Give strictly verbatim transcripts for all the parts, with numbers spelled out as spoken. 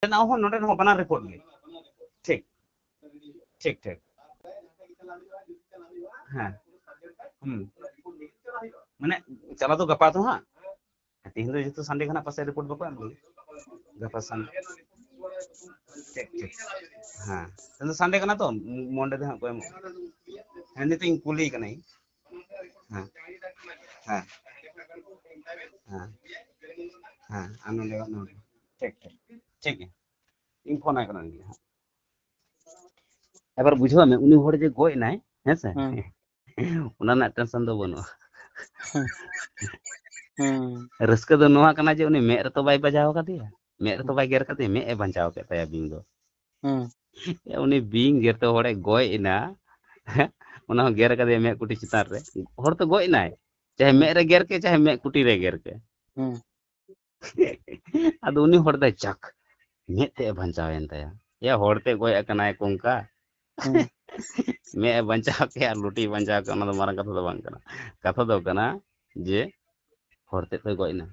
ᱱᱚᱰᱮᱱᱟᱜ ᱦᱚᱸ, ᱱᱚᱰᱮᱱ ᱦᱚᱸ ᱵᱟᱱᱟᱨ ᱨᱤᱯᱳᱨᱴ ᱜᱮ᱾ ᱴᱷᱤᱠ, ᱴᱷᱤᱠ, ᱴᱷᱤᱠ᱾ ᱦᱮᱸ, ᱦᱩᱸ᱾ ᱢᱟᱱᱮ ᱪᱟᱞᱟᱣ ᱫᱚ ᱜᱟᱯᱟ ᱛᱚ ᱦᱟᱸᱜ᱾ ᱛᱮᱦᱮᱧ ᱫᱚ ᱡᱮᱦᱮᱛᱩ ᱥᱟᱱᱰᱮ ᱠᱟᱱᱟ, ᱯᱟᱥᱮᱡ ᱨᱤᱯᱳᱨᱴ ᱵᱟᱠᱚ ᱮᱢ ᱞᱟᱹᱜᱤᱫ᱾ ᱜᱟᱯᱟ ᱥᱟᱱᱰᱮ᱾ ᱴᱷᱤᱠ, ᱴᱷᱤᱠ᱾ ᱦᱮᱸ, ᱛᱮᱦᱮᱧ ᱫᱚ ᱥᱟᱱᱰᱮ ᱠᱟᱱᱟ ᱛᱚ, ᱢᱚᱱᱰᱮ ᱫᱚ ᱦᱟᱸᱜ ᱠᱚ ᱮᱢᱚᱜᱼᱟ᱾ ᱦᱮᱸ, ᱱᱤᱛᱚᱜ ᱤᱧ ᱠᱩᱞᱤ ᱠᱟᱱᱟᱧ᱾ ᱦᱮᱸ, ᱦᱮᱸ, ᱦᱮᱸ, ᱦᱮᱸ, ᱟᱨ ᱱᱚᱰᱮ, ᱱᱚᱰᱮ᱾ ᱴᱷᱤᱠ, ᱴᱷᱤᱠ, ᱴᱷᱤᱠ ᱜᱮᱭᱟ᱾ ᱤᱧ ᱯᱷᱳᱱ ᱟᱭ ᱠᱟᱱᱟ ᱩᱱᱤ ᱜᱮ ᱦᱟᱸᱜ᱾ ᱮᱵᱟᱨ ᱵᱩᱡᱷᱟᱹᱣ ᱢᱮ, ᱩᱱᱤ ᱦᱚᱲ ᱡᱮ ᱜᱚᱡ ᱮᱱᱟᱭ, ᱦᱮᱸ ᱥᱮ? ᱦᱮᱸ᱾ ᱚᱱᱟ ᱨᱮᱱᱟᱜ ᱴᱮᱱᱥᱚᱱ ᱫᱚ ᱵᱟᱹᱱᱩᱜᱼᱟ᱾ ᱦᱮᱸ᱾ ᱨᱟᱹᱥᱠᱟᱹ ᱫᱚ ᱱᱚᱣᱟ ᱠᱟᱱᱟ ᱡᱮ ᱩᱱᱤ ᱢᱮᱫ ᱨᱮᱛᱚ ᱵᱟᱭ ᱵᱟᱡᱟᱣ ᱟᱠᱟᱫᱮᱭᱟ, ᱢᱮᱫ ᱨᱮᱛᱚ ᱵᱟᱭ ᱜᱮᱨ ᱟᱠᱟᱫᱮᱭᱟ, ᱢᱮᱫ ᱮ ᱵᱟᱧᱪᱟᱣ ᱠᱮᱫ ᱛᱟᱭᱟ ᱵᱤᱧ ᱫᱚ᱾ ᱦᱮᱸ᱾ ᱩᱱᱤ ᱵᱤᱧ ᱜᱮᱨ ᱛᱮ ᱦᱚᱲᱮ ᱜᱚᱡ ᱮᱱᱟ, ᱚᱱᱟ ᱦᱚᱸ ᱜᱮᱨ ᱟᱠᱟᱫᱮᱭᱟ ᱢᱮᱫ ᱠᱩᱴᱤ ᱪᱮᱛᱟᱱ ᱨᱮ᱾ ᱦᱚᱲ ᱛᱚ ᱜᱚᱡ ᱮᱱᱟᱭ, ᱪᱟᱦᱮ ᱦᱮᱸ᱾ ᱢᱮᱫ ᱨᱮ ᱜᱮᱨ ᱠᱮ, ᱪᱟᱦᱮ ᱢᱮᱫ ᱠᱩᱴᱤ ᱨᱮ ᱜᱮᱨ ᱠᱮ᱾ ᱦᱮᱸ᱾ ᱟᱫᱚ ᱩᱱᱤ ᱦᱚᱲ ᱫᱚᱭ ᱡᱟᱠ, ᱢᱮᱫ ᱛᱮᱫ ᱮ ᱵᱟᱧᱪᱟᱣ ᱮᱱ ᱛᱟᱭᱟ᱾ ᱮᱭᱟ, ᱦᱚᱲ ᱛᱮ ᱜᱚᱡ ᱟᱠᱟᱱᱟᱭ ᱠᱚᱝᱠᱟ᱾ ᱦᱮᱸ᱾ ᱢᱮᱫ ᱮ ᱵᱟᱧᱪᱟᱣ ᱠᱮᱫ ᱟᱨ ᱞᱩᱴᱤ ᱵᱟᱧᱪᱟᱣ ᱠᱮᱫ, ᱚᱱᱟ ᱫᱚ ᱢᱟᱨᱟᱝ ᱠᱟᱛᱷᱟ ᱫᱚ ᱵᱟᱝ ᱠᱟᱱᱟ᱾ ᱠᱟᱛᱷᱟ ᱫᱚ ᱠᱟᱱᱟ ᱡᱮ ᱦᱚᱲ ᱛᱮᱫ ᱛᱮᱭ ᱜᱚᱡ ᱮᱱᱟ᱾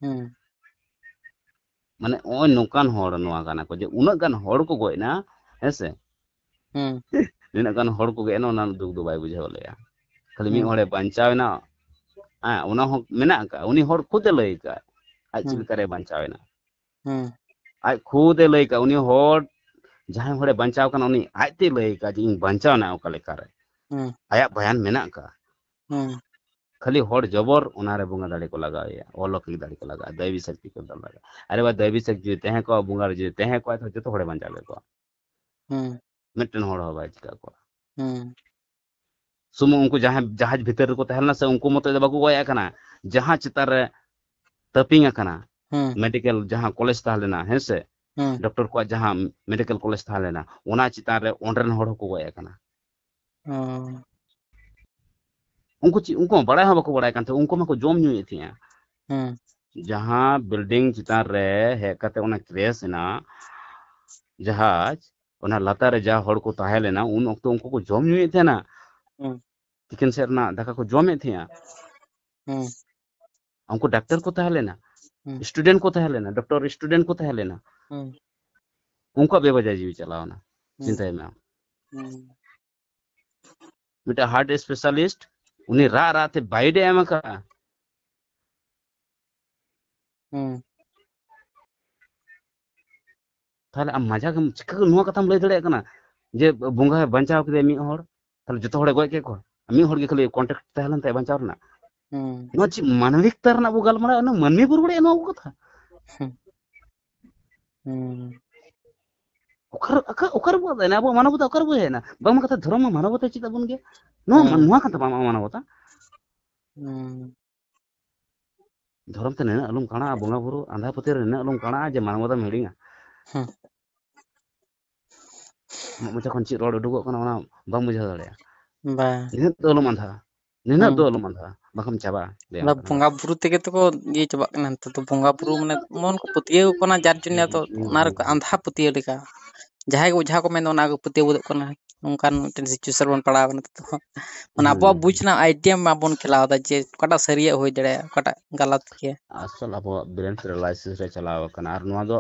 ᱦᱮᱸ᱾ ᱢᱟᱱᱮ ᱱᱚᱜᱼᱚᱭ ᱱᱚᱝᱠᱟᱱ ᱦᱚᱲ ᱱᱚᱣᱟ ᱠᱟᱱᱟ ᱠᱚ, ᱡᱮ ᱩᱱᱟᱹᱜ ᱜᱟᱱ ᱦᱚᱲ ᱠᱚ ᱜᱚᱡ ᱮᱱᱟ, ᱦᱮᱸ ᱥᱮ? ᱦᱮᱸ᱾ ᱱᱤᱱᱟᱹᱜ ᱜᱟᱱ ᱦᱚᱲ ᱠᱚ ᱜᱚᱡ ᱮᱱᱟ, ᱚᱱᱟ ᱨᱮᱱᱟᱜ ᱫᱩᱠ ᱫᱚ ᱵᱟᱭ ᱵᱩᱡᱷᱟᱹᱣ ᱞᱮᱜᱼᱟ᱾ ᱠᱷᱟᱹᱞᱤ ᱢᱤᱫ ᱦᱮᱸ᱾ ᱦᱚᱲᱮ ᱵᱟᱧᱪᱟᱣ ᱮᱱᱟ, ᱦᱮᱸ, ᱚᱱᱟ ᱦᱚᱸ ᱢᱮᱱᱟᱜ ᱟᱠᱟᱫ, ᱩᱱᱤ ᱦᱚᱲ ᱠᱷᱩᱫ ᱮ ᱞᱟᱹᱭ ᱟᱠᱟᱫ ᱟᱡ ᱪᱮᱫ ᱦᱮᱸ᱾ ᱞᱮᱠᱟᱨᱮ ᱵᱟᱧᱪᱟᱣ ᱮᱱᱟ᱾ ᱦᱮᱸ᱾ ᱟᱡ ᱠᱷᱩᱫ ᱮ ᱞᱟᱹᱭ ᱟᱠᱟᱫ, ᱩᱱᱤ ᱦᱚᱲ, ᱡᱟᱦᱟᱸᱭ ᱦᱚᱲᱮ ᱵᱟᱧᱪᱟᱣ ᱠᱟᱱᱟ, ᱩᱱᱤ ᱟᱡ ᱛᱮᱭ ᱞᱟᱹᱭ ᱟᱠᱟᱫ ᱡᱮ ᱤᱧ ᱵᱟᱧᱪᱟᱣ ᱮᱱᱟ ᱚᱠᱟ ᱞᱮᱠᱟᱨᱮ᱾ ᱦᱮᱸ᱾ ᱟᱭᱟᱜ ᱵᱟᱭᱟᱱ ᱢᱮᱱᱟᱜ ᱟᱠᱟᱫ᱾ ᱦᱮᱸ᱾ ᱠᱷᱟᱹᱞᱤ ᱦᱚᱲ ᱡᱚᱵᱚᱨ ᱚᱱᱟᱨᱮ ᱵᱚᱸᱜᱟ ᱫᱟᱲᱮ ᱠᱚ ᱞᱟᱜᱟᱣ ᱮᱭᱟ, ᱚᱞᱚᱠᱤᱠ ᱫᱟᱲᱮ ᱠᱚ ᱞᱟᱜᱟᱣᱟ, ᱫᱟᱹᱭᱵᱤ ᱥᱚᱠᱛᱤ ᱠᱚ ᱞᱟᱜᱟᱣᱟ᱾ ᱟᱨᱮ ᱵᱟ, ᱫᱟᱹᱭᱵᱤ ᱥᱚᱠᱛᱤ ᱡᱩᱫᱤ ᱛᱟᱦᱮᱸ ᱠᱚᱜᱼᱟ, ᱵᱚᱸᱜᱟ ᱡᱩᱫᱤ ᱛᱟᱦᱮᱸ ᱠᱚᱜᱼᱟ, ᱛᱚ ᱡᱚᱛᱚ ᱦᱚᱲᱮ ᱵᱟᱧᱪᱟᱣ ᱠᱮᱫ ᱠᱚᱣᱟ᱾ ᱦᱮᱸ᱾ ᱢᱤᱫᱴᱮᱱ ᱦᱚᱲ ᱦᱚᱸ ᱵᱟᱭ ᱪᱤᱠᱟ ᱠᱚᱜᱼᱟ᱾ ᱦᱮᱸ᱾ ᱥᱩᱢᱩᱝ ᱩᱱᱠᱩ ᱡᱟᱦᱟᱸᱭ ᱡᱟᱦᱟᱡᱽ ᱵᱷᱤᱛᱟᱹᱨ ᱨᱮᱠᱚ ᱛᱟᱦᱮᱸ ᱞᱮᱱᱟ ᱥᱮ, ᱩᱱᱠᱩ ᱢᱚᱛᱚᱡ ᱫᱚ ᱵᱟᱠᱚ ᱜᱚᱡ ᱟᱠᱟᱱᱟ, ᱡᱟᱦᱟᱸ ᱪᱮᱛᱟᱱ ᱨᱮ ᱛᱟᱹᱯᱤᱝ ᱟᱠᱟᱱᱟ, ᱦᱮᱸ᱾ ᱢᱮᱰᱤᱠᱮᱞ ᱡᱟᱦᱟᱸ ᱠᱚᱞᱮᱡᱽ ᱛᱟᱦᱮᱸ ᱞᱮᱱᱟ, ᱦᱮᱸ ᱥᱮ, ᱦᱮᱸ᱾ ᱰᱚᱠᱴᱚᱨ ᱠᱚᱣᱟᱜ ᱡᱟᱦᱟᱸ ᱢᱮᱰᱤᱠᱮᱞ ᱠᱚᱞᱮᱡᱽ ᱛᱟᱦᱮᱸ ᱞᱮᱱᱟ, ᱚᱱᱟ ᱪᱮᱛᱟᱱ ᱨᱮ ᱚᱸᱰᱮ ᱨᱮᱱ ᱦᱚᱲ ᱦᱚᱸᱠᱚ ᱜᱚᱡ ᱟᱠᱟᱱᱟ᱾ ᱚ᱾ ᱩᱱᱠᱩ ᱪᱮᱫ, ᱩᱱᱠᱩ ᱢᱟ ᱵᱟᱲᱟᱭ ᱦᱚᱸ ᱵᱟᱠᱚ ᱵᱟᱲᱟᱭ ᱠᱟᱱ ᱛᱟᱦᱮᱸᱫ, ᱩᱱᱠᱩ ᱢᱟᱠᱚ ᱡᱚᱢ ᱧᱩᱭᱮᱫ ᱛᱟᱦᱮᱸᱜᱼᱟ᱾ ᱦᱮᱸ᱾ ᱡᱟᱦᱟᱸ ᱵᱤᱞᱰᱤᱝ ᱪᱮᱛᱟᱱ ᱨᱮ ᱦᱮᱡ ᱠᱟᱛᱮ ᱚᱱᱟ ᱠᱨᱮᱥ ᱮᱱᱟ ᱡᱟᱦᱟᱡᱽ, ᱚᱱᱟ ᱞᱟᱛᱟᱨ ᱨᱮ ᱡᱟᱦᱟᱸ ᱦᱚᱲ ᱠᱚ ᱛᱟᱦᱮᱸ ᱞᱮᱱᱟ, ᱩᱱ ᱚᱠᱛᱚ ᱩᱱᱠᱩ ᱠᱚ ᱡᱚᱢ ᱧᱩᱭᱮᱫ ᱛᱟᱦᱮᱱᱟ᱾ ᱦᱮᱸ᱾ ᱛᱤᱠᱤᱱ ᱥᱮᱫ ᱨᱮᱱᱟᱜ ᱫᱟᱠᱟ ᱠᱚ ᱡᱚᱢᱮᱫ ᱛᱟᱦᱮᱸᱜᱼᱟ᱾ ᱦᱮᱸ᱾ ᱩᱱᱠᱩ ᱰᱟᱠᱛᱟᱨ ᱠᱚ ᱛᱟᱦᱮᱸ ᱞᱮᱱᱟ, ᱦᱮᱸ᱾ ᱥᱴᱩᱰᱮᱱᱴ ᱠᱚ ᱛᱟᱦᱮᱸ ᱞᱮᱱᱟ, ᱰᱚᱠᱴᱚᱨ ᱥᱴᱩᱰᱮᱱᱴ ᱠᱚ ᱛᱟᱦᱮᱸ ᱞᱮᱱᱟ᱾ ᱦᱩᱸ᱾ ᱩᱱᱠᱩᱣᱟᱜ ᱵᱮᱵᱟᱡᱟᱭ ᱡᱤᱣᱤ ᱪᱟᱞᱟᱣ ᱮᱱᱟ᱾ ᱦᱩᱸ᱾ ᱪᱤᱱᱛᱟᱹᱭ ᱢᱮ ᱟᱢ᱾ ᱦᱩᱸ᱾ ᱢᱤᱫᱴᱟᱝ heart specialist, ᱩᱱᱤ ᱨᱟᱜ ᱨᱟᱜ ᱛᱮ ᱵᱟᱭᱤᱴ ᱮ ᱮᱢ ᱟᱠᱟᱫᱼᱟ᱾ ᱦᱩᱸ᱾ ᱛᱟᱦᱞᱮ ᱟᱢ ᱢᱟᱡᱟᱠ ᱮᱢ ᱪᱤᱠᱟᱹ ᱱᱚᱣᱟ ᱠᱟᱛᱷᱟᱢ ᱞᱟᱹᱭ ᱫᱟᱲᱮᱭᱟᱜ ᱠᱟᱱᱟ ᱡᱮ ᱵᱚᱸᱜᱟᱭ ᱵᱟᱧᱪᱟᱣ ᱠᱮᱫᱮᱭᱟ ᱢᱤᱫ ᱦᱚᱲ, ᱛᱟᱦᱞᱮ ᱡᱚᱛᱚ ᱦᱚᱲᱮ ᱜᱚᱡ ᱠᱮᱫ ᱠᱚᱣᱟ, ᱢᱤᱫ ᱦᱚᱲ ᱜᱮ ᱠᱷᱟᱹᱞᱤ contact ᱛᱟᱦᱮᱸ ᱞᱮᱱ ᱛᱟᱭᱟ ᱵᱟᱧᱪᱟᱣ ᱨᱮᱱᱟᱜ? ᱦᱩᱸ᱾ ᱱᱚᱣᱟ ᱪᱮᱫ ᱢᱟᱱᱚᱵᱤᱠᱛᱟ ᱨᱮᱱᱟᱜ ᱵᱚ ᱜᱟᱞᱢᱟᱨᱟᱣ? ᱱᱚᱣᱟ ᱢᱟᱹᱱᱢᱤ ᱵᱚ ᱨᱚᱲᱮᱫᱼᱟ ᱱᱚᱣᱟ ᱠᱚ ᱠᱟᱛᱷᱟ? ᱦᱩᱸ᱾ ᱦᱩᱸ᱾ ᱚᱠᱟᱨᱮ, ᱚᱠᱟ-, ᱚᱠᱟᱨᱮ ᱵᱚ ᱟᱫ ᱮᱱᱟ? ᱟᱵᱚᱣᱟᱜ ᱢᱟᱱᱚᱵᱚᱛᱟ ᱚᱠᱟᱨᱮ ᱵᱚ ᱦᱮᱡ ᱮᱱᱟ? ᱵᱟᱝᱢᱟ ᱠᱟᱛᱷᱟ ᱫᱷᱚᱨᱚᱢ ᱢᱟ ᱢᱟᱱᱚᱵᱚᱛᱟ ᱪᱮᱫ ᱟᱵᱚᱱ ᱜᱮᱭᱟ᱾ ᱱᱚᱣᱟ ᱢᱟ-, ᱦᱩᱸ᱾ ᱱᱚᱣᱟ ᱠᱟᱛᱷᱟ ᱵᱟᱝ ᱢᱟᱱᱚᱵᱚᱛᱟ᱾ ᱦᱩᱸ᱾ ᱫᱷᱚᱨᱚᱢ ᱛᱮ ᱱᱤᱱᱟᱹᱜ ᱟᱞᱚᱢ ᱠᱟᱬᱟᱜᱼᱟ, ᱵᱚᱸᱜᱟ ᱵᱩᱨᱩ ᱟᱸᱫᱷᱟ ᱯᱟᱹᱛᱭᱟᱹᱣ ᱨᱮ ᱱᱤᱱᱟᱹᱜ ᱟᱞᱚᱢ ᱠᱟᱬᱟᱜᱼᱟ ᱡᱮ ᱢᱟᱱᱚᱵᱚᱛᱟᱢ ᱦᱤᱲᱤᱧᱟ᱾ ᱦᱩᱸ᱾ ᱟᱢᱟᱜ ᱢᱚᱪᱟ ᱠᱷᱚᱱ ᱪᱮᱫ ᱨᱚᱲ ᱩᱰᱩᱠᱚᱜ ᱠᱟᱱᱟ ᱚᱱᱟ ᱵᱟᱢ ᱵᱩᱡᱷᱟᱹᱣ ᱫᱟᱲᱮᱭᱟᱜᱼᱟ᱾ ᱵᱟᱝ᱾ ᱱᱤᱱᱟᱹᱜ ᱫᱚ ᱟᱞᱚᱢ ᱟᱸᱫᱷᱟᱜᱼᱟ, ᱱᱤᱱᱟᱹᱜ ᱦᱩᱸ᱾ ᱫᱚ ᱟᱞᱚᱢ ᱟᱸᱫᱷᱟᱜᱼᱟ, ᱵᱟᱠᱷᱟᱱ ᱪᱟᱵᱟᱜᱼᱟ᱾ ᱞᱟᱹᱭᱟᱢ ᱚᱱᱟ ᱠᱟᱱᱟ᱾ ᱵᱚᱸᱜᱟ ᱵᱩᱨᱩ ᱛᱮᱜᱮ ᱛᱚᱠᱚ ᱤᱭᱟᱹ ᱪᱟᱵᱟᱜ ᱠᱟᱱᱟ ᱱᱮᱛᱟᱨ ᱫᱚ᱾ ᱵᱚᱸᱜᱟ ᱵᱩᱨᱩ ᱢᱟᱱᱮ ᱮᱢᱚᱱ ᱠᱚ ᱯᱟᱹᱛᱭᱟᱹᱣ ᱠᱟᱱᱟ, ᱡᱟᱨ ᱡᱚᱱᱱᱮ ᱦᱩᱸ, ᱫᱚ ᱦᱩᱸ, ᱚᱱᱟ ᱦᱩᱸ, ᱨᱮᱠᱚ ᱦᱩᱸ᱾ ᱟᱸᱫᱷᱟ ᱯᱟᱹᱛᱭᱟᱹᱣ ᱞᱮᱠᱟ᱾ ᱡᱟᱦᱟᱸᱭ ᱜᱮ ᱚᱡᱷᱟ ᱠᱚ ᱢᱮᱱᱫᱟ, ᱚᱱᱟ ᱜᱮ ᱯᱟᱹᱛᱭᱟᱹᱣ ᱜᱚᱫᱚᱜ ᱠᱟᱱᱟ᱾ ᱱᱚᱝᱠᱟᱱ ᱢᱤᱫᱴᱮᱱ situation ᱵᱚᱱ ᱯᱟᱲᱟᱣ ᱠᱟᱱᱟ ᱱᱤᱛᱚᱜ ᱫᱚ᱾ ᱢᱟᱱᱮ ᱦᱩᱸ, ᱟᱵᱚᱣᱟᱜ ᱵᱩᱡᱽ ᱦᱩᱸ᱾ ᱨᱮᱱᱟᱜ idea ᱢᱟᱵᱚᱱ ᱠᱷᱮᱞᱟᱣ ᱮᱫᱟ ᱡᱮ ᱚᱠᱟᱴᱟᱜ ᱥᱟᱹᱨᱤᱭᱟᱜ ᱦᱩᱭ ᱫᱟᱲᱮᱭᱟᱜᱼᱟ, ᱚᱠᱟᱴᱟᱜ ᱜᱟᱞᱟᱛ ᱜᱮᱭᱟ᱾ ᱟᱥᱚᱞ ᱟᱵᱚᱣᱟᱜ brain paralysis ᱨᱮ ᱪᱟᱞᱟᱣ ᱟᱠᱟᱱᱟ, ᱟᱨ ᱱᱚᱣᱟ ᱫᱚ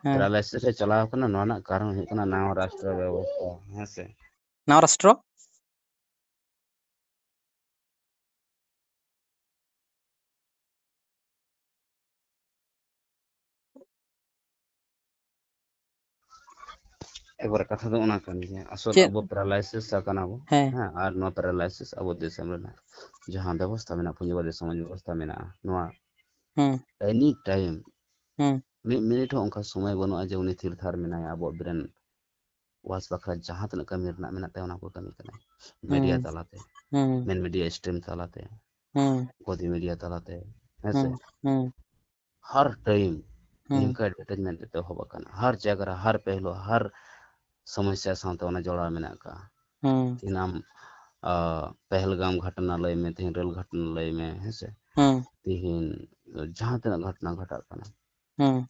ᱦᱮᱸ᱾ Paralysis ᱨᱮ ᱪᱟᱞᱟᱣ ᱟᱠᱟᱱᱟ, ᱱᱚᱣᱟ ᱨᱮᱱᱟᱜ ᱠᱟᱨᱚᱱ ᱦᱩᱭᱩᱜ ᱠᱟᱱᱟ ᱱᱟᱣᱟ ᱨᱟᱥᱴᱨᱚ ᱵᱮᱵᱚᱥᱛᱷᱟ, ᱦᱮᱸ ᱥᱮ? ᱱᱟᱣᱟ ᱨᱟᱥᱴᱨᱚ? ᱮᱠᱵᱟᱨᱮ ᱠᱟᱛᱷᱟ ᱫᱚ ᱚᱱᱟ ᱠᱟᱱ ᱜᱮᱭᱟ᱾ ᱟᱥᱚᱞ ᱪᱮᱫ? ᱟᱵᱚ paralysis ᱟᱠᱟᱱᱟ ᱵᱚ, ᱦᱮᱸ᱾ ᱦᱮᱸ, ᱟᱨ ᱱᱚᱣᱟ paralysis ᱟᱵᱚ ᱫᱤᱥᱚᱢ ᱨᱮᱱᱟᱜ ᱡᱟᱦᱟᱸ ᱵᱮᱵᱚᱥᱛᱷᱟ ᱢᱮᱱᱟᱜᱼᱟ, ᱯᱩᱸᱡᱤᱵᱟᱫᱤ ᱥᱚᱢᱟᱡᱽ ᱵᱮᱵᱚᱥᱛᱷᱟ ᱢᱮᱱᱟᱜᱼᱟ, ᱱᱚᱣᱟ ᱦᱩᱸ᱾ Any time ᱦᱩᱸ᱾ ᱢᱤᱫ ᱢᱤᱱᱤᱴ ᱦᱚᱸ ᱚᱱᱠᱟ ᱥᱚᱢᱚᱭ ᱵᱟᱹᱱᱩᱜᱼᱟ ᱡᱮ ᱩᱱᱤ ᱛᱷᱤᱨ ᱛᱷᱟᱨ ᱢᱮᱱᱟᱭᱟ᱾ ᱟᱵᱚᱣᱟᱜ brain wash ᱵᱟᱠᱷᱨᱟ ᱡᱟᱦᱟᱸ ᱛᱤᱱᱟᱹᱜ ᱠᱟᱹᱢᱤ ᱨᱮᱱᱟᱜ ᱢᱮᱱᱟᱜ ᱛᱟᱭᱟ, ᱚᱱᱟ ᱠᱚ ᱠᱟᱹᱢᱤ ᱠᱟᱱᱟᱭ᱾ Media ᱦᱩᱸ᱾ ᱛᱟᱞᱟᱛᱮ, ᱦᱩᱸ᱾ Main media stream ᱛᱟᱞᱟᱛᱮ, ᱦᱩᱸ᱾ ᱜᱚᱫᱤ media ᱛᱟᱞᱟᱛᱮ, ᱦᱮᱸ ᱥᱮ? ᱦᱩᱸ᱾ ᱦᱩᱸ᱾ ᱦᱟᱨ time ᱦᱩᱸ᱾ ᱱᱤᱝᱠᱟ advertisement ᱮᱛᱚᱦᱚᱵ ᱟᱠᱟᱱᱟ᱾ ᱦᱟᱨ ᱡᱟᱭᱜᱟ ᱨᱮ, ᱦᱟᱨ ᱯᱮᱦᱞᱩ, ᱦᱟᱨ ᱥᱚᱢᱚᱥᱥᱟ ᱥᱟᱶᱛᱮ ᱚᱱᱟ ᱡᱚᱲᱟᱣ ᱢᱮᱱᱟᱜ ᱟᱠᱟᱫᱼᱟ᱾ ᱦᱩᱸ᱾ ᱛᱮᱦᱮᱧ ᱟᱢ, ᱟ, ᱯᱮᱦᱞᱜᱟᱢ ᱜᱷᱚᱴᱚᱱᱟ ᱞᱟᱹᱭ ᱢᱮ, ᱛᱮᱦᱮᱧ ᱨᱮᱞ ᱜᱷᱚᱴᱚᱱᱟ ᱞᱟᱹᱭ ᱢᱮ, ᱦᱮᱸ ᱥᱮ? ᱦᱩᱸ᱾ ᱛᱮᱦᱮᱧ ᱡᱟᱦᱟᱸ ᱛᱤᱱᱟᱹᱜ ᱜᱷᱚᱴᱚᱱᱟ ᱜᱷᱚᱴᱟᱜ ᱠᱟᱱᱟ, ᱦᱩᱸ᱾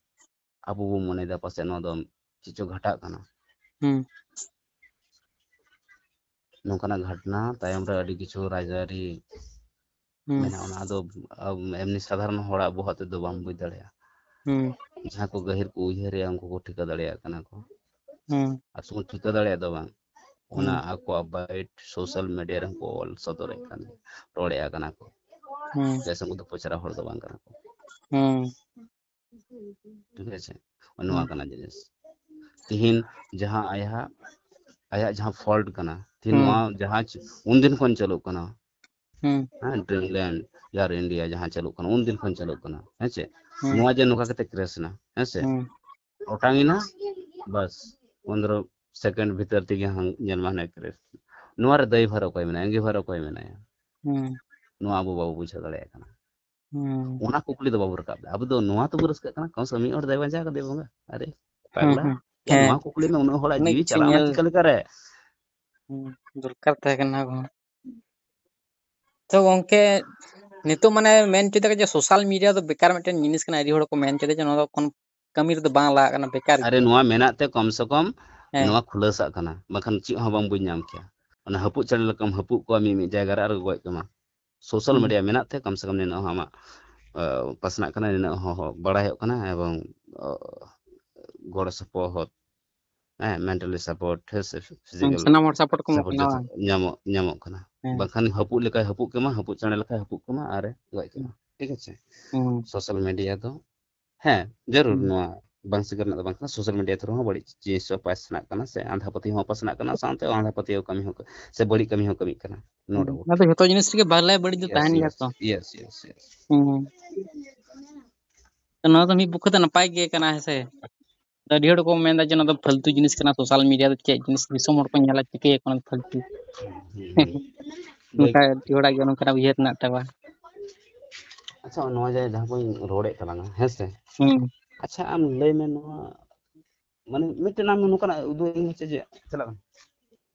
ᱟᱵᱚ ᱵᱚ ᱢᱚᱱᱮᱭᱮᱫᱟ ᱯᱟᱥᱮᱡ ᱱᱚᱣᱟ ᱫᱚ ᱪᱮᱫ ᱪᱚ ᱜᱷᱟᱴᱟᱜ ᱠᱟᱱᱟ᱾ ᱦᱩᱸ᱾ ᱱᱚᱝᱠᱟᱱᱟᱜ ᱜᱷᱚᱴᱚᱱᱟ ᱛᱟᱭᱚᱢ ᱨᱮ ᱟᱹᱰᱤ ᱠᱤᱪᱷᱩ ᱨᱟᱡᱽᱟᱹᱨᱤ ᱦᱩᱸ᱾ ᱢᱮᱱᱟᱜᱼᱟ, ᱚᱱᱟ ᱫᱚ, ᱟᱢ, ᱮᱢᱱᱤ ᱥᱟᱫᱷᱟᱨᱚᱱ ᱦᱚᱲᱟᱜ ᱵᱚᱦᱚᱜ ᱛᱮᱫᱚ ᱵᱟᱢ ᱵᱩᱡᱽ ᱫᱟᱲᱮᱭᱟᱜᱼᱟ᱾ ᱦᱩᱸ᱾ ᱡᱟᱦᱟᱸ ᱠᱚ ᱜᱟᱹᱦᱤᱨ ᱠᱚ ᱩᱭᱦᱟᱹᱨᱮᱜᱼᱟ, ᱩᱱᱠᱩ ᱠᱚ ᱴᱷᱤᱠᱟᱹ ᱫᱟᱲᱮᱭᱟᱜ ᱠᱟᱱᱟ ᱠᱚ᱾ ᱦᱩᱸ᱾ ᱟᱨ ᱥᱩᱫᱷᱩ ᱴᱷᱤᱠᱟᱹ ᱫᱟᱲᱮᱭᱟᱜ ᱫᱚ ᱵᱟᱝ, ᱚᱱᱟ ᱦᱩᱸ᱾ ᱟᱠᱚᱣᱟᱜ ᱵᱟᱭᱤᱴ ᱥᱳᱥᱟᱞ ᱢᱤᱰᱤᱭᱟ ᱨᱮᱦᱚᱸ ᱠᱚ ᱚᱞ ᱥᱚᱫᱚᱨᱮᱫ ᱠᱟᱱ ᱜᱮᱭᱟ, ᱨᱚᱲᱮᱫᱼᱟ ᱠᱟᱱᱟ ᱠᱚ᱾ ᱦᱩᱸ᱾ ᱪᱮᱫᱟᱜ ᱥᱮ ᱩᱱᱠᱩ ᱫᱚ ᱯᱚᱪᱨᱟ ᱦᱚᱲ ᱫᱚ ᱵᱟᱝ ᱠᱟᱱᱟ ᱠᱚ᱾ ᱦᱩᱸ᱾ ᱴᱷᱤᱠ ᱟᱪᱷᱮ? ᱱᱚᱣᱟ ᱦᱩᱸ᱾ ᱠᱟᱱᱟ ᱡᱤᱱᱤᱥ᱾ ᱛᱤᱦᱤᱧ ᱡᱟᱦᱟᱸ ᱟᱭᱟᱜ, ᱟᱭᱟᱜ ᱡᱟᱦᱟᱸ ᱯᱷᱚᱞᱴ ᱠᱟᱱᱟ, ᱛᱤᱦᱤᱧ ᱦᱩᱸ᱾ ᱱᱚᱣᱟ ᱡᱟᱦᱟᱸ ᱪ-, ᱩᱱᱫᱤᱱ ᱠᱷᱚᱱ ᱪᱟᱹᱞᱩᱜ ᱠᱟᱱᱟ, ᱦᱩᱸ᱾ ᱦᱮᱸ, ᱰᱨᱤᱢᱞᱮᱱᱰ, ᱮᱭᱟᱨ ᱤᱱᱰᱤᱭᱟ ᱡᱟᱦᱟᱸ ᱪᱟᱹᱞᱩᱜ ᱠᱟᱱᱟ, ᱩᱱᱫᱤᱱ ᱠᱷᱚᱱ ᱪᱟᱹᱞᱩᱜ ᱠᱟᱱᱟ, ᱦᱮᱸ ᱪᱮ? ᱦᱩᱸ᱾ ᱱᱚᱣᱟ ᱡᱮ ᱱᱚᱝᱠᱟ ᱠᱟᱛᱮ ᱠᱨᱮᱥ ᱮᱱᱟ, ᱦᱮᱸ ᱥᱮ? ᱦᱩᱸ᱾ ᱚᱴᱟᱝ ᱮᱱᱟ, ᱵᱟᱥ, ᱯᱚᱱᱫᱽᱨᱚ ᱥᱮᱠᱮᱱᱰ ᱵᱷᱤᱛᱟᱹᱨ ᱛᱮᱜᱮ ᱦᱟᱸᱜ ᱧᱮᱞ ᱢᱟ ᱦᱟᱱᱮ ᱠᱨᱮᱥ᱾ ᱱᱚᱣᱟ ᱨᱮ ᱫᱟᱭᱵᱷᱟᱨ ᱚᱠᱚᱭ ᱢᱮᱱᱟᱭᱟ? ᱟᱸᱜᱤᱵᱷᱟᱨ ᱚᱠᱚᱭ ᱢᱮᱱᱟᱭᱟ? ᱦᱩᱸ᱾ ᱱᱚᱣᱟ ᱟᱵᱚ ᱵᱟᱵᱚ ᱵᱩᱡᱷᱟᱹᱣ ᱫᱟᱲᱮᱭᱟᱜ ᱠᱟᱱᱟ᱾ ᱦᱩᱸ᱾ ᱚᱱᱟ ᱠᱩᱠᱞᱤ ᱫᱚ ᱵᱟᱵᱚ ᱨᱟᱠᱟᱵ ᱮᱫᱟ᱾ ᱟᱵᱚ ᱫᱚ ᱱᱚᱣᱟ ᱛᱮᱵᱚ ᱨᱟᱹᱥᱠᱟᱹᱜ ᱠᱟᱱᱟ, ᱠᱚᱢ ᱥᱮ ᱠᱚᱢ ᱢᱤᱫ ᱦᱚᱲ ᱫᱚᱭ ᱵᱟᱧᱪᱟᱣ ᱠᱟᱫᱮᱭᱟ ᱵᱚᱸᱜᱟ᱾ ᱟᱨᱮ, ᱦᱩᱸ, ᱯᱟᱜᱽᱞᱟ, ᱦᱩᱸ᱾ ᱭᱟ, ᱦᱮᱸ᱾ ᱱᱚᱣᱟ ᱠᱩᱠᱞᱤ ᱢᱮ, ᱩᱱᱟᱹᱜ ᱦᱚᱲᱟᱜ ᱩᱱᱟᱹᱜ ᱡᱤᱣᱤ ᱠᱤᱪᱷᱩ ᱪᱟᱞᱟᱣ ᱮᱱᱟ ᱧᱮᱞ ᱪᱤᱠᱟᱹ ᱞᱮᱠᱟ ᱨᱮ? ᱦᱩᱸ, ᱫᱚᱨᱠᱟᱨ ᱛᱟᱦᱮᱸ ᱠᱟᱱᱟ ᱟᱵᱚ ᱦᱚᱸ᱾ ᱛᱚ ᱜᱚᱝᱠᱮ, ᱱᱤᱛᱚᱜ ᱢᱟᱱᱮ ᱢᱮᱱ ᱦᱚᱪᱚᱭ ᱫᱟᱠᱚ ᱡᱮ ᱥᱳᱥᱟᱞ ᱢᱤᱰᱤᱭᱟ ᱫᱚ ᱵᱮᱠᱟᱨ ᱢᱤᱫᱴᱮᱱ ᱡᱤᱱᱤᱥ ᱠᱟᱱᱟ, ᱟᱹᱰᱤ ᱦᱚᱲ ᱠᱚ ᱢᱮᱱ ᱦᱚᱪᱚᱭ ᱫᱟ ᱡᱮ ᱱᱚᱣᱟ ᱫᱚ ᱠᱳᱱᱳ ᱠᱟᱹᱢᱤ ᱨᱮᱫᱚ ᱵᱟᱝ ᱞᱟᱜᱟᱜ ᱠᱟᱱᱟ, ᱵᱮᱠᱟᱨ ᱟᱨᱮ, ᱜᱮᱭᱟ᱾ ᱱᱚᱣᱟ ᱢᱮᱱᱟᱜ ᱛᱮ ᱠᱚᱢ ᱥᱮ ᱠᱚᱢ ᱦᱮᱸ᱾ ᱱᱚᱣᱟ ᱠᱷᱩᱞᱟᱹᱥᱟᱜ ᱠᱟᱱᱟ, ᱵᱟᱠᱷᱟᱱ ᱪᱮᱫ ᱦᱚᱸ ᱵᱟᱝ ᱵᱩᱡᱽ ᱧᱟᱢ ᱠᱮᱭᱟ᱾ ᱚᱱᱟ ᱦᱟᱹᱯᱩᱫ ᱪᱮᱬᱮ ᱞᱮᱠᱟᱢ ᱦᱟᱹᱯᱩᱫ ᱠᱚᱣᱟ ᱢᱤᱫ ᱢᱤᱫ ᱡᱟᱭᱜᱟ ᱨᱮ ᱟᱨ ᱠᱚ ᱜᱚᱡ ᱠᱟᱢᱟ᱾ ᱥᱳᱥᱟᱞ ᱦᱩᱸ᱾ ᱢᱤᱰᱤᱭᱟ ᱢᱮᱱᱟᱜ ᱛᱮ ᱠᱚᱢ ᱥᱮ ᱠᱚᱢ ᱱᱤᱱᱟᱹᱜ ᱦᱚᱸ ᱟᱢᱟᱜ, ᱟ, ᱯᱟᱥᱱᱟᱜ ᱠᱟᱱᱟ, ᱱᱤᱱᱟᱹᱜ ᱦᱚᱸ, ᱦᱚᱸ ᱵᱟᱲᱟᱭᱚᱜ ᱠᱟᱱᱟ ᱮᱵᱚᱝ, ᱟ, ᱜᱚᱲᱚ ᱥᱚᱯᱚᱦᱚᱫ, ᱦᱮᱸ, ᱢᱮᱱᱴᱟᱞᱤ ᱥᱟᱯᱳᱨᱴ, ᱦᱮᱸ ᱥᱮ, ᱦᱩᱸ, ᱯᱷᱤᱡᱤᱠᱟᱞ ᱥᱟᱱᱟᱢ ᱦᱚᱲ ᱥᱟᱯᱳᱨᱴ ᱠᱚ ᱮᱢᱚᱜ ᱥᱟᱯᱳᱨᱴ ᱠᱟᱱᱟ ᱡᱚᱛᱚ ᱵᱟᱝ? ᱧᱟᱢᱚᱜ, ᱧᱟᱢᱚᱜ ᱠᱟᱱᱟ᱾ ᱦᱮᱸ᱾ ᱵᱟᱝᱠᱷᱟᱱ ᱦᱟᱹᱯᱩᱫ ᱞᱮᱠᱟᱭ ᱦᱟᱹᱯᱩᱫ ᱠᱮᱢᱟ, ᱦᱟᱹᱯᱩᱫ ᱪᱮᱬᱮ ᱞᱮᱠᱟᱭ ᱦᱟᱹᱯᱩᱫ ᱠᱮᱢᱟ ᱟᱨᱮ ᱜᱚᱡ ᱠᱮᱢᱟ᱾ ᱦᱩᱸ᱾ ᱴᱷᱤᱠ ᱟᱪᱷᱮ? ᱦᱩᱸ᱾ ᱥᱳᱥᱟᱞ ᱢᱤᱰᱤᱭᱟ ᱫᱚ, ᱦᱮᱸ, ᱡᱟᱹᱨᱩᱲ ᱦᱩᱸ᱾ ᱱᱚᱣᱟ ᱵᱟᱝ ᱥᱤᱠᱟᱹᱨ ᱨᱮᱱᱟᱜ ᱫᱚ ᱵᱟᱝ ᱠᱟᱱᱟ᱾ ᱥᱳᱥᱟᱞ ᱢᱤᱰᱤᱭᱟ ᱛᱷᱨᱩ ᱦᱚᱸ ᱵᱟᱹᱲᱤᱡ ᱡᱤᱱᱤᱥ ᱦᱚᱸ ᱯᱟᱥᱱᱟᱜ ᱠᱟᱱᱟ, ᱥᱮ ᱟᱸᱫᱷᱟ ᱯᱟᱹᱛᱭᱟᱹᱣ ᱦᱚᱸ ᱯᱟᱥᱱᱟᱜ ᱠᱟᱱᱟ, ᱥᱟᱶᱛᱮ ᱟᱸᱫᱷᱟ ᱯᱟᱹᱛᱭᱟᱹᱣ ᱠᱟᱹᱢᱤ ᱦᱚᱸ, ᱥᱮ ᱵᱟᱹᱲᱤᱡ ᱠᱟᱹᱢᱤ ᱦᱚᱸ ᱠᱟᱹᱢᱤᱜ ᱠᱟᱱᱟ᱾ No doubt᱾ ᱟᱫᱚ ᱡᱷᱚᱛᱚ ᱡᱤᱱᱤᱥ ᱨᱮᱜᱮ ᱵᱷᱟᱞᱮ ᱵᱟᱹᱲᱤᱡ ᱫᱚ Yes, ᱛᱟᱦᱮᱱ ᱜᱮᱭᱟ yes, ᱛᱚ᱾ Yes, yes, yes᱾ ᱦᱩᱸ᱾ ᱛᱚ ᱱᱚᱣᱟ ᱫᱚ ᱢᱤᱫ ᱯᱚᱠᱠᱷᱮ ᱫᱚ ᱱᱟᱯᱟᱭ ᱜᱮ ᱠᱟᱱᱟ, ᱦᱮᱸ ᱥᱮ? ᱟᱹᱰᱤ ᱦᱚᱲ ᱠᱚ ᱢᱮᱱᱫᱟ ᱡᱮ ᱱᱚᱣᱟ ᱫᱚ ᱯᱷᱟᱹᱞᱛᱩ ᱡᱤᱱᱤᱥ ᱠᱟᱱᱟ, ᱥᱳᱥᱟᱞ ᱢᱤᱰᱤᱭᱟ ᱫᱚ ᱪᱮᱫ ᱡᱤᱱᱤᱥ, ᱫᱤᱥᱚᱢ ᱦᱚᱲ ᱠᱚ ᱧᱮᱞᱟ, ᱪᱤᱠᱟᱹᱭᱟᱠᱚ ᱚᱱᱟ ᱫᱚ ᱯᱷᱟᱹᱞᱛᱩ᱾ ᱦᱩᱸ, ᱦᱩᱸ, ᱦᱩᱸ᱾ ᱚᱱᱠᱟ ᱟᱹᱰᱤ ᱦᱚᱲᱟᱜ ᱜᱮ ᱚᱱᱠᱟᱱᱟᱜ ᱩᱭᱦᱟᱹᱨ ᱢᱮᱱᱟᱜ ᱛᱟᱠᱚᱣᱟ᱾ ᱟᱪᱪᱷᱟ, ᱱᱚᱣᱟ ᱡᱮ ᱡᱟᱦᱟᱸ ᱠᱚᱧ ᱨᱚᱲᱮᱫ ᱛᱟᱞᱟᱝᱟ, ᱦᱮᱸ ᱥᱮ? ᱦᱩᱸ᱾ ᱟᱪᱪᱷᱟ, ᱟᱢ ᱞᱟᱹᱭ ᱢᱮ, ᱱᱚᱣᱟ ᱢᱟᱱᱮ ᱢᱤᱫᱴᱮᱱ ᱟᱢ ᱱᱚᱝᱠᱟᱱᱟᱜ ᱩᱫᱩᱜ ᱟᱹᱧ ᱢᱮ ᱥᱮ ᱪᱮᱫ? ᱪᱟᱞᱟᱜ ᱢᱮ᱾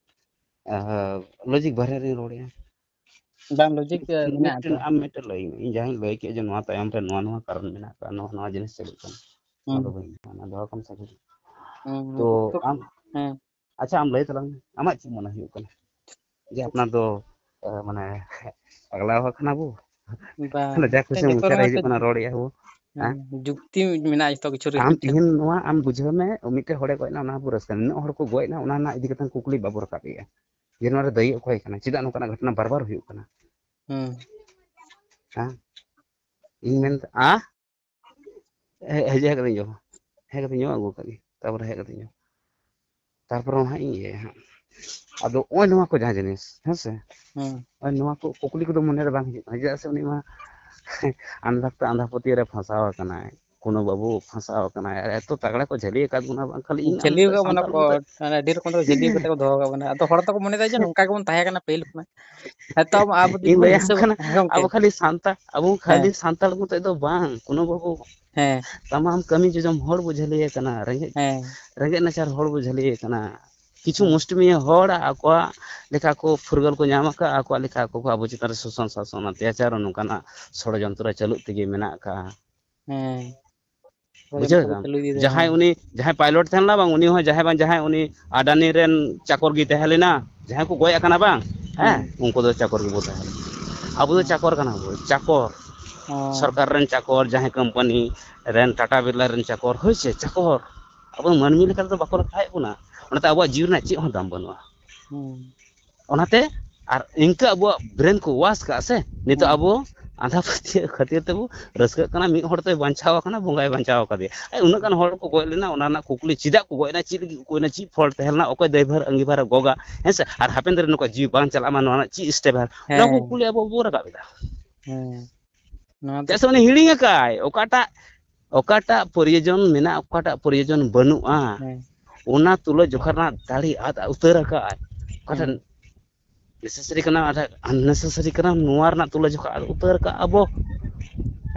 ᱟᱦᱟ, ᱞᱚᱡᱤᱠ ᱵᱟᱨᱦᱮ ᱨᱤᱧ ᱨᱚᱲᱮᱫᱼᱟ᱾ ᱵᱟᱝ, ᱞᱚᱡᱤᱠ, ᱢᱤᱫᱴᱮᱱ, ᱮ, ᱢᱮᱱᱟᱜᱼᱟ ᱢᱤᱫᱴᱮᱱ ᱛᱚ᱾ ᱟᱢ ᱢᱤᱫᱴᱮᱱ ᱞᱟᱹᱭ ᱢᱮ᱾ ᱤᱧ ᱡᱟᱦᱟᱸᱧ ᱞᱟᱹᱭ ᱠᱮᱫ ᱡᱮ ᱱᱚᱣᱟ ᱛᱟᱭᱚᱢ ᱨᱮ ᱱᱚᱣᱟ, ᱱᱚᱣᱟ ᱠᱟᱨᱚᱱ ᱢᱮᱱᱟᱜ ᱟᱠᱟᱫ, ᱱᱚᱣᱟ, ᱱᱚᱣᱟ ᱡᱤᱱᱤᱥ ᱪᱟᱹᱞᱩᱜ ᱠᱟᱱᱟ, ᱚᱱᱟ ᱦᱩᱸ, ᱫᱚ ᱦᱩᱸ᱾ ᱵᱟᱹᱧ ᱢᱮᱱᱟ, ᱱᱚᱣᱟ ᱠᱚᱢ ᱥᱮ ᱠᱚᱢ᱾ ᱦᱮᱸ᱾ ᱟᱪᱪᱷᱟ, ᱟᱢ ᱞᱟᱹᱭ ᱛᱟᱞᱟᱝ ᱢᱮ, ᱟᱢᱟᱜ ᱪᱮᱫ ᱢᱚᱱᱮ ᱦᱩᱭᱩᱜ ᱠᱟᱱᱟ? ᱡᱮ ᱟᱯᱱᱟᱨ ᱫᱚ, ᱮ, ᱢᱟᱱᱮ, ᱯᱟᱜᱽᱞᱟ ᱦᱚᱲ ᱠᱟᱱᱟ ᱵᱚ? ᱵᱟᱝ, ᱡᱟ ᱠᱷᱩᱥᱤ ᱡᱚᱛᱚ ᱢᱚᱪᱟ ᱨᱮ ᱦᱚᱲ ᱦᱤᱡᱩᱜ ᱠᱚ ᱠᱟᱱᱟ, ᱨᱚᱲᱮᱜᱼᱟ ᱵᱚ᱾ ᱦᱮᱸ? ᱡᱩᱠᱛᱤ ᱢᱮᱱᱟᱜᱼᱟ ᱡᱚᱛᱚ ᱠᱤᱪᱷᱩ ᱨᱮ᱾ ᱟᱢ ᱛᱤᱦᱤᱧ ᱱᱚᱣᱟ ᱟᱢ ᱵᱩᱡᱷᱟᱹᱣ ᱢᱮ, ᱢᱤᱫᱴᱮᱱ ᱦᱚᱲᱮ ᱜᱚᱡ ᱮᱱᱟ, ᱚᱱᱟ ᱵᱚ ᱨᱟᱹᱥᱠᱟᱹ, ᱱᱩᱱᱟᱹᱜ ᱦᱚᱲ ᱠᱚ ᱜᱚᱡ ᱮᱱᱟ, ᱚᱱᱟ ᱨᱮᱱᱟᱜ ᱤᱫᱤ ᱠᱟᱛᱮ ᱠᱩᱠᱞᱤ ᱵᱟᱵᱚ ᱨᱟᱠᱟᱵ ᱮᱜᱼᱟ ᱡᱮ ᱱᱚᱣᱟ ᱨᱮ ᱫᱟᱹᱭᱤ ᱚᱠᱚᱭ ᱠᱟᱱᱟ, ᱪᱮᱫᱟᱜ ᱱᱚᱝᱠᱟᱱᱟᱜ ᱜᱷᱚᱴᱚᱱᱟ ᱵᱟᱨ ᱵᱟᱨ ᱦᱩᱭᱩᱜ ᱠᱟᱱᱟ᱾ ᱦᱩᱸ᱾ ᱦᱮᱸ? ᱤᱧ ᱢᱮᱱ ᱟ ᱦᱮᱡ ᱦᱮᱡ ᱠᱟᱛᱮᱧ ᱡᱚᱢᱟ, ᱦᱮᱡ ᱠᱟᱛᱮᱧ ᱡᱚᱢ ᱟᱹᱜᱩ ᱠᱟᱜ ᱜᱮ, ᱛᱟᱨᱯᱚᱨᱮ ᱦᱮᱡ ᱠᱟᱛᱮᱧ ᱡᱚᱢᱟ᱾ ᱛᱟᱨᱯᱚᱨᱮ ᱦᱟᱸᱜ ᱤᱧ ᱤᱭᱟᱹᱭᱟ ᱦᱟᱸᱜ᱾ ᱟᱫᱚ ᱱᱚᱜᱼᱚᱭ ᱱᱚᱣᱟ ᱠᱚ ᱡᱟᱦᱟᱸ ᱡᱤᱱᱤᱥ, ᱦᱮᱸ ᱥᱮ? ᱦᱩᱸ᱾ ᱱᱚᱜᱼᱚᱭ ᱱᱚᱣᱟ ᱠᱚ ᱠᱩᱠᱞᱤ ᱠᱚᱫᱚ ᱢᱚᱱᱮᱨᱮ ᱵᱟᱝ ᱦᱤᱡᱩᱜ ᱠᱟᱱᱟ, ᱪᱮᱫᱟᱜ ᱥᱮ ᱩᱱᱤ ᱢᱟ ᱟᱸᱫᱷᱟ ᱛᱮ ᱟᱸᱫᱷᱟ ᱯᱟᱹᱛᱭᱟᱹᱣ ᱨᱮ ᱯᱷᱟᱸᱥᱟᱣ ᱟᱠᱟᱱᱟᱭ᱾ ᱠᱳᱱᱳ ᱵᱟᱹᱵᱩ ᱯᱷᱟᱸᱥᱟᱣ ᱟᱠᱟᱱᱟᱭ, ᱟᱨ ᱮᱛᱚ ᱛᱟᱜᱲᱟ ᱠᱚ ᱡᱷᱟᱹᱞᱤ ᱟᱠᱟᱫ ᱵᱚᱱᱟ, ᱵᱟᱝ ᱠᱷᱟᱹᱞᱤ ᱤᱧ ᱟᱢ ᱡᱷᱟᱹᱞᱤ ᱢᱚᱛᱚ ᱟᱠᱟᱫ ᱵᱚᱱᱟ ᱥᱟᱱᱛᱟᱲ ᱠᱚ, ᱢᱚᱛᱚ᱾ ᱟᱹᱰᱤ ᱨᱚᱠᱚᱢ ᱛᱮᱠᱚ ᱡᱷᱟᱹᱞᱤ ᱠᱟᱛᱮ ᱠᱚ ᱫᱚᱦᱚ ᱟᱠᱟᱫ ᱵᱚᱱᱟ᱾ ᱟᱫᱚ ᱦᱚᱲ ᱫᱚᱠᱚ ᱢᱚᱱᱮᱭᱮᱫᱟ ᱡᱮ ᱱᱚᱝᱠᱟ ᱜᱮᱵᱚᱱ ᱛᱟᱦᱮᱸ ᱠᱟᱱᱟ ᱯᱟᱹᱦᱤᱞ ᱠᱷᱚᱱᱟᱜ᱾ ᱦᱮᱸ, ᱛᱚ ᱟᱵᱚ ᱡᱩᱫᱤ ᱤᱧ ᱵᱚᱱ ᱞᱟᱹᱭᱟᱢ ᱦᱤᱥᱟᱹᱵᱟ, ᱠᱟᱱᱟ, ᱦᱮᱸ ᱜᱚᱝᱠᱮ᱾ ᱟᱵᱚ ᱠᱷᱟᱹᱞᱤ ᱥᱟᱱᱛᱟᱲ, ᱟᱵᱚ ᱠᱷᱟᱹᱞᱤ ᱦᱮᱸ᱾ ᱥᱟᱱᱛᱟᱲ ᱢᱚᱛᱚ ᱫᱚ ᱵᱟᱝ, ᱠᱳᱱᱳ ᱵᱟᱹᱵᱩ ᱦᱮᱸ᱾ ᱛᱟᱢᱟᱢ ᱠᱟᱹᱢᱤ ᱡᱚᱡᱚᱢ ᱦᱚᱲ ᱵᱚ ᱡᱷᱟᱹᱞᱤ ᱟᱠᱟᱱᱟ, ᱨᱮᱸᱜᱮᱡ, ᱦᱮᱸ᱾ ᱨᱮᱸᱜᱮᱡ ᱱᱟᱪᱟᱨ ᱦᱚᱲ ᱵᱚ ᱡᱷᱟᱹᱞᱤ ᱟᱠᱟᱱᱟ᱾ ᱠᱤᱪᱷᱩ ᱦᱮᱸ᱾ ᱢᱩᱥᱴᱤᱢᱤᱭᱟᱹ ᱦᱚᱲ ᱟᱠᱚᱣᱟᱜ ᱞᱮᱠᱟ ᱠᱚ ᱯᱷᱩᱨᱜᱟᱹᱞ ᱠᱚ ᱧᱟᱢ ᱟᱠᱟᱫᱼᱟ, ᱟᱠᱚᱣᱟᱜ ᱞᱮᱠᱟ ᱟᱠᱚ ᱠᱚ ᱟᱵᱚ ᱪᱮᱛᱟᱱ ᱨᱮ ᱥᱳᱥᱟᱱ ᱥᱟᱥᱚᱱ ᱚᱛᱛᱟᱪᱟᱨ ᱱᱚᱝᱠᱟᱱᱟᱜ ᱥᱚᱲᱚᱡᱚᱱᱛᱨᱚ ᱪᱟᱹᱞᱩᱜ ᱛᱮᱜᱮ ᱢᱮᱱᱟᱜ ᱟᱠᱟᱫᱼᱟ᱾ ᱦᱮᱸ᱾ ᱵᱩᱡᱷᱟᱹᱣ ᱥᱚᱲᱚᱡᱚᱱᱛᱨᱚ ᱠᱚ ᱫᱟᱢ? ᱪᱟᱹᱞᱩ ᱤᱫᱤᱭᱮᱫᱟ, ᱡᱟᱦᱟᱸᱭ ᱦᱮᱸ᱾ ᱩᱱᱤ, ᱡᱟᱦᱟᱸᱭ ᱯᱟᱭᱞᱚᱴ ᱛᱟᱦᱮᱸ ᱞᱮᱱᱟ ᱵᱟᱝ, ᱩᱱᱤ ᱦᱚᱸ ᱡᱟᱦᱟᱸᱭ ᱵᱟᱝ ᱡᱟᱦᱟᱸᱭ ᱩᱱᱤ ᱟᱰᱟᱱᱤ ᱨᱮᱱ ᱪᱟᱠᱚᱨ ᱜᱮ ᱛᱟᱦᱮᱸ ᱞᱮᱱᱟ, ᱡᱟᱦᱟᱸᱭ ᱠᱚ ᱜᱚᱡ ᱟᱠᱟᱱᱟ ᱵᱟᱝ, ᱦᱮᱸ, ᱦᱩᱸ᱾ ᱩᱱᱠᱩ ᱫᱚ ᱪᱟᱠᱚᱨ ᱜᱮᱵᱚ ᱛᱟᱦᱮᱸ ᱞᱮᱱᱟ᱾ ᱟᱵᱚ ᱫᱚ ᱦᱩᱸ᱾ ᱪᱟᱠᱚᱨ ᱠᱟᱱᱟ ᱵᱚ, ᱪᱟᱠᱚᱨ᱾ ᱚ᱾ ᱥᱚᱨᱠᱟᱨ ᱨᱮᱱ ᱪᱟᱠᱚᱨ, ᱡᱟᱦᱟᱸᱭ ᱠᱳᱢᱯᱟᱱᱤ ᱨᱮᱱ, ᱴᱟᱴᱟ ᱵᱤᱨᱞᱟ ᱨᱮᱱ ᱪᱟᱠᱚᱨ, ᱦᱳᱭ ᱥᱮ, ᱪᱟᱠᱚᱨ᱾ ᱟᱵᱚ ᱢᱟᱹᱱᱢᱤ ᱞᱮᱠᱟ ᱛᱮᱫᱚ ᱵᱟᱠᱚ ᱞᱮᱠᱷᱟᱭᱮᱫ ᱵᱚᱱᱟ᱾ ᱚᱱᱟᱛᱮ ᱟᱵᱚᱣᱟᱜ ᱡᱤᱣᱤ ᱨᱮᱱᱟᱜ ᱪᱮᱫ ᱦᱚᱸ ᱫᱟᱢ ᱵᱟᱹᱱᱩᱜᱼᱟ᱾ ᱦᱩᱸ᱾ ᱚᱱᱟᱛᱮ ᱟᱨ ᱤᱱᱠᱟᱹ ᱟᱵᱚᱣᱟᱜ ᱵᱨᱮᱱ ᱠᱚ ᱣᱟᱥ ᱠᱟᱜᱼᱟ ᱥᱮ, ᱱᱤᱛᱚᱜ ᱦᱮᱸ᱾ ᱟᱵᱚ ᱟᱸᱫᱷᱟ ᱯᱟᱹᱛᱭᱟᱹᱣ ᱠᱷᱟᱹᱛᱤᱨ ᱛᱮᱵᱚ ᱨᱟᱹᱥᱠᱟᱹᱜ ᱠᱟᱱᱟ᱾ ᱢᱤᱫ ᱦᱚᱲ ᱫᱚᱭ ᱵᱟᱧᱪᱟᱣ ᱟᱠᱟᱱᱟ, ᱵᱚᱸᱜᱟᱭ ᱵᱟᱧᱪᱟᱣ ᱟᱠᱟᱫᱮᱭᱟ᱾ ᱟᱨ ᱩᱱᱟᱹᱜ ᱜᱟᱱ ᱦᱚᱲ ᱠᱚ ᱜᱚᱡ ᱞᱮᱱᱟ, ᱚᱱᱟ ᱨᱮᱱᱟᱜ ᱠᱩᱠᱞᱤ ᱪᱮᱫᱟᱜ ᱠᱚ ᱜᱚᱡ ᱮᱱᱟ, ᱪᱮᱫ ᱞᱟᱹᱜᱤᱫ ᱠᱚ ᱜᱚᱡ ᱮᱱᱟ, ᱪᱮᱫ ᱯᱷᱚᱞᱴ ᱛᱟᱦᱮᱸ ᱞᱮᱱᱟ, ᱚᱠᱚᱭ ᱫᱟᱭᱵᱷᱟᱨ ᱟᱺᱜᱤᱵᱷᱟᱨᱮ ᱜᱚᱜᱟ, ᱦᱮᱸ ᱥᱮ? ᱟᱨ ᱦᱟᱯᱮᱱ ᱫᱤᱱ ᱨᱮ ᱱᱩᱠᱩᱣᱟᱜ ᱡᱤᱣᱤ ᱵᱟᱝ ᱪᱟᱞᱟᱜ ᱢᱟ, ᱱᱚᱣᱟ ᱨᱮᱱᱟᱜ ᱪᱮᱫ ᱥᱴᱮᱯ ᱦᱟᱛᱟᱣ? ᱱᱚᱣᱟ ᱠᱚ ᱦᱮᱸ᱾ ᱠᱩᱠᱞᱤ ᱟᱵᱚ ᱵᱚ ᱨᱟᱠᱟᱵ ᱮᱫᱟ᱾ ᱦᱮᱸ᱾ ᱱᱚᱣᱟ ᱫᱚ ᱪᱮᱫᱟᱜ ᱥᱮ ᱩᱱᱤ ᱦᱤᱲᱤᱧ ᱟᱠᱟᱫᱟᱭ, ᱚᱠᱟᱴᱟᱜ, ᱚᱠᱟᱴᱟᱜ ᱯᱨᱚᱭᱳᱡᱚᱱ ᱢᱮᱱᱟᱜ, ᱚᱠᱟᱴᱟᱜ ᱯᱨᱚᱭᱳᱡᱚᱱ ᱵᱟᱹᱱᱩᱜᱼᱟ, ᱦᱮᱸ᱾ ᱚᱱᱟ ᱛᱩᱞᱟᱹ ᱡᱚᱠᱷᱟ ᱨᱮᱱᱟᱜ ᱫᱟᱲᱮ ᱟᱫ ᱩᱛᱟᱹᱨ ᱟᱠᱟᱫ ᱟᱭ᱾ ᱚᱠᱟᱴᱟᱜ ᱦᱮᱸ᱾ ᱱᱮᱥᱮᱥᱟᱨᱤ ᱠᱟᱱᱟ, ᱚᱠᱟᱴᱟᱜ ᱟᱱᱱᱮᱥᱮᱥᱟᱨᱤ ᱠᱟᱱᱟ, ᱱᱚᱣᱟ ᱨᱮᱱᱟᱜ ᱛᱩᱞᱟᱹ ᱡᱚᱠᱷᱟ ᱟᱫ ᱩᱛᱟᱹᱨ ᱟᱠᱟᱫ ᱟᱵᱚ᱾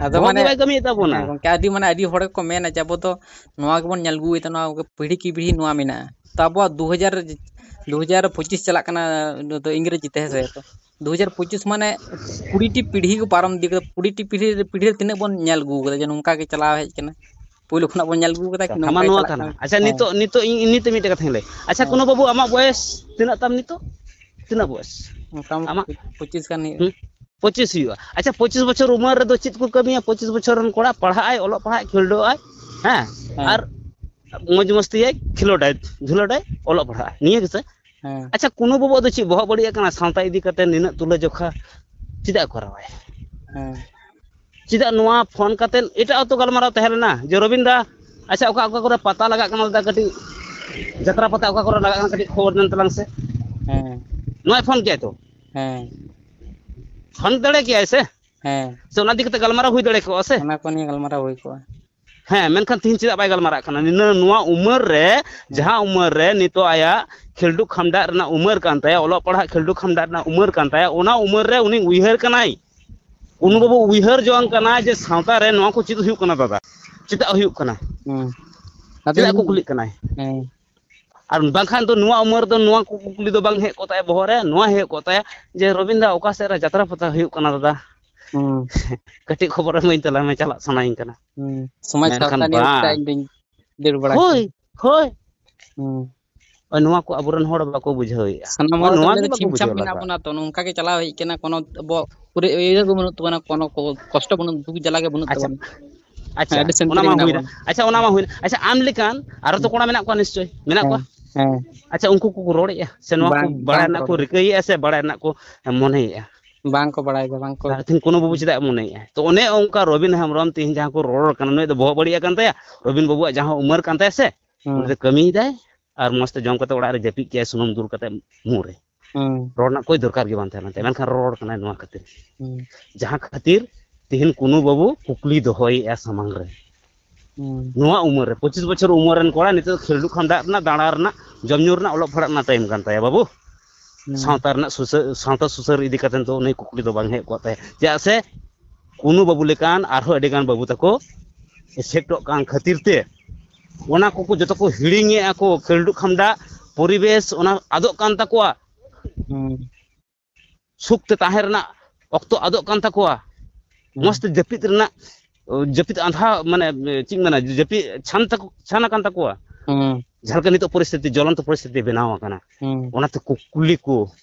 ᱟᱫᱚ ᱵᱚᱦᱚᱜ ᱜᱮ ᱢᱟᱱᱮ, ᱵᱟᱭ ᱠᱟᱹᱢᱤᱭᱮᱫ ᱛᱟᱵᱚᱱᱟ᱾ ᱦᱮᱸ ᱜᱚᱝᱠᱮ, ᱟᱹᱰᱤ ᱢᱟᱱᱮ ᱟᱹᱰᱤ ᱦᱚᱲ ᱜᱮᱠᱚ ᱢᱮᱱᱟ ᱡᱮ ᱟᱵᱚ ᱫᱚ ᱱᱚᱣᱟ ᱜᱮᱵᱚᱱ ᱧᱮᱞ ᱟᱹᱜᱩᱭᱮᱫᱟ, ᱱᱚᱣᱟ ᱜᱮ ᱯᱤᱲᱦᱤ ᱠᱤ ᱯᱤᱲᱦᱤ ᱱᱚᱣᱟ ᱢᱮᱱᱟᱜᱼᱟ᱾ ᱛᱚ ᱟᱵᱚᱣᱟᱜ ᱫᱩ ᱦᱟᱡᱟᱨ, ᱫᱩ ᱦᱟᱡᱟᱨ ᱯᱚᱸᱪᱤᱥ ᱪᱟᱞᱟᱜ ᱠᱟᱱᱟ, ᱱᱚᱣᱟ ᱫᱚ ᱤᱝᱨᱮᱡᱤ ᱛᱮ, ᱦᱮᱸ ᱥᱮ? ᱛᱚ ᱫᱩ ᱦᱟᱡᱟᱨ ᱯᱚᱸᱪᱤᱥ ᱢᱟᱱᱮ ᱠᱩᱲᱤ ᱴᱤ ᱯᱤᱲᱦᱤ ᱠᱚ ᱯᱟᱨᱚᱢ ᱤᱫᱤ ᱠᱟᱫᱟ, ᱠᱩᱲᱤ ᱴᱤ ᱯᱤᱲᱦᱤ, ᱯᱤᱲᱦᱤ ᱨᱮ ᱛᱤᱱᱟᱹᱜ ᱵᱚᱱ ᱧᱮᱞ ᱟᱹᱜᱩ ᱠᱟᱫᱟ ᱡᱮ ᱱᱚᱝᱠᱟ ᱜᱮ ᱪᱟᱞᱟᱣ ᱦᱮᱡ ᱠᱟᱱᱟ, ᱯᱳᱭᱞᱳ ᱠᱷᱚᱱᱟᱜ ᱵᱚᱱ ᱧᱮᱞ ᱟᱹᱜᱩ ᱠᱟᱫᱟ ᱠᱤ ᱠᱟᱛᱷᱟ ᱢᱟ ᱱᱚᱝᱠᱟ ᱜᱮ ᱱᱚᱣᱟ ᱪᱟᱞᱟᱜ ᱠᱟᱱᱟ᱾ ᱠᱟᱱᱟ? ᱟᱪᱪᱷᱟ, ᱦᱮᱸ᱾ ᱱᱤᱛᱚᱜ, ᱱᱤᱛᱚᱜ ᱤᱧ, ᱤᱧ ᱱᱤᱛᱚᱜ ᱢᱤᱫᱴᱮᱡ ᱠᱟᱛᱷᱟᱧ ᱞᱟᱹᱭ᱾ ᱟᱪᱪᱷᱟ, ᱦᱮᱸ᱾ ᱠᱳᱱᱳ ᱵᱟᱹᱵᱩ, ᱟᱢᱟᱜ ᱵᱚᱭᱮᱥ ᱛᱤᱱᱟᱹᱜ ᱛᱟᱢ ᱱᱤᱛᱚᱜ? ᱛᱤᱱᱟᱹᱜ ᱵᱚᱭᱮᱥ ᱢᱚᱴᱟᱢᱩᱴᱤ ᱟᱢᱟᱜ? ᱯᱚᱸᱪᱤᱥ ᱜᱟᱱ ᱦᱩᱭᱩᱜᱼᱟ᱾ ᱦᱩᱸ? ᱯᱚᱸᱪᱤᱥ ᱦᱩᱭᱩᱜᱼᱟ᱾ ᱟᱪᱪᱷᱟ, ᱯᱚᱸᱪᱤᱥ ᱵᱚᱪᱷᱚᱨ ᱩᱢᱮᱨ ᱨᱮᱫᱚ ᱪᱮᱫ ᱠᱚ ᱠᱟᱹᱢᱤᱭᱟ? ᱯᱚᱸᱪᱤᱥ ᱵᱚᱪᱷᱚᱨ ᱨᱮᱱ ᱠᱚᱲᱟ ᱯᱟᱲᱦᱟᱜ ᱟᱭ, ᱚᱞᱚᱜ ᱯᱟᱲᱦᱟᱜ, ᱠᱷᱮᱞᱰᱩᱜ ᱟᱭ, ᱦᱮᱸ, ᱦᱮᱸ᱾ ᱟᱨ ᱢᱚᱡᱽ ᱢᱚᱥᱛᱤᱭᱟᱭ, ᱠᱷᱮᱞᱳᱰᱟᱭ, ᱫᱷᱩᱞᱳᱰᱟᱭ, ᱚᱞᱚᱜ ᱯᱟᱲᱦᱟᱜ, ᱱᱤᱭᱟᱹ ᱜᱮᱥᱮ? ᱦᱮᱸ᱾ ᱟᱪᱪᱷᱟ, ᱠᱩᱱᱩ ᱵᱟᱹᱵᱩ ᱫᱚ ᱪᱮᱫ ᱵᱚᱦᱚᱜ ᱵᱟᱹᱲᱤᱡ ᱟᱠᱟᱱᱟ? ᱥᱟᱶᱛᱟ ᱤᱫᱤ ᱠᱟᱛᱮ ᱱᱤᱱᱟᱹᱜ ᱛᱩᱞᱟᱹᱡᱚᱠᱷᱟ ᱪᱮᱫᱟᱜ ᱠᱚᱨᱟᱣᱟᱭ? ᱦᱮᱸ᱾ ᱪᱮᱫᱟᱜ ᱱᱚᱣᱟ ᱯᱷᱳᱱ ᱠᱟᱛᱮ ᱮᱴᱟᱜ ᱦᱚᱸᱛᱚ ᱜᱟᱞᱢᱟᱨᱟᱣ ᱛᱟᱦᱮᱸ ᱞᱮᱱᱟ ᱡᱮ, "ᱨᱚᱵᱤᱱ ᱫᱟ, ᱟᱪᱪᱷᱟ, ᱚᱠᱟ ᱚᱠᱟ ᱠᱚᱨᱮ ᱯᱟᱛᱟ ᱞᱟᱜᱟᱜ ᱠᱟᱱᱟ ᱫᱟ, ᱠᱟᱹᱴᱤᱡ ᱡᱟᱛᱨᱟ ᱯᱟᱛᱟ ᱚᱠᱟ ᱠᱚᱨᱮ ᱞᱟᱜᱟᱜ ᱠᱟᱱᱟ, ᱠᱟᱹᱴᱤᱡ ᱠᱷᱚᱵᱚᱨ ᱧᱟᱢ ᱛᱟᱞᱟᱝ ᱥᱮ?" ᱦᱮᱸ᱾ ᱱᱚᱣᱟᱭ ᱯᱷᱳᱱ ᱠᱮᱭᱟ ᱛᱚ? ᱦᱮᱸ᱾ ᱯᱷᱳᱱ ᱫᱟᱲᱮ ᱠᱮᱭᱟᱭ ᱥᱮ? ᱦᱮᱸ᱾ ᱥᱮ ᱚᱱᱟ ᱤᱫᱤ ᱠᱟᱛᱮ ᱜᱟᱞᱢᱟᱨᱟᱣ ᱦᱩᱭ ᱫᱟᱲᱮ ᱠᱚᱜᱼᱟ ᱥᱮ? ᱚᱱᱟ ᱠᱚ ᱱᱤᱭᱮ ᱜᱟᱞᱢᱟᱨᱟᱣ ᱦᱩᱭ ᱠᱚᱜᱼᱟ᱾ ᱦᱮᱸ, ᱢᱮᱱᱠᱷᱟᱱ ᱛᱤᱦᱤᱧ ᱪᱮᱫᱟᱜ ᱵᱟᱭ ᱜᱟᱞᱢᱟᱨᱟᱜ ᱠᱟᱱᱟ? ᱱᱤᱱᱟᱹ-, ᱱᱚᱣᱟ ᱩᱢᱮᱨ ᱨᱮ, ᱦᱮᱸ᱾ ᱡᱟᱦᱟᱸ ᱩᱢᱮᱨ ᱨᱮ ᱱᱤᱛᱚᱜ ᱟᱭᱟᱜ ᱠᱷᱮᱞᱰᱩ ᱠᱷᱟᱢᱰᱟᱜ ᱨᱮᱱᱟᱜ ᱩᱢᱮᱨ ᱠᱟᱱ ᱛᱟᱭᱟ, ᱚᱞᱚᱜ ᱯᱟᱲᱦᱟᱜ ᱠᱷᱮᱞᱰᱩ ᱠᱷᱟᱢᱰᱟᱜ ᱨᱮᱱᱟᱜ ᱩᱢᱮᱨ ᱠᱟᱱ ᱛᱟᱭᱟ, ᱚᱱᱟ ᱩᱢᱮᱨ ᱨᱮ ᱩᱱᱤ ᱩᱭᱦᱟᱹᱨ ᱠᱟᱱᱟᱭ᱾ ᱩᱱᱤ ᱦᱮᱸ᱾ ᱵᱟᱵᱩ ᱩᱭᱦᱟᱹᱨ ᱡᱚᱝ ᱠᱟᱱᱟ ᱡᱮ ᱥᱟᱶᱛᱟ ᱨᱮ ᱱᱚᱣᱟ ᱠᱚ ᱪᱮᱫ ᱦᱩᱭᱩᱜ ᱠᱟᱱᱟ ᱫᱟᱫᱟ, ᱪᱮᱫᱟᱜ ᱦᱩᱭᱩᱜ ᱠᱟᱱᱟ? ᱦᱮᱸ᱾ ᱟᱫᱚ ᱪᱮᱫᱟᱜ ᱠᱚ ᱤᱧ ᱠᱩᱞᱤᱜ ᱠᱟᱱᱟᱭ? ᱦᱮᱸ᱾ ᱟᱨ ᱵᱟᱝᱠᱷᱟᱱ ᱫᱚ ᱱᱚᱣᱟ ᱩᱢᱮᱨ ᱫᱚ ᱱᱚᱣᱟ ᱠᱚ ᱠᱩᱠᱞᱤ ᱫᱚ ᱵᱟᱝ ᱦᱮᱡ ᱠᱚᱜ ᱛᱟᱭᱟ ᱵᱚᱦᱚᱜ ᱨᱮ, ᱱᱚᱣᱟ ᱦᱮᱡ ᱠᱚᱜ ᱛᱟᱭᱟ ᱡᱮ, "ᱨᱚᱵᱤᱱ ᱫᱟ, ᱚᱠᱟ ᱥᱮᱫ ᱨᱮ ᱡᱟᱛᱨᱟ ᱯᱟᱛᱟ ᱦᱩᱭᱩᱜ ᱠᱟᱱᱟ ᱫᱟᱫᱟ?" ᱦᱩᱸ᱾ ᱠᱟᱹᱴᱤᱡ ᱠᱷᱚᱵᱚᱨ ᱮᱢᱟᱹᱧ ᱛᱟᱞᱟᱝ ᱢᱮ, ᱪᱟᱞᱟᱜ ᱥᱟᱱᱟᱧ ᱠᱟᱱᱟ᱾ ᱦᱩᱸ᱾ ᱥᱚᱢᱟᱡᱽ ᱢᱮᱱᱠᱷᱟᱱ ᱥᱟᱶᱛᱟ ᱱᱤᱭᱮ ᱵᱟᱝ᱾ ᱤᱧ ᱫᱩᱧ ᱫᱟᱹᱲ ᱵᱟᱲᱟ ᱦᱳᱭ, ᱠᱮᱭᱟ᱾ ᱦᱳᱭ᱾ ᱦᱩᱸ᱾ ᱦᱳᱭ, ᱱᱚᱣᱟ ᱠᱚ ᱟᱵᱚᱨᱮᱱ ᱦᱚᱲ ᱵᱟᱠᱚ ᱵᱩᱡᱷᱟᱹᱣᱮᱫᱼᱟ᱾ ᱥᱟᱱᱟᱢ ᱱᱚᱜᱼᱚᱭ ᱦᱚᱲ ᱫᱚ ᱱᱚᱣᱟ ᱟᱞᱮ ᱜᱮ ᱫᱚ ᱵᱟᱠᱚ ᱪᱷᱤᱢ ᱪᱷᱟᱢ ᱵᱩᱡᱷᱟᱹᱣ ᱢᱮᱱᱟᱜ ᱞᱟᱜᱟᱜ᱾ ᱵᱚᱱᱟ ᱛᱚ, ᱱᱚᱝᱠᱟ ᱜᱮ ᱪᱟᱞᱟᱣ ᱦᱮᱡ ᱠᱟᱱᱟ, ᱠᱳᱱᱳ ᱟᱵᱚᱣᱟᱜ ᱯᱩᱨᱟᱹ ᱤᱭᱟᱹ ᱜᱮ ᱵᱟᱹᱱᱩᱜ ᱛᱟᱵᱚᱱᱟ, ᱠᱳᱱᱳ ᱠᱚ-, ᱠᱚᱥᱴᱚ ᱵᱟᱹᱱᱩᱜ, ᱫᱩᱠ ᱡᱟᱞᱟ ᱜᱮ ᱵᱟᱹᱱᱩᱜ ᱟᱪᱪᱷᱟ, ᱛᱟᱵᱚᱱᱟ᱾ ᱟᱪᱪᱷᱟ, ᱦᱮᱸ, ᱟᱹᱰᱤ ᱥᱟᱹᱱᱛᱤ ᱚᱱᱟ ᱢᱟ ᱢᱮᱱᱟᱜ ᱦᱩᱭᱱᱟ᱾ ᱵᱚᱱᱟ᱾ ᱟᱪᱪᱷᱟ, ᱚᱱᱟ ᱢᱟ ᱦᱩᱭᱱᱟ᱾ ᱟᱪᱪᱷᱟ, ᱟᱢ ᱞᱮᱠᱟᱱ ᱟᱨᱚ ᱛᱚ ᱦᱮᱸ, ᱠᱚᱲᱟ ᱢᱮᱱᱟᱜ ᱠᱚᱣᱟ ᱱᱤᱥᱪᱳᱭ, ᱢᱮᱱᱟᱜ ᱦᱮᱸ, ᱠᱚᱣᱟ? ᱦᱮᱸ᱾ ᱟᱪᱪᱷᱟ, ᱩᱱᱠᱩ ᱠᱚᱠᱚ ᱨᱚᱲᱮᱫᱼᱟ ᱥᱮ ᱱᱚᱣᱟ ᱠᱚ ᱵᱟᱝ, ᱵᱟᱲᱟᱭ ᱵᱟᱝ ᱠᱚ ᱨᱮᱱᱟᱜ ᱠᱚ ᱨᱚᱲᱮᱫᱼᱟ᱾ ᱨᱤᱠᱟᱹᱭᱮᱫᱼᱟ ᱥᱮ ᱵᱟᱲᱟᱭ ᱨᱮᱱᱟᱜ ᱠᱚ ᱢᱚᱱᱮᱭᱮᱫᱼᱟ? ᱵᱟᱝ ᱠᱚ ᱵᱟᱲᱟᱭ ᱜᱮᱭᱟ, ᱵᱟᱝ ᱠᱚ᱾ ᱛᱟᱦᱞᱮ ᱛᱤᱦᱤᱧ ᱠᱳᱱᱳ ᱵᱟᱵᱩ ᱪᱮᱫᱟᱜ ᱮ ᱢᱚᱱᱮᱭᱮᱫᱼᱟ? ᱛᱚ, ᱚᱱᱮ ᱚᱱᱠᱟ ᱨᱚᱵᱤᱱ ᱦᱮᱢᱵᱨᱚᱢ ᱛᱤᱦᱤᱧ ᱡᱟᱦᱟᱸ ᱠᱚ ᱨᱚᱲ ᱠᱟᱱᱟ, ᱱᱩᱭ ᱫᱚ ᱵᱚᱦᱚᱜ ᱵᱟᱹᱲᱤᱡ ᱟᱠᱟᱱ ᱛᱟᱭᱟ᱾ ᱨᱚᱵᱤᱱ ᱵᱟᱵᱩᱣᱟᱜ ᱡᱟᱦᱟᱸ ᱩᱢᱮᱨ ᱠᱟᱱ ᱛᱟᱭᱟ ᱥᱮ, ᱦᱩᱸ᱾ ᱩᱱᱤ ᱫᱚ ᱠᱟᱹᱢᱤᱭᱮᱫᱟᱭ ᱟᱨ ᱢᱚᱸᱡᱽ ᱛᱮ ᱡᱚᱢ ᱠᱟᱛᱮ ᱚᱲᱟᱜ ᱨᱮ ᱡᱟᱹᱯᱤᱫ ᱠᱮᱜᱼᱟᱭ ᱥᱩᱱᱩᱢ ᱫᱩᱞ ᱠᱟᱛᱮ ᱢᱩ ᱨᱮ᱾ ᱦᱩᱸ᱾ ᱨᱚᱲ ᱨᱮᱱᱟᱜ ᱠᱳᱭ ᱫᱚᱨᱠᱟᱨ ᱜᱮ ᱵᱟᱝ ᱛᱟᱦᱮᱸ ᱞᱮᱱ ᱛᱟᱭᱟ, ᱢᱮᱱᱠᱷᱟᱱ ᱨᱚᱲ ᱠᱟᱱᱟᱭ ᱱᱚᱣᱟ ᱠᱷᱟᱹᱛᱤᱨ᱾ ᱦᱩᱸ᱾ ᱡᱟᱦᱟᱸ ᱠᱷᱟᱹᱛᱤᱨ ᱛᱤᱦᱤᱧ ᱠᱩᱱᱩ ᱵᱟᱹᱵᱩ ᱠᱩᱠᱞᱤ ᱫᱚᱦᱚᱭᱮᱫᱼᱟ ᱥᱟᱢᱟᱝ ᱨᱮ᱾ ᱦᱩᱸ᱾ ᱱᱚᱣᱟ ᱩᱢᱮᱨ ᱨᱮ, ᱯᱚᱸᱪᱤᱥ ᱵᱚᱪᱷᱚᱨ ᱩᱢᱮᱨ ᱨᱮᱱ ᱠᱚᱲᱟ ᱱᱤᱛᱚᱜ ᱠᱷᱮᱞᱰᱩ ᱠᱷᱟᱢᱰᱟᱜ ᱨᱮᱱᱟᱜ, ᱫᱟᱬᱟ ᱨᱮᱱᱟᱜ, ᱡᱚᱢ ᱧᱩ ᱨᱮᱱᱟᱜ, ᱚᱞᱚᱜ ᱯᱟᱲᱦᱟᱜ ᱨᱮᱱᱟᱜ ᱴᱟᱭᱤᱢ ᱠᱟᱱ ᱛᱟᱭᱟ ᱵᱟᱹᱵᱩ᱾ ᱦᱩᱸ᱾ ᱥᱟᱶᱛᱟ ᱨᱮᱱᱟᱜ ᱥᱩᱥᱟᱹ-, ᱥᱟᱶᱛᱟ ᱥᱩᱥᱟᱹᱨ ᱤᱫᱤ ᱠᱟᱛᱮ ᱫᱚ ᱩᱱᱤ ᱠᱩᱠᱞᱤ ᱫᱚ ᱵᱟᱝ ᱦᱮᱡ ᱠᱚᱜ ᱛᱟᱭᱟ᱾ ᱪᱮᱫᱟᱜ ᱥᱮ ᱠᱩᱱᱩ ᱵᱟᱹᱵᱩ ᱞᱮᱠᱟᱱ ᱟᱨᱦᱚᱸ ᱟᱹᱰᱤ ᱜᱟᱱ ᱵᱟᱹᱵᱩ ᱛᱟᱠᱚ ᱮᱥᱮᱠᱴᱚᱜ ᱠᱟᱱ ᱠᱷᱟᱹᱛᱤᱨ ᱛᱮ ᱚᱱᱟ ᱠᱚᱠᱚ ᱡᱚᱛᱚ ᱠᱚ ᱦᱤᱲᱤᱧᱮᱫᱼᱟ ᱠᱚ᱾ ᱠᱷᱮᱞᱰᱩ ᱠᱷᱟᱢᱰᱟ ᱯᱚᱨᱤᱵᱮᱥ ᱚᱱᱟ ᱟᱫᱚᱜ ᱠᱟᱱ ᱛᱟᱠᱚᱣᱟ᱾ ᱦᱩᱸ᱾ ᱥᱩᱠ ᱛᱮ ᱛᱟᱦᱮᱸ ᱨᱮᱱᱟᱜ ᱚᱠᱛᱚ ᱟᱫᱚᱜ ᱠᱟᱱ ᱛᱟᱠᱚᱣᱟ᱾ ᱦᱩᱸ᱾ ᱢᱚᱸᱡᱽ ᱛᱮ ᱡᱟᱹᱯᱤᱫ ᱨᱮᱱᱟᱜ, ᱡᱟᱹᱯᱤᱫ ᱟᱸᱫᱷᱟ, ᱢᱟᱱᱮ, ᱪᱮᱫ ᱤᱧ ᱢᱮᱱᱟ, ᱡᱟᱹᱯᱤᱫ ᱪᱷᱟᱱ ᱛᱟᱠᱚ, ᱪᱷᱟᱱ ᱟᱠᱟᱱ ᱛᱟᱠᱚᱣᱟ᱾ ᱦᱩᱸ᱾ ᱡᱟᱦᱟᱸ ᱞᱮᱠᱟ ᱱᱤᱛᱚᱜ ᱯᱚᱨᱤᱥᱛᱷᱤᱛᱤ, ᱡᱚᱞᱚᱱᱛᱚ ᱯᱚᱨᱤᱥᱛᱷᱤᱛᱤ ᱵᱮᱱᱟᱣ ᱟᱠᱟᱱᱟ, ᱦᱩᱸ᱾ ᱚᱱᱟᱛᱮ ᱠᱩᱠᱞᱤ ᱠᱚ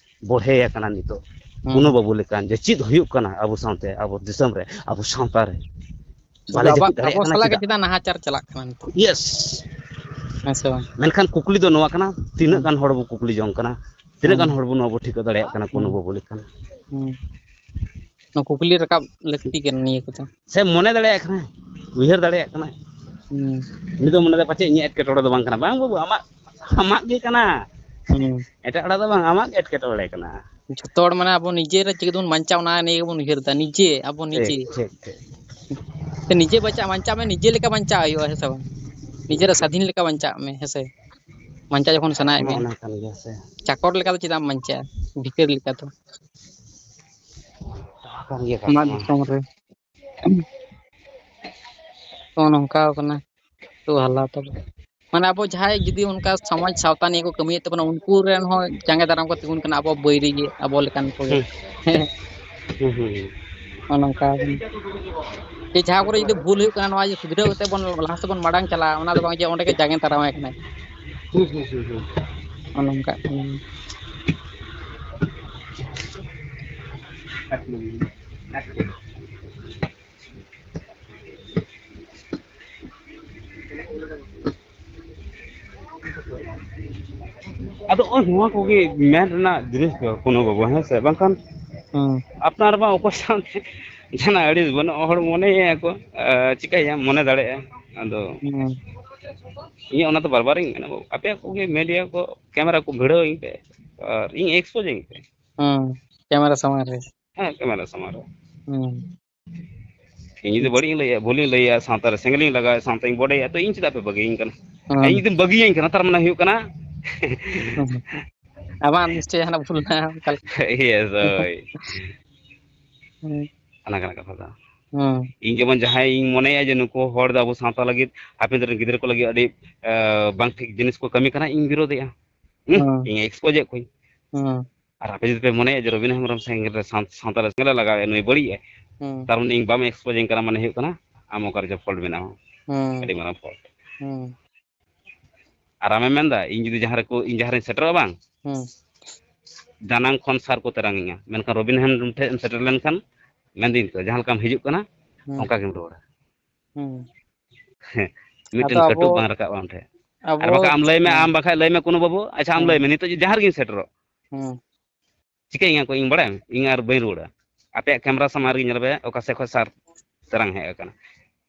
ᱵᱚᱲᱦᱮ ᱟᱠᱟᱱᱟ ᱱᱤᱛᱚᱜ᱾ ᱦᱩᱸ᱾ ᱯᱩᱱᱩ ᱵᱟᱹᱵᱩ ᱞᱮᱠᱟᱱ ᱡᱮ ᱪᱮᱫ ᱦᱩᱭᱩᱜ ᱠᱟᱱᱟ ᱟᱵᱚ ᱥᱟᱶᱛᱮ, ᱟᱵᱚ ᱫᱤᱥᱚᱢ ᱨᱮ, ᱟᱵᱚ ᱥᱟᱶᱛᱟ ᱨᱮ᱾ ᱥᱩᱫᱷᱩ ᱵᱟᱞᱮ ᱟᱵᱚ, ᱡᱟᱹᱯᱤᱫ ᱫᱟᱲᱮᱭᱟᱜ ᱟᱵᱚ ᱠᱟᱱᱟ ᱥᱟᱞᱟᱜ ᱜᱮ ᱪᱮᱫᱟᱜ? ᱪᱮᱫᱟᱜ ᱱᱟᱦᱟᱪᱟᱨ ᱪᱟᱞᱟᱜ ᱠᱟᱱᱟ ᱱᱤᱛᱚᱜ? Yes᱾ ᱦᱮᱸ ᱥᱮ ᱵᱟᱝ? ᱢᱮᱱᱠᱷᱟᱱ ᱠᱩᱠᱞᱤ ᱫᱚ ᱱᱚᱣᱟ ᱠᱟᱱᱟ, ᱛᱤᱱᱟᱹᱜ ᱦᱩᱸ᱾ ᱜᱟᱱ ᱦᱚᱲ ᱵᱚ ᱠᱩᱠᱞᱤ ᱡᱚᱝ ᱠᱟᱱᱟ? ᱛᱤᱱᱟᱹᱜ ᱦᱩᱸ᱾ ᱜᱟᱱ ᱦᱚᱲ ᱵᱚ ᱱᱚᱣᱟ ᱵᱚ ᱴᱷᱤᱠᱟᱹ ᱫᱟᱲᱮᱭᱟᱜ ᱠᱟᱱᱟ ᱯᱩᱱᱩ ᱦᱩᱸ᱾ ᱵᱟᱹᱵᱩ ᱞᱮᱠᱟᱱ? ᱦᱩᱸ᱾ ᱱᱚᱣᱟ ᱠᱩᱠᱞᱤ ᱨᱟᱠᱟᱵ ᱞᱟᱹᱠᱛᱤ ᱠᱟᱱᱟ ᱱᱤᱭᱟᱹ ᱠᱚᱫᱚ᱾ ᱥᱮ ᱢᱚᱱᱮ ᱫᱟᱲᱮᱭᱟᱜ ᱠᱟᱱᱟᱭ, ᱩᱭᱦᱟᱹᱨ ᱫᱟᱲᱮᱭᱟᱜ ᱠᱟᱱᱟᱭ᱾ ᱦᱩᱸ᱾ ᱩᱱᱤ ᱫᱚ ᱢᱚᱱᱮ ᱫᱚ ᱯᱟᱪᱮᱫ ᱤᱧᱟᱹᱜ ᱮᱴᱠᱮᱴᱚᱬᱮ ᱫᱚ ᱵᱟᱝ ᱠᱟᱱᱟ᱾ ᱵᱟᱝ ᱵᱟᱹᱵᱩ, ᱟᱢᱟᱜ, ᱟᱢᱟᱜ ᱜᱮ ᱠᱟᱱᱟ᱾ ᱦᱩᱸ᱾ ᱮᱴᱟᱜ ᱦᱚᱲᱟᱜ ᱫᱚ ᱵᱟᱝ, ᱟᱢᱟᱜ ᱜᱮ ᱮᱴᱠᱮᱴᱚᱬᱮ ᱠᱟᱱᱟ᱾ ᱡᱷᱚᱛᱚ ᱦᱚᱲ ᱢᱟᱱᱮ ᱟᱵᱚ ᱱᱤᱡᱮᱨ ᱪᱤᱠᱟᱹ ᱛᱮᱵᱚᱱ ᱵᱟᱧᱪᱟᱜᱼᱟ, ᱚᱱᱟ ᱱᱤᱭᱮ ᱜᱮᱵᱚᱱ ᱩᱭᱦᱟᱹᱨ ᱮᱫᱟ᱾ ᱱᱤᱡᱮ, ᱟᱵᱚ ᱴᱷᱤᱠ, ᱱᱤᱡᱮ᱾ ᱴᱷᱤᱠ, ᱴᱷᱤᱠ᱾ ᱥᱮ ᱱᱤᱡᱮ ᱵᱟᱧᱪᱟᱜ, ᱵᱟᱧᱪᱟᱜ ᱢᱮ, ᱱᱤᱡᱮ ᱞᱮᱠᱟ ᱵᱟᱧᱪᱟᱜ ᱦᱩᱭᱩᱜᱼᱟ, ᱦᱮᱸ ᱥᱮ ᱵᱟᱝ? ᱱᱤᱡᱮᱨᱟᱜ ᱥᱟᱫᱷᱤᱱ ᱞᱮᱠᱟ ᱵᱟᱧᱪᱟᱜ ᱢᱮ, ᱦᱮᱸ ᱥᱮ? ᱵᱟᱧᱪᱟᱜ ᱡᱚᱠᱷᱚᱱ ᱥᱟᱱᱟᱭᱮᱫ ᱚᱱᱟ ᱢᱮᱭᱟ, ᱚᱱᱟ ᱠᱟᱱ ᱜᱮᱭᱟ ᱥᱮ᱾ ᱪᱟᱠᱚᱨ ᱞᱮᱠᱟ ᱫᱚ ᱪᱮᱫᱟᱜ ᱮᱢ ᱵᱟᱧᱪᱟᱜᱼᱟ? ᱵᱷᱤᱠᱟᱹᱨ ᱞᱮᱠᱟ ᱫᱚ᱾ ᱠᱟᱛᱷᱟ ᱠᱟᱱ ᱜᱮᱭᱟ ᱚᱱᱟ ᱠᱟᱛᱷᱟ ᱢᱟ᱾ ᱫᱤᱥᱚᱢ ᱨᱮ᱾ ᱛᱚ, ᱱᱚᱝᱠᱟ ᱠᱟᱱᱟ᱾ ᱛᱚ, ᱦᱟᱞᱟ ᱛᱟᱵᱚ᱾ ᱢᱟᱱᱮ, ᱟᱵᱚ ᱡᱟᱦᱟᱸᱭ ᱡᱩᱫᱤ ᱚᱱᱠᱟ ᱥᱚᱢᱟᱡᱽ ᱥᱟᱶᱛᱟ ᱱᱤᱭᱮ ᱠᱚ ᱠᱟᱹᱢᱤᱭᱮᱫ ᱛᱟᱵᱚᱱᱟ, ᱩᱱᱠᱩ ᱨᱮᱱ ᱦᱚᱸ ᱡᱟᱸᱜᱮ ᱫᱟᱨᱟᱢ ᱠᱚ ᱛᱤᱸᱜᱩᱱ ᱠᱟᱱᱟ, ᱟᱵᱚ ᱵᱟᱹᱭᱨᱤ ᱜᱮ, ᱟᱵᱚ ᱞᱮᱠᱟᱱ ᱠᱚᱜᱮ᱾ ᱦᱩᱸ᱾ ᱦᱩᱸ, ᱦᱩᱸ, ᱦᱩᱸ᱾ ᱱᱚᱜᱼᱚ ᱱᱚᱝᱠᱟ ᱠᱟᱱᱟ᱾ ᱡᱮ ᱡᱟᱦᱟᱸ ᱠᱚᱨᱮ ᱡᱩᱫᱤ ᱵᱷᱩᱞ ᱦᱩᱭᱩᱜ ᱠᱟᱱᱟ, ᱱᱚᱣᱟ ᱡᱮ ᱥᱩᱫᱷᱨᱟᱹᱣ ᱠᱟᱛᱮ ᱵᱚᱱ ᱞᱟᱦᱟ ᱥᱮᱫ ᱵᱚᱱ ᱢᱟᱲᱟᱝ ᱪᱟᱞᱟᱜᱼᱟ, ᱚᱱᱟ ᱫᱚ ᱵᱟᱝ ᱡᱮ ᱚᱸᱰᱮ ᱜᱮ ᱡᱟᱸᱜᱮ ᱫᱟᱨᱟᱢᱟᱭ ᱠᱟᱱᱟᱭ᱾ ᱦᱩᱸ, ᱦᱩᱸ, ᱦᱩᱸ, ᱦᱩᱸ᱾ ᱱᱚᱜᱼᱚ ᱱᱚᱝᱠᱟ ᱠᱟᱱᱟ᱾ ᱟᱫᱚ ᱱᱚᱜᱼᱚᱭ ᱱᱚᱣᱟ ᱠᱚᱜᱮ ᱢᱮᱱ ᱨᱮᱱᱟᱜ ᱡᱤᱱᱤᱥ ᱫᱚ ᱠᱳᱱᱳ ᱵᱟᱵᱩ, ᱦᱮᱸ ᱥᱮ? ᱵᱟᱝᱠᱷᱟᱱ ᱦᱩᱸ᱾ ᱟᱯᱱᱟᱨ ᱢᱟ ᱚᱠᱚᱭ ᱥᱟᱶᱛᱮ ᱡᱟᱦᱟᱱᱟᱜ ᱟᱹᱲᱤᱥ ᱵᱟᱹᱱᱩᱜ, ᱦᱚᱲ ᱢᱚᱱᱮᱭᱟ ᱠᱚ, ᱟᱸ, ᱪᱤᱠᱟᱹᱭᱟ, ᱢᱚᱱᱮ ᱫᱟᱲᱮᱭᱟᱜᱼᱟ᱾ ᱟᱫᱚ ᱦᱩᱸ᱾ ᱤᱧᱟᱹᱜ ᱚᱱᱟ ᱫᱚ ᱵᱟᱨ ᱵᱟᱨᱤᱧ ᱢᱮᱱᱟ, ᱵᱟᱵᱩ, ᱟᱯᱮ ᱠᱚᱜᱮ ᱢᱤᱰᱤᱭᱟ ᱠᱚ ᱠᱮᱢᱮᱨᱟ ᱠᱚ ᱵᱷᱤᱲᱟᱹᱣ ᱟᱹᱧ ᱯᱮ ᱟᱨ ᱤᱧ expose ᱟᱹᱧ ᱯᱮ᱾ ᱦᱩᱸ, ᱠᱮᱢᱮᱨᱟ ᱥᱟᱢᱟᱝ ᱨᱮ᱾ ᱦᱮᱸ, ᱠᱮᱢᱮᱨᱟ ᱥᱟᱢᱟᱝ ᱨᱮ᱾ ᱦᱩᱸ᱾ ᱤᱧ ᱡᱩᱫᱤ ᱵᱟᱹᱲᱤᱡ ᱤᱧ ᱞᱟᱹᱭᱟ, ᱵᱷᱩᱞᱤᱧ ᱞᱟᱹᱭᱟ, ᱥᱟᱶᱛᱟ ᱨᱮ ᱥᱮᱸᱜᱮᱞᱤᱧ ᱞᱟᱜᱟᱣᱟ, ᱥᱟᱶᱛᱟᱧ ᱵᱚᱰᱮᱭᱟ, ᱛᱚ ᱤᱧ ᱪᱮᱫᱟᱜ ᱯᱮ ᱵᱟᱹᱜᱤᱭᱟᱹᱧ ᱠᱟᱱᱟ? ᱦᱩᱸ᱾ ᱤᱧ ᱡᱩᱫᱤᱢ ᱵᱟᱹᱜᱤᱭᱟᱹᱧ ᱠᱟᱱᱟ, ᱛᱟᱨ ᱢᱟᱱᱮ ᱦᱩᱭᱩᱜ ᱠᱟᱱᱟ ᱦᱩᱸ᱾ ᱟᱢᱟᱜ ᱱᱤᱥᱪᱚᱭ ᱡᱟᱦᱟᱱᱟᱜ ᱵᱷᱩᱞ ᱢᱮᱱᱟᱜᱼᱟ, ᱚᱱᱠᱟ ᱞᱮᱠᱟ᱾ Yes, ᱦᱳᱭ᱾ ᱦᱩᱸ᱾ ᱚᱱᱟ ᱠᱟᱱᱟ ᱠᱟᱛᱷᱟ ᱫᱚ᱾ ᱦᱩᱸ᱾ ᱤᱧ ᱡᱮᱢᱚᱱ ᱡᱟᱦᱟᱸᱭ ᱤᱧ ᱢᱚᱱᱮᱭᱟ ᱡᱮ ᱱᱩᱠᱩ ᱦᱚᱲ ᱫᱚ ᱟᱵᱚ ᱥᱟᱶᱛᱟ ᱞᱟᱹᱜᱤᱫ, ᱦᱟᱯᱮᱱ ᱫᱤᱱ ᱨᱮᱱ ᱜᱤᱫᱽᱨᱟᱹ ᱠᱚ ᱞᱟᱹᱜᱤᱫ ᱟᱹᱰᱤ, ᱮ, ᱵᱟᱝ ᱴᱷᱤᱠ ᱡᱤᱱᱤᱥ ᱠᱚ ᱠᱟᱹᱢᱤ ᱠᱟᱱᱟ, ᱤᱧ ᱵᱤᱨᱳᱫᱷᱮᱜᱼᱟ᱾ ᱦᱩᱸ? ᱦᱩᱸ᱾ ᱤᱧ expose ᱮᱫ ᱠᱚᱣᱟᱧ᱾ ᱦᱩᱸ᱾ ᱟᱨ ᱟᱯᱮ ᱡᱩᱫᱤ ᱯᱮ ᱢᱚᱱᱮᱭᱟ ᱡᱮ ᱨᱚᱵᱤᱱ ᱦᱮᱢᱵᱨᱚᱢ ᱥᱮᱸᱜᱮᱞ ᱨᱮ ᱥᱟᱶ-, ᱥᱟᱶᱛᱟ ᱨᱮ ᱥᱮᱸᱜᱮᱞ ᱮ ᱞᱟᱜᱟᱣᱮᱫ, ᱱᱩᱭ ᱵᱟᱹᱲᱤᱡ ᱮ, ᱦᱩᱸ᱾ ᱛᱟᱨ ᱢᱟᱱᱮ ᱤᱧ ᱵᱟᱢ expose ᱟᱹᱧ ᱠᱟᱱᱟ, ᱢᱟᱱᱮ ᱦᱩᱭᱩᱜ ᱠᱟᱱᱟ ᱟᱢ ᱚᱠᱟ ᱨᱮᱪᱚ fault ᱢᱮᱱᱟᱜᱼᱟ᱾ ᱦᱩᱸ᱾ ᱟᱹᱰᱤ ᱢᱟᱨᱟᱝ fault᱾ ᱦᱩᱸ᱾ ᱟᱨ ᱟᱢᱮᱢ ᱢᱮᱱᱫᱟ ᱤᱧ ᱡᱩᱫᱤ ᱡᱟᱦᱟᱸ ᱨᱮᱠᱚ, ᱤᱧ ᱡᱟᱦᱟᱸ ᱨᱮᱧ ᱥᱮᱴᱮᱨᱚᱜᱼᱟ ᱵᱟᱝ, ᱦᱩᱸ᱾ ᱫᱟᱱᱟᱝ ᱠᱷᱚᱱ ᱥᱟᱨ ᱠᱚ ᱛᱮᱨᱟᱝ ᱤᱧᱟ, ᱢᱮᱱᱠᱷᱟᱱ ᱨᱚᱵᱤᱱ ᱦᱮᱢᱵᱨᱚᱢ ᱴᱷᱮᱱ ᱮᱢ ᱥᱮᱴᱮᱨ ᱞᱮᱱᱠᱷᱟᱱ ᱢᱮᱱᱫᱟᱹᱧ ᱛᱚ, ᱡᱟᱦᱟᱸ ᱞᱮᱠᱟᱢ ᱦᱤᱡᱩᱜ ᱠᱟᱱᱟ, ᱦᱩᱸ᱾ ᱚᱱᱠᱟ ᱜᱮᱢ ᱨᱩᱣᱟᱹᱲᱟ᱾ ᱦᱩᱸ᱾ ᱢᱤᱫᱴᱮᱱ ᱟᱫᱚ ᱠᱟᱹᱴᱩᱵ ᱟᱵᱚ, ᱵᱟᱝ ᱨᱟᱠᱟᱵᱼᱟ ᱟᱢ ᱴᱷᱮᱱ᱾ ᱟᱵᱚ, ᱟᱨ ᱵᱟᱠᱷᱟᱡ ᱟᱢ ᱞᱟᱹᱭ ᱢᱮ, ᱦᱩᱸ᱾ ᱟᱢ ᱵᱟᱠᱷᱟᱡ ᱞᱟᱹᱭ ᱢᱮ ᱠᱳᱱᱳ ᱵᱟᱹᱵᱩ, ᱟᱪᱪᱷᱟ, ᱟᱢ ᱦᱩᱸ᱾ ᱞᱟᱹᱭ ᱢᱮ, ᱱᱤᱛᱚᱜ ᱡᱟᱦᱟᱸ ᱨᱮᱜᱤᱧ ᱥᱮᱴᱮᱨᱚᱜ, ᱦᱩᱸ᱾ ᱪᱤᱠᱟᱹᱧᱟ ᱠᱚ ᱤᱧ ᱵᱟᱲᱟᱭᱟᱢ? ᱤᱧ ᱟᱨ ᱵᱟᱹᱧ ᱨᱩᱣᱟᱹᱲᱟ᱾ ᱟᱯᱮᱭᱟᱜ ᱠᱮᱢᱨᱟ ᱥᱟᱢᱟᱝ ᱨᱮᱜᱮ ᱧᱮᱞ ᱯᱮ, ᱚᱠᱟ ᱥᱮᱫ ᱠᱷᱚᱱ ᱥᱟᱨ ᱛᱮᱨᱟᱝ ᱦᱮᱡ ᱟᱠᱟᱱᱟ,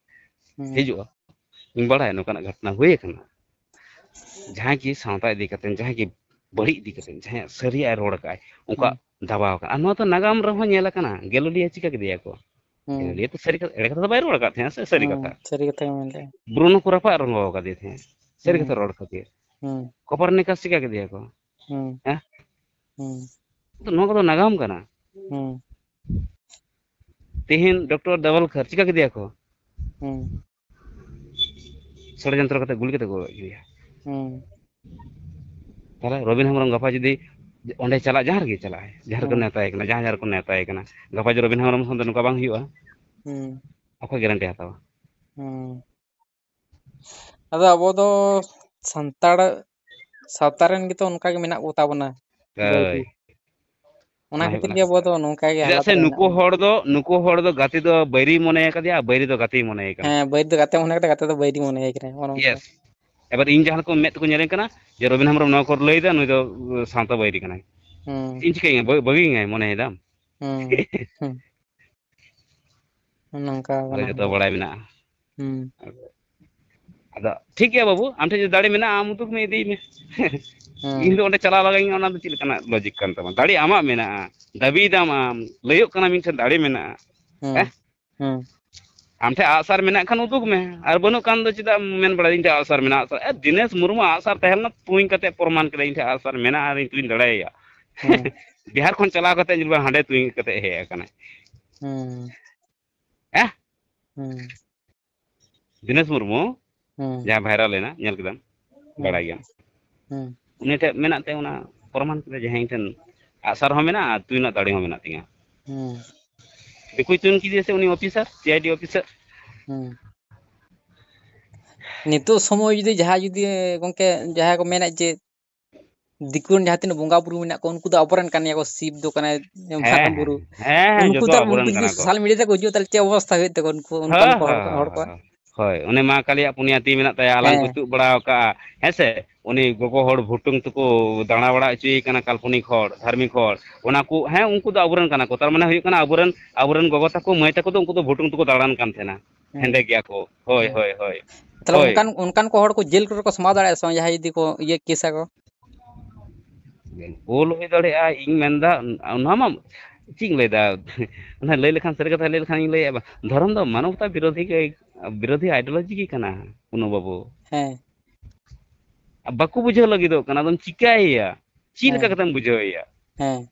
ᱦᱩᱸ᱾ ᱦᱤᱡᱩᱜᱼᱟ᱾ ᱤᱧ ᱵᱟᱲᱟᱭᱟ ᱱᱚᱝᱠᱟᱱᱟᱜ ᱜᱷᱚᱴᱚᱱᱟ ᱦᱩᱭ ᱟᱠᱟᱱᱟ᱾ ᱡᱟᱦᱟᱸᱭ ᱜᱮ ᱥᱟᱶᱛᱟ ᱤᱫᱤ ᱠᱟᱛᱮ, ᱡᱟᱦᱟᱸᱭ ᱜᱮ ᱵᱟᱹᱲᱤᱡ ᱤᱫᱤ ᱠᱟᱛᱮ, ᱡᱟᱦᱟᱸᱭᱟᱜ ᱥᱟᱹᱨᱤᱭᱟᱜ ᱮ ᱨᱚᱲ ᱟᱠᱟᱫᱼᱟᱭ, ᱚᱱᱠᱟ ᱦᱩᱸ᱾ ᱫᱟᱵᱟᱣ ᱟᱠᱟᱱᱟ᱾ ᱟᱨ ᱱᱚᱣᱟ ᱫᱚ ᱱᱟᱜᱟᱢ ᱨᱮᱦᱚᱸ ᱧᱮᱞ ᱟᱠᱟᱱᱟ, ᱜᱮᱞᱤᱞᱤᱭᱳ ᱪᱤᱠᱟ ᱠᱮᱫᱮᱭᱟ ᱠᱚ? ᱦᱩᱸ᱾ ᱜᱮᱞᱤᱞᱤᱭᱳ ᱛᱚ ᱥᱟᱹᱨᱤ ᱠᱟᱛᱷᱟ, ᱮᱲᱮ ᱠᱟᱛᱷᱟ ᱫᱚ ᱵᱟᱭ ᱨᱚᱲ ᱟᱠᱟᱫ ᱛᱟᱦᱮᱸᱜᱼᱟ ᱥᱮ, ᱥᱟᱹᱨᱤ ᱦᱩᱸ, ᱠᱟᱛᱷᱟ? ᱥᱟᱹᱨᱤ ᱠᱟᱛᱷᱟ ᱜᱮ ᱢᱮᱱ ᱞᱮᱫᱼᱟ᱾ ᱵᱨᱩᱱᱳ ᱠᱚ ᱨᱟᱯᱟᱜ ᱨᱚᱝᱜᱚ ᱟᱠᱟᱫᱮ ᱛᱟᱦᱮᱸᱜ, ᱥᱟᱹᱨᱤ ᱦᱩᱸ᱾ ᱠᱟᱛᱷᱟ ᱨᱚᱲ ᱠᱷᱟᱹᱛᱤᱨ᱾ ᱦᱩᱸ᱾ ᱠᱚᱯᱟᱨᱱᱤᱠᱟᱥ ᱪᱤᱠᱟ ᱠᱮᱫᱮᱭᱟ ᱠᱚ? ᱦᱩᱸ᱾ ᱦᱮᱸ? ᱦᱩᱸ᱾ ᱛᱚ ᱱᱚᱣᱟ ᱠᱚᱫᱚ ᱱᱟᱜᱟᱢ ᱠᱟᱱᱟ᱾ ᱦᱩᱸ᱾ ᱛᱮᱦᱮᱧ ᱰᱚᱠᱴᱚᱨ ᱫᱟᱵᱷᱟᱞᱠᱟᱨ ᱪᱤᱠᱟ ᱠᱮᱫᱮᱭᱟ ᱠᱚ? ᱦᱩᱸ᱾ ᱥᱚᱲᱭᱚᱱᱛᱨᱚ ᱠᱟᱛᱮ ᱜᱩᱞᱤ ᱠᱟᱛᱮ ᱠᱚ ᱜᱚᱡ ᱠᱮᱫᱮᱭᱟ᱾ ᱦᱩᱸ᱾ ᱛᱟᱦᱞᱮ ᱨᱚᱵᱤᱱ ᱦᱮᱢᱵᱨᱚᱢ ᱜᱟᱯᱟ ᱡᱩᱫᱤ ᱚᱸᱰᱮ ᱪᱟᱞᱟᱜ, ᱡᱟᱦᱟᱸ ᱨᱮᱜᱮ ᱪᱟᱞᱟᱜ ᱟᱭ, ᱡᱟᱦᱟᱸ ᱨᱮᱠᱚ ᱦᱩᱸ᱾ ᱱᱮᱣᱛᱟᱭᱮ ᱠᱟᱱᱟ, ᱡᱟᱦᱟᱸ, ᱡᱟᱦᱟᱸ ᱨᱮᱠᱚ ᱱᱮᱣᱛᱟᱭᱮ ᱠᱟᱱᱟ, ᱜᱟᱯᱟ ᱡᱩᱫᱤ ᱨᱚᱵᱤᱱ ᱦᱮᱢᱵᱨᱚᱢ ᱥᱟᱶᱛᱮ ᱱᱚᱝᱠᱟ ᱵᱟᱝ ᱦᱩᱭᱩᱜᱼᱟ, ᱦᱩᱸ᱾ ᱚᱠᱚᱭ ᱜᱮᱨᱮᱱᱴᱤ ᱦᱟᱛᱟᱣᱟ? ᱦᱩᱸ᱾ ᱟᱫᱚ ᱟᱵᱚ ᱫᱚ ᱥᱟᱱᱛᱟᱲ ᱥᱟᱶᱛᱟ ᱨᱮᱱ ᱜᱮᱛᱚ ᱚᱱᱠᱟ ᱜᱮ ᱢᱮᱱᱟᱜ ᱠᱚ ᱛᱟᱵᱚᱱᱟ᱾ ᱦᱳᱭ᱾ ᱵᱟᱹᱭᱨᱤ᱾ ᱚᱱᱟ ᱚᱱᱟ ᱦᱩᱭᱩᱜ ᱠᱷᱟᱹᱛᱤᱨ ᱠᱟᱱᱟ ᱜᱮ ᱟᱵᱚ ᱠᱟᱛᱷᱟ᱾ ᱫᱚ ᱱᱚᱝᱠᱟ ᱜᱮ ᱪᱮᱫᱟᱜ ᱦᱟᱞᱚᱛ ᱥᱮ ᱨᱮ ᱢᱮᱱᱟᱜ ᱱᱩᱠᱩ ᱵᱚᱱᱟ᱾ ᱦᱚᱲ ᱫᱚ, ᱱᱩᱠᱩ ᱦᱚᱲ ᱫᱚ ᱜᱟᱛᱮ ᱫᱚ ᱵᱟᱹᱭᱨᱤ ᱢᱚᱱᱮ ᱟᱠᱟᱫᱮᱭᱟ, ᱟᱨ ᱵᱟᱹᱭᱨᱤ ᱫᱚ ᱜᱟᱛᱮᱭ ᱢᱚᱱᱮᱭᱮ ᱠᱟᱱᱟ᱾ ᱦᱮᱸ, ᱵᱟᱹᱭᱨᱤ ᱫᱚ ᱜᱟᱛᱮ ᱢᱚᱱᱮ ᱠᱟᱛᱮ ᱜᱟᱛᱮ ᱫᱚ ᱵᱟᱹᱭᱨᱤ ᱢᱚᱱᱮᱭᱮ ᱠᱟᱱᱟ, ᱱᱚᱜᱼᱚ ᱱᱚᱝᱠᱟ᱾ Yes᱾ ᱮᱵᱟᱨ ᱤᱧ ᱡᱟᱦᱟᱸ ᱞᱮᱠᱟ ᱢᱮᱫ ᱛᱮᱠᱚ ᱧᱮᱞᱮᱧ ᱠᱟᱱᱟ ᱡᱮ ᱨᱚᱵᱤᱱ ᱦᱮᱢᱵᱨᱚᱢ ᱱᱚᱣᱟ ᱠᱚ ᱞᱟᱹᱭᱫᱟ, ᱱᱩᱭ ᱫᱚ, ᱩ, ᱥᱟᱶᱛᱟ ᱵᱟᱹᱭᱨᱤ ᱠᱟᱱᱟᱭ᱾ ᱦᱩᱸ᱾ ᱤᱧ ᱪᱤᱠᱟᱹᱭᱟᱹᱧ? ᱵᱟᱹ-, ᱵᱟᱹᱜᱤᱭᱟᱹᱧᱟᱭ ᱢᱚᱱᱮᱭᱮᱫᱟᱢ? ᱦᱩᱸ᱾ ᱦᱩᱸ᱾ ᱱᱚᱝᱠᱟ ᱚᱱᱟ ᱠᱟᱱᱟ ᱡᱚᱛᱚ ᱦᱚᱲ᱾ ᱵᱟᱲᱟᱭ ᱢᱮᱱᱟᱜᱼᱟ᱾ ᱦᱩᱸ᱾ ᱟᱫᱚ ᱴᱷᱤᱠ ᱜᱮᱭᱟ ᱵᱟᱹᱵᱩ, ᱟᱢ ᱴᱷᱮᱱ ᱡᱩᱫᱤ ᱫᱟᱲᱮ ᱢᱮᱱᱟᱜᱼᱟ, ᱟᱢ ᱩᱫᱩᱜ ᱢᱮ, ᱤᱫᱤᱭ ᱢᱮ᱾ ᱦᱩᱸ᱾ ᱤᱧ ᱫᱚ ᱚᱸᱰᱮ ᱪᱟᱞᱟᱣ ᱞᱟᱜᱟᱧ, ᱚᱱᱟ ᱫᱚ ᱪᱮᱫ ᱞᱮᱠᱟᱱᱟᱜ logic ᱠᱟᱱ ᱛᱟᱢᱟ? ᱫᱟᱲᱮ ᱟᱢᱟᱜ ᱢᱮᱱᱟᱜᱼᱟ, ᱫᱟᱹᱵᱤᱭ ᱫᱟᱢ ᱟᱢ, ᱞᱟᱹᱭᱚᱜ ᱠᱟᱱᱟ ᱢᱤᱫ ᱴᱷᱮᱱ ᱫᱟᱲᱮ ᱢᱮᱱᱟᱜᱼᱟ᱾ ᱦᱩᱸ᱾ ᱦᱮᱸ? ᱦᱩᱸ᱾ ᱟᱢ ᱴᱷᱮᱱ ᱟᱜᱼᱥᱟᱨ ᱢᱮᱱᱟᱜ ᱠᱷᱟᱱ ᱩᱫᱩᱜ ᱢᱮ, ᱟᱨ ᱵᱟᱹᱱᱩᱜ ᱠᱷᱟᱱ ᱫᱚ ᱪᱮᱫᱟᱜ ᱮᱢ ᱢᱮᱱ ᱵᱟᱲᱟᱭᱟ, "ᱤᱧ ᱴᱷᱮᱱ ᱟᱜᱼᱥᱟᱨ ᱢᱮᱱᱟᱜᱼᱟ, ᱟᱜᱼᱥᱟᱨ"? ᱮ, ᱫᱤᱱᱮᱥ ᱢᱩᱨᱢᱩ ᱟᱜᱼᱥᱟᱨ ᱛᱟᱦᱮᱸ ᱞᱮᱱᱟ, ᱛᱩᱧ ᱠᱟᱛᱮ ᱯᱨᱚᱢᱟᱱ ᱠᱮᱫᱟ, "ᱤᱧ ᱴᱷᱮᱱ ᱟᱜᱼᱥᱟᱨ ᱢᱮᱱᱟᱜᱼᱟ ᱟᱨ ᱤᱧ ᱛᱩᱧ ᱫᱟᱲᱮᱭᱟᱭᱟ᱾" ᱦᱩᱸ᱾ ᱵᱤᱦᱟᱨ ᱠᱷᱚᱱ ᱪᱟᱞᱟᱣ ᱠᱟᱛᱮ ᱧᱮᱞ ᱢᱮ, ᱦᱟᱸᱰᱮ ᱛᱩᱧ ᱠᱟᱛᱮ ᱦᱮᱡ ᱟᱠᱟᱱᱟᱭ᱾ ᱦᱩᱸ᱾ ᱦᱮᱸ? ᱦᱩᱸ᱾ ᱫᱤᱱᱮᱥ ᱢᱩᱨᱢᱩ, ᱦᱩᱸ᱾ ᱡᱟᱦᱟᱸ viral ᱮᱱᱟ, ᱧᱮᱞ ᱠᱮᱫᱟᱢ, ᱦᱩᱸ᱾ ᱵᱟᱲᱟᱭ ᱜᱮᱭᱟᱢ᱾ ᱦᱩᱸ᱾ ᱩᱱᱤ ᱴᱷᱮᱱ ᱢᱮᱱᱟᱜ ᱛᱟᱭᱟ, ᱚᱱᱟ ᱯᱨᱚᱢᱟᱱ ᱠᱮᱫᱟ ᱡᱮ, "ᱦᱮᱸ, ᱤᱧ ᱴᱷᱮᱱ ᱟᱜᱼᱥᱟᱨ ᱦᱚᱸ ᱢᱮᱱᱟᱜᱼᱟ ᱟᱨ ᱛᱩᱧ ᱨᱮᱱᱟᱜ ᱫᱟᱲᱮ ᱦᱚᱸ ᱢᱮᱱᱟᱜ ᱛᱤᱧᱟ᱾" ᱦᱩᱸ᱾ ᱫᱤᱠᱩᱭ ᱛᱩᱧ ᱠᱮᱫᱮᱭᱟ ᱥᱮ ᱩᱱᱤ officer, C I D officer? ᱦᱩᱸ᱾ ᱱᱤᱛᱚᱜ ᱥᱚᱢᱚᱭ ᱡᱩᱫᱤ ᱡᱟᱦᱟᱸᱭ ᱡᱩᱫᱤ, ᱜᱚᱝᱠᱮ, ᱡᱟᱦᱟᱸᱭ ᱠᱚ ᱢᱮᱱᱟ ᱡᱮ ᱫᱤᱠᱩ ᱨᱮᱱ ᱡᱟᱦᱟᱸ ᱛᱤᱱᱟᱹᱜ ᱵᱚᱸᱜᱟ ᱵᱩᱨᱩ ᱢᱮᱱᱟᱜ ᱠᱚᱣᱟ, ᱩᱱᱠᱩ ᱫᱚ ᱟᱵᱚᱨᱮᱱ ᱠᱟᱱ ᱜᱮᱭᱟ ᱠᱚ, ᱥᱤᱵ ᱫᱚ ᱠᱟᱱᱟᱭ ᱦᱮᱸ, ᱥᱟᱠᱟᱢ ᱵᱩᱨᱩ᱾ ᱦᱮᱸ, ᱦᱮᱸ, ᱩᱱᱠᱩ ᱡᱚᱛᱚ ᱫᱚ, ᱟᱵᱚᱨᱮᱱ ᱩᱱᱠᱩ ᱡᱩᱫᱤ ᱠᱟᱱᱟ ᱠᱚ᱾ ᱥᱳᱥᱟᱞ ᱢᱤᱰᱤᱭᱟ ᱨᱮᱠᱚ ᱦᱤᱡᱩᱜᱼᱟ, ᱛᱟᱦᱚᱞᱮ ᱪᱮᱫ ᱚᱵᱚᱥᱛᱟ ᱦᱩᱭᱩᱜ ᱛᱟᱠᱚᱣᱟ ᱩᱱᱠᱩ, ᱚᱱᱠᱟᱱ ᱦᱳᱭ, ᱠᱚ ᱦᱚᱲ, ᱦᱳᱭ, ᱦᱚᱲ ᱠᱚᱣᱟᱜ? ᱦᱳᱭ᱾ ᱦᱳᱭ, ᱩᱱᱤ ᱢᱟ ᱠᱟᱞᱤᱭᱟᱜ ᱯᱩᱱᱭᱟ ᱛᱤ ᱢᱮᱱᱟᱜ ᱛᱟᱭᱟ, ᱟᱞᱟᱝ ᱠᱚ ᱦᱮᱸ᱾ ᱪᱩᱜ ᱵᱟᱲᱟ ᱟᱠᱟᱜᱼᱟ, ᱦᱮᱸ ᱥᱮ? ᱩᱱᱤ ᱜᱚᱜᱚ ᱦᱚᱲ ᱵᱷᱩᱴᱩᱝ ᱛᱮᱠᱚ ᱫᱟᱬᱟ ᱵᱟᱲᱟ ᱦᱚᱪᱚᱭᱮ ᱠᱟᱱᱟ, ᱠᱟᱞᱯᱚᱱᱤᱠ ᱦᱚᱲ, ᱫᱷᱟᱨᱢᱤᱠ ᱦᱚᱲ, ᱚᱱᱟ ᱠᱚ, ᱦᱮᱸ, ᱩᱱᱠᱩ ᱫᱚ ᱟᱵᱚᱨᱮᱱ ᱠᱟᱱᱟ ᱠᱚ, ᱛᱟᱨ ᱢᱟᱱᱮ ᱦᱩᱭᱩᱜ ᱠᱟᱱᱟ ᱟᱵᱚᱨᱮᱱ, ᱟᱵᱚᱨᱮᱱ ᱜᱚᱜᱚ ᱛᱟᱠᱚ, ᱢᱟᱹᱭ ᱛᱟᱠᱚ ᱫᱚ ᱩᱱᱠᱩ ᱫᱚ ᱵᱷᱩᱴᱩᱝ ᱛᱮᱠᱚ ᱫᱟᱬᱟᱱ ᱠᱟᱱ ᱛᱟᱦᱮᱱᱟ, ᱦᱮᱸ᱾ ᱦᱮᱸᱫᱮ ᱜᱮᱭᱟ ᱠᱚ, ᱦᱳᱭ, ᱦᱮᱸ᱾ ᱦᱳᱭ, ᱦᱳᱭ, ᱛᱟᱦᱚᱞᱮ ᱦᱳᱭ᱾ ᱚᱱᱠᱟᱱ, ᱚᱱᱠᱟᱱ ᱠᱚ ᱦᱚᱲ ᱠᱚ ᱡᱮᱞ ᱠᱚᱨᱮ ᱠᱚ ᱥᱟᱢᱵᱟᱣ ᱫᱟᱲᱮᱭᱟᱜᱼᱟ ᱥᱮ ᱵᱟᱝ, ᱡᱟᱦᱟᱸᱭ ᱡᱩᱫᱤ ᱠᱚ ᱤᱭᱟᱹ ᱠᱮᱥᱟ ᱠᱚ? ᱵᱤᱞᱠᱩᱞ ᱦᱩᱭ ᱫᱟᱲᱮᱭᱟᱜᱼᱟ, ᱤᱧ ᱢᱮᱱᱫᱟ, ᱚᱱᱟ ᱢᱟ ᱪᱮᱫ ᱤᱧ ᱞᱟᱹᱭᱫᱟ, ᱚᱱᱟ ᱞᱟᱹᱭ ᱞᱮᱠᱷᱟᱱ, ᱥᱟᱹᱨᱤ ᱠᱟᱛᱷᱟ ᱞᱟᱹᱭ ᱞᱮᱠᱷᱟᱱ ᱤᱧ ᱞᱟᱹᱭᱟ, ᱵᱟᱝ, ᱫᱷᱚᱨᱚᱢ ᱫᱚ ᱢᱟᱱᱚᱵᱚᱛᱟ ᱵᱤᱨᱳᱫᱷᱤ ᱜᱮ, ᱵᱤᱨᱳᱫᱷᱤ ideology ᱜᱮ ᱠᱟᱱᱟ, ᱯᱩᱱᱩ ᱵᱟᱹᱵᱩ᱾ ᱦᱮᱸ᱾ ᱵᱟᱠᱚ ᱵᱩᱡᱷᱟᱹᱣ ᱞᱟᱹᱜᱤᱫᱚᱜ ᱠᱟᱱᱟ, ᱟᱫᱚᱢ ᱪᱤᱠᱟᱹᱭᱮᱭᱟ? ᱪᱮᱫ ᱞᱮᱠᱟ ᱦᱮᱸ᱾ ᱠᱟᱛᱮᱢ ᱵᱩᱡᱷᱟᱹᱣᱮᱭᱟ? ᱦᱮᱸ᱾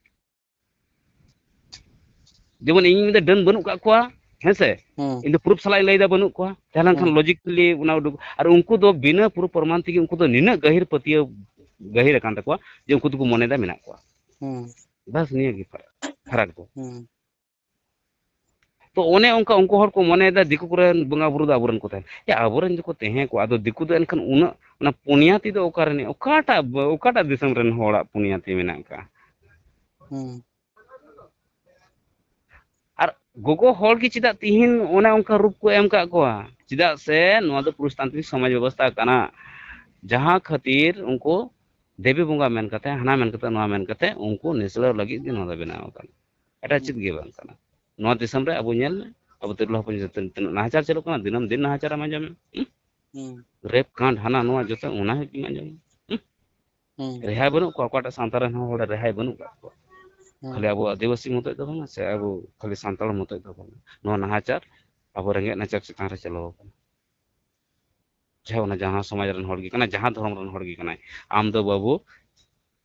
ᱡᱮᱢᱚᱱ ᱤᱧ ᱢᱮᱱᱫᱟ ᱰᱟᱹᱱ ᱵᱟᱹᱱᱩᱜ ᱠᱟᱜ ᱠᱚᱣᱟ, ᱦᱮᱸ ᱥᱮ? ᱦᱮᱸ᱾ ᱤᱧ ᱫᱚ proof ᱥᱟᱞᱟᱜ ᱤᱧ ᱞᱟᱹᱭᱫᱟ ᱵᱟᱹᱱᱩᱜ ᱠᱚᱣᱟ᱾ ᱛᱟᱦᱮᱸ ᱞᱮᱱᱠᱷᱟᱱ ᱦᱮᱸ᱾ Logically ᱚᱱᱟ ᱩᱰᱩᱠ, ᱟᱨ ᱩᱱᱠᱩ ᱫᱚ ᱵᱤᱱᱟᱹ proof ᱯᱨᱚᱢᱟᱱ ᱛᱮᱜᱮ ᱩᱱᱠᱩ ᱫᱚ ᱱᱤᱱᱟᱹᱜ ᱜᱟᱹᱦᱤᱨ ᱯᱟᱹᱛᱭᱟᱹᱣ ᱜᱟᱹᱦᱤᱨ ᱟᱠᱟᱱ ᱛᱟᱠᱚᱣᱟ ᱡᱮ ᱩᱱᱠᱩ ᱫᱚᱠᱚ ᱢᱚᱱᱮᱭᱮᱫᱟ ᱢᱮᱱᱟᱜ ᱠᱚᱣᱟ᱾ ᱦᱮᱸ᱾ ᱵᱟᱥ ᱱᱤᱭᱟᱹ ᱜᱮ ᱯᱷᱟᱨᱟᱠ, ᱯᱷᱟᱨᱟᱠ ᱫᱚ᱾ ᱦᱮᱸ᱾ ᱛᱚ ᱚᱱᱮ ᱚᱱᱠᱟ ᱩᱱᱠᱩ ᱦᱚᱲ ᱠᱚ ᱢᱚᱱᱮᱭᱮᱫᱟ ᱫᱤᱠᱩ ᱠᱚᱨᱮᱱ ᱵᱚᱸᱜᱟ ᱵᱩᱨᱩ ᱫᱚ ᱟᱵᱚᱨᱮᱱ ᱠᱚ ᱛᱟᱦᱮᱱ᱾ ᱭᱟ, ᱟᱵᱚᱨᱮᱱ ᱡᱩᱫᱤ ᱠᱚ ᱛᱟᱦᱮᱸ ᱠᱚᱜᱼᱟ, ᱟᱫᱚ ᱫᱤᱠᱩ ᱫᱚ ᱮᱱᱠᱷᱟᱱ ᱩᱱᱟᱹᱜ, ᱚᱱᱟ ᱯᱩᱱᱭᱟᱹᱛᱤ ᱫᱚ ᱚᱠᱟ ᱨᱤᱱᱤᱡ, ᱚᱠᱟᱴᱟᱜ, ᱚᱠᱟᱴᱟᱜ ᱫᱤᱥᱚᱢ ᱨᱮᱱ ᱦᱚᱲᱟᱜ ᱯᱩᱱᱭᱟᱹᱛᱤ ᱢᱮᱱᱟᱜ ᱟᱠᱟᱫᱼᱟ? ᱦᱮᱸ᱾ ᱟᱨ ᱜᱚᱜᱚ ᱦᱚᱲ ᱜᱮ ᱪᱮᱫᱟᱜ ᱛᱤᱦᱤᱧ ᱚᱱᱮ ᱚᱱᱠᱟ ᱨᱩᱯ ᱠᱚ ᱮᱢ ᱠᱟᱜ ᱠᱚᱣᱟ? ᱪᱮᱫᱟᱜ ᱥᱮ ᱱᱚᱣᱟ ᱫᱚ ᱯᱩᱨᱩᱥᱛᱟᱱᱛᱨᱤᱠ ᱥᱚᱢᱟᱡᱽ ᱵᱮᱵᱚᱥᱛᱷᱟ ᱠᱟᱱᱟ, ᱡᱟᱦᱟᱸ ᱠᱷᱟᱹᱛᱤᱨ ᱩᱱᱠᱩ ᱫᱮᱵᱤ ᱵᱚᱸᱜᱟ ᱢᱮᱱ ᱠᱟᱛᱮ, ᱦᱟᱱᱟ ᱢᱮᱱ ᱠᱟᱛᱮ, ᱱᱚᱣᱟ ᱢᱮᱱ ᱠᱟᱛᱮ ᱩᱱᱠᱩ ᱱᱤᱥᱲᱟᱹᱣ ᱞᱟᱹᱜᱤᱫ ᱜᱮ ᱱᱚᱣᱟ ᱫᱚ ᱵᱮᱱᱟᱣ ᱟᱠᱟᱱᱟ᱾ ᱮᱴᱟᱜ ᱪᱮᱫ ᱜᱮ ᱵᱟᱝ ᱠᱟᱱᱟ᱾ ᱱᱚᱣᱟ ᱫᱤᱥᱚᱢ ᱨᱮ ᱟᱵᱚ ᱧᱮᱞ ᱢᱮ, ᱟᱵᱚ ᱛᱤᱨᱞᱟᱹ ᱦᱚᱯᱚᱱ ᱪᱮᱛᱟᱱ ᱛᱤᱱᱟᱹᱜ ᱱᱟᱦᱟᱪᱟᱨ ᱪᱟᱹᱞᱩᱜ ᱠᱟᱱᱟ, ᱫᱤᱱᱟᱹᱢ ᱫᱤᱱ ᱱᱟᱦᱟᱪᱟᱨ ᱮᱢ ᱟᱸᱡᱚᱢᱮᱫ᱾ ᱦᱩᱸ? ᱦᱩᱸ᱾ ᱨᱮᱯ ᱠᱟᱸᱰ ᱦᱟᱱᱟ ᱱᱚᱣᱟ ᱡᱚᱛᱚ ᱚᱱᱟ ᱜᱮᱢ ᱟᱸᱡᱚᱢᱮᱫ᱾ ᱦᱩᱸ? ᱦᱩᱸ᱾ ᱨᱮᱦᱟᱭ ᱵᱟᱹᱱᱩᱜ ᱠᱚᱣᱟ, ᱚᱠᱟᱴᱟᱜ ᱥᱟᱶᱛᱟ ᱨᱮᱱ ᱦᱚᱲ ᱨᱮᱦᱟᱭ ᱵᱟᱹᱱᱩᱜ ᱠᱟᱜ ᱠᱚᱣᱟ᱾ ᱦᱩᱸ᱾ ᱠᱷᱟᱹᱞᱤ ᱟᱵᱚ ᱟᱹᱫᱤᱵᱟᱹᱥᱤ ᱢᱚᱛᱚᱡ ᱫᱚ ᱵᱟᱝᱟ, ᱥᱮ ᱟᱵᱚ ᱠᱷᱟᱹᱞᱤ ᱥᱟᱱᱛᱟᱲ ᱢᱚᱛᱚᱡ ᱫᱚ ᱵᱟᱝᱟ᱾ ᱱᱚᱣᱟ ᱱᱟᱦᱟᱪᱟᱨ ᱟᱵᱚ ᱨᱮᱸᱜᱮᱡ ᱱᱟᱪᱟᱨ ᱪᱮᱛᱟᱱ ᱨᱮ ᱪᱟᱹᱞᱩ ᱟᱠᱟᱱᱟ᱾ ᱪᱟᱦᱮ ᱚᱱᱟ ᱡᱟᱦᱟᱸ ᱥᱚᱢᱟᱡᱽ ᱨᱮᱱ ᱦᱚᱲ ᱜᱮ ᱠᱟᱱᱟᱭ, ᱡᱟᱦᱟᱸ ᱫᱷᱚᱨᱚᱢ ᱨᱮᱱ ᱦᱚᱲ ᱜᱮ ᱠᱟᱱᱟᱭ, ᱟᱢ ᱫᱚ ᱵᱟᱹᱵᱩ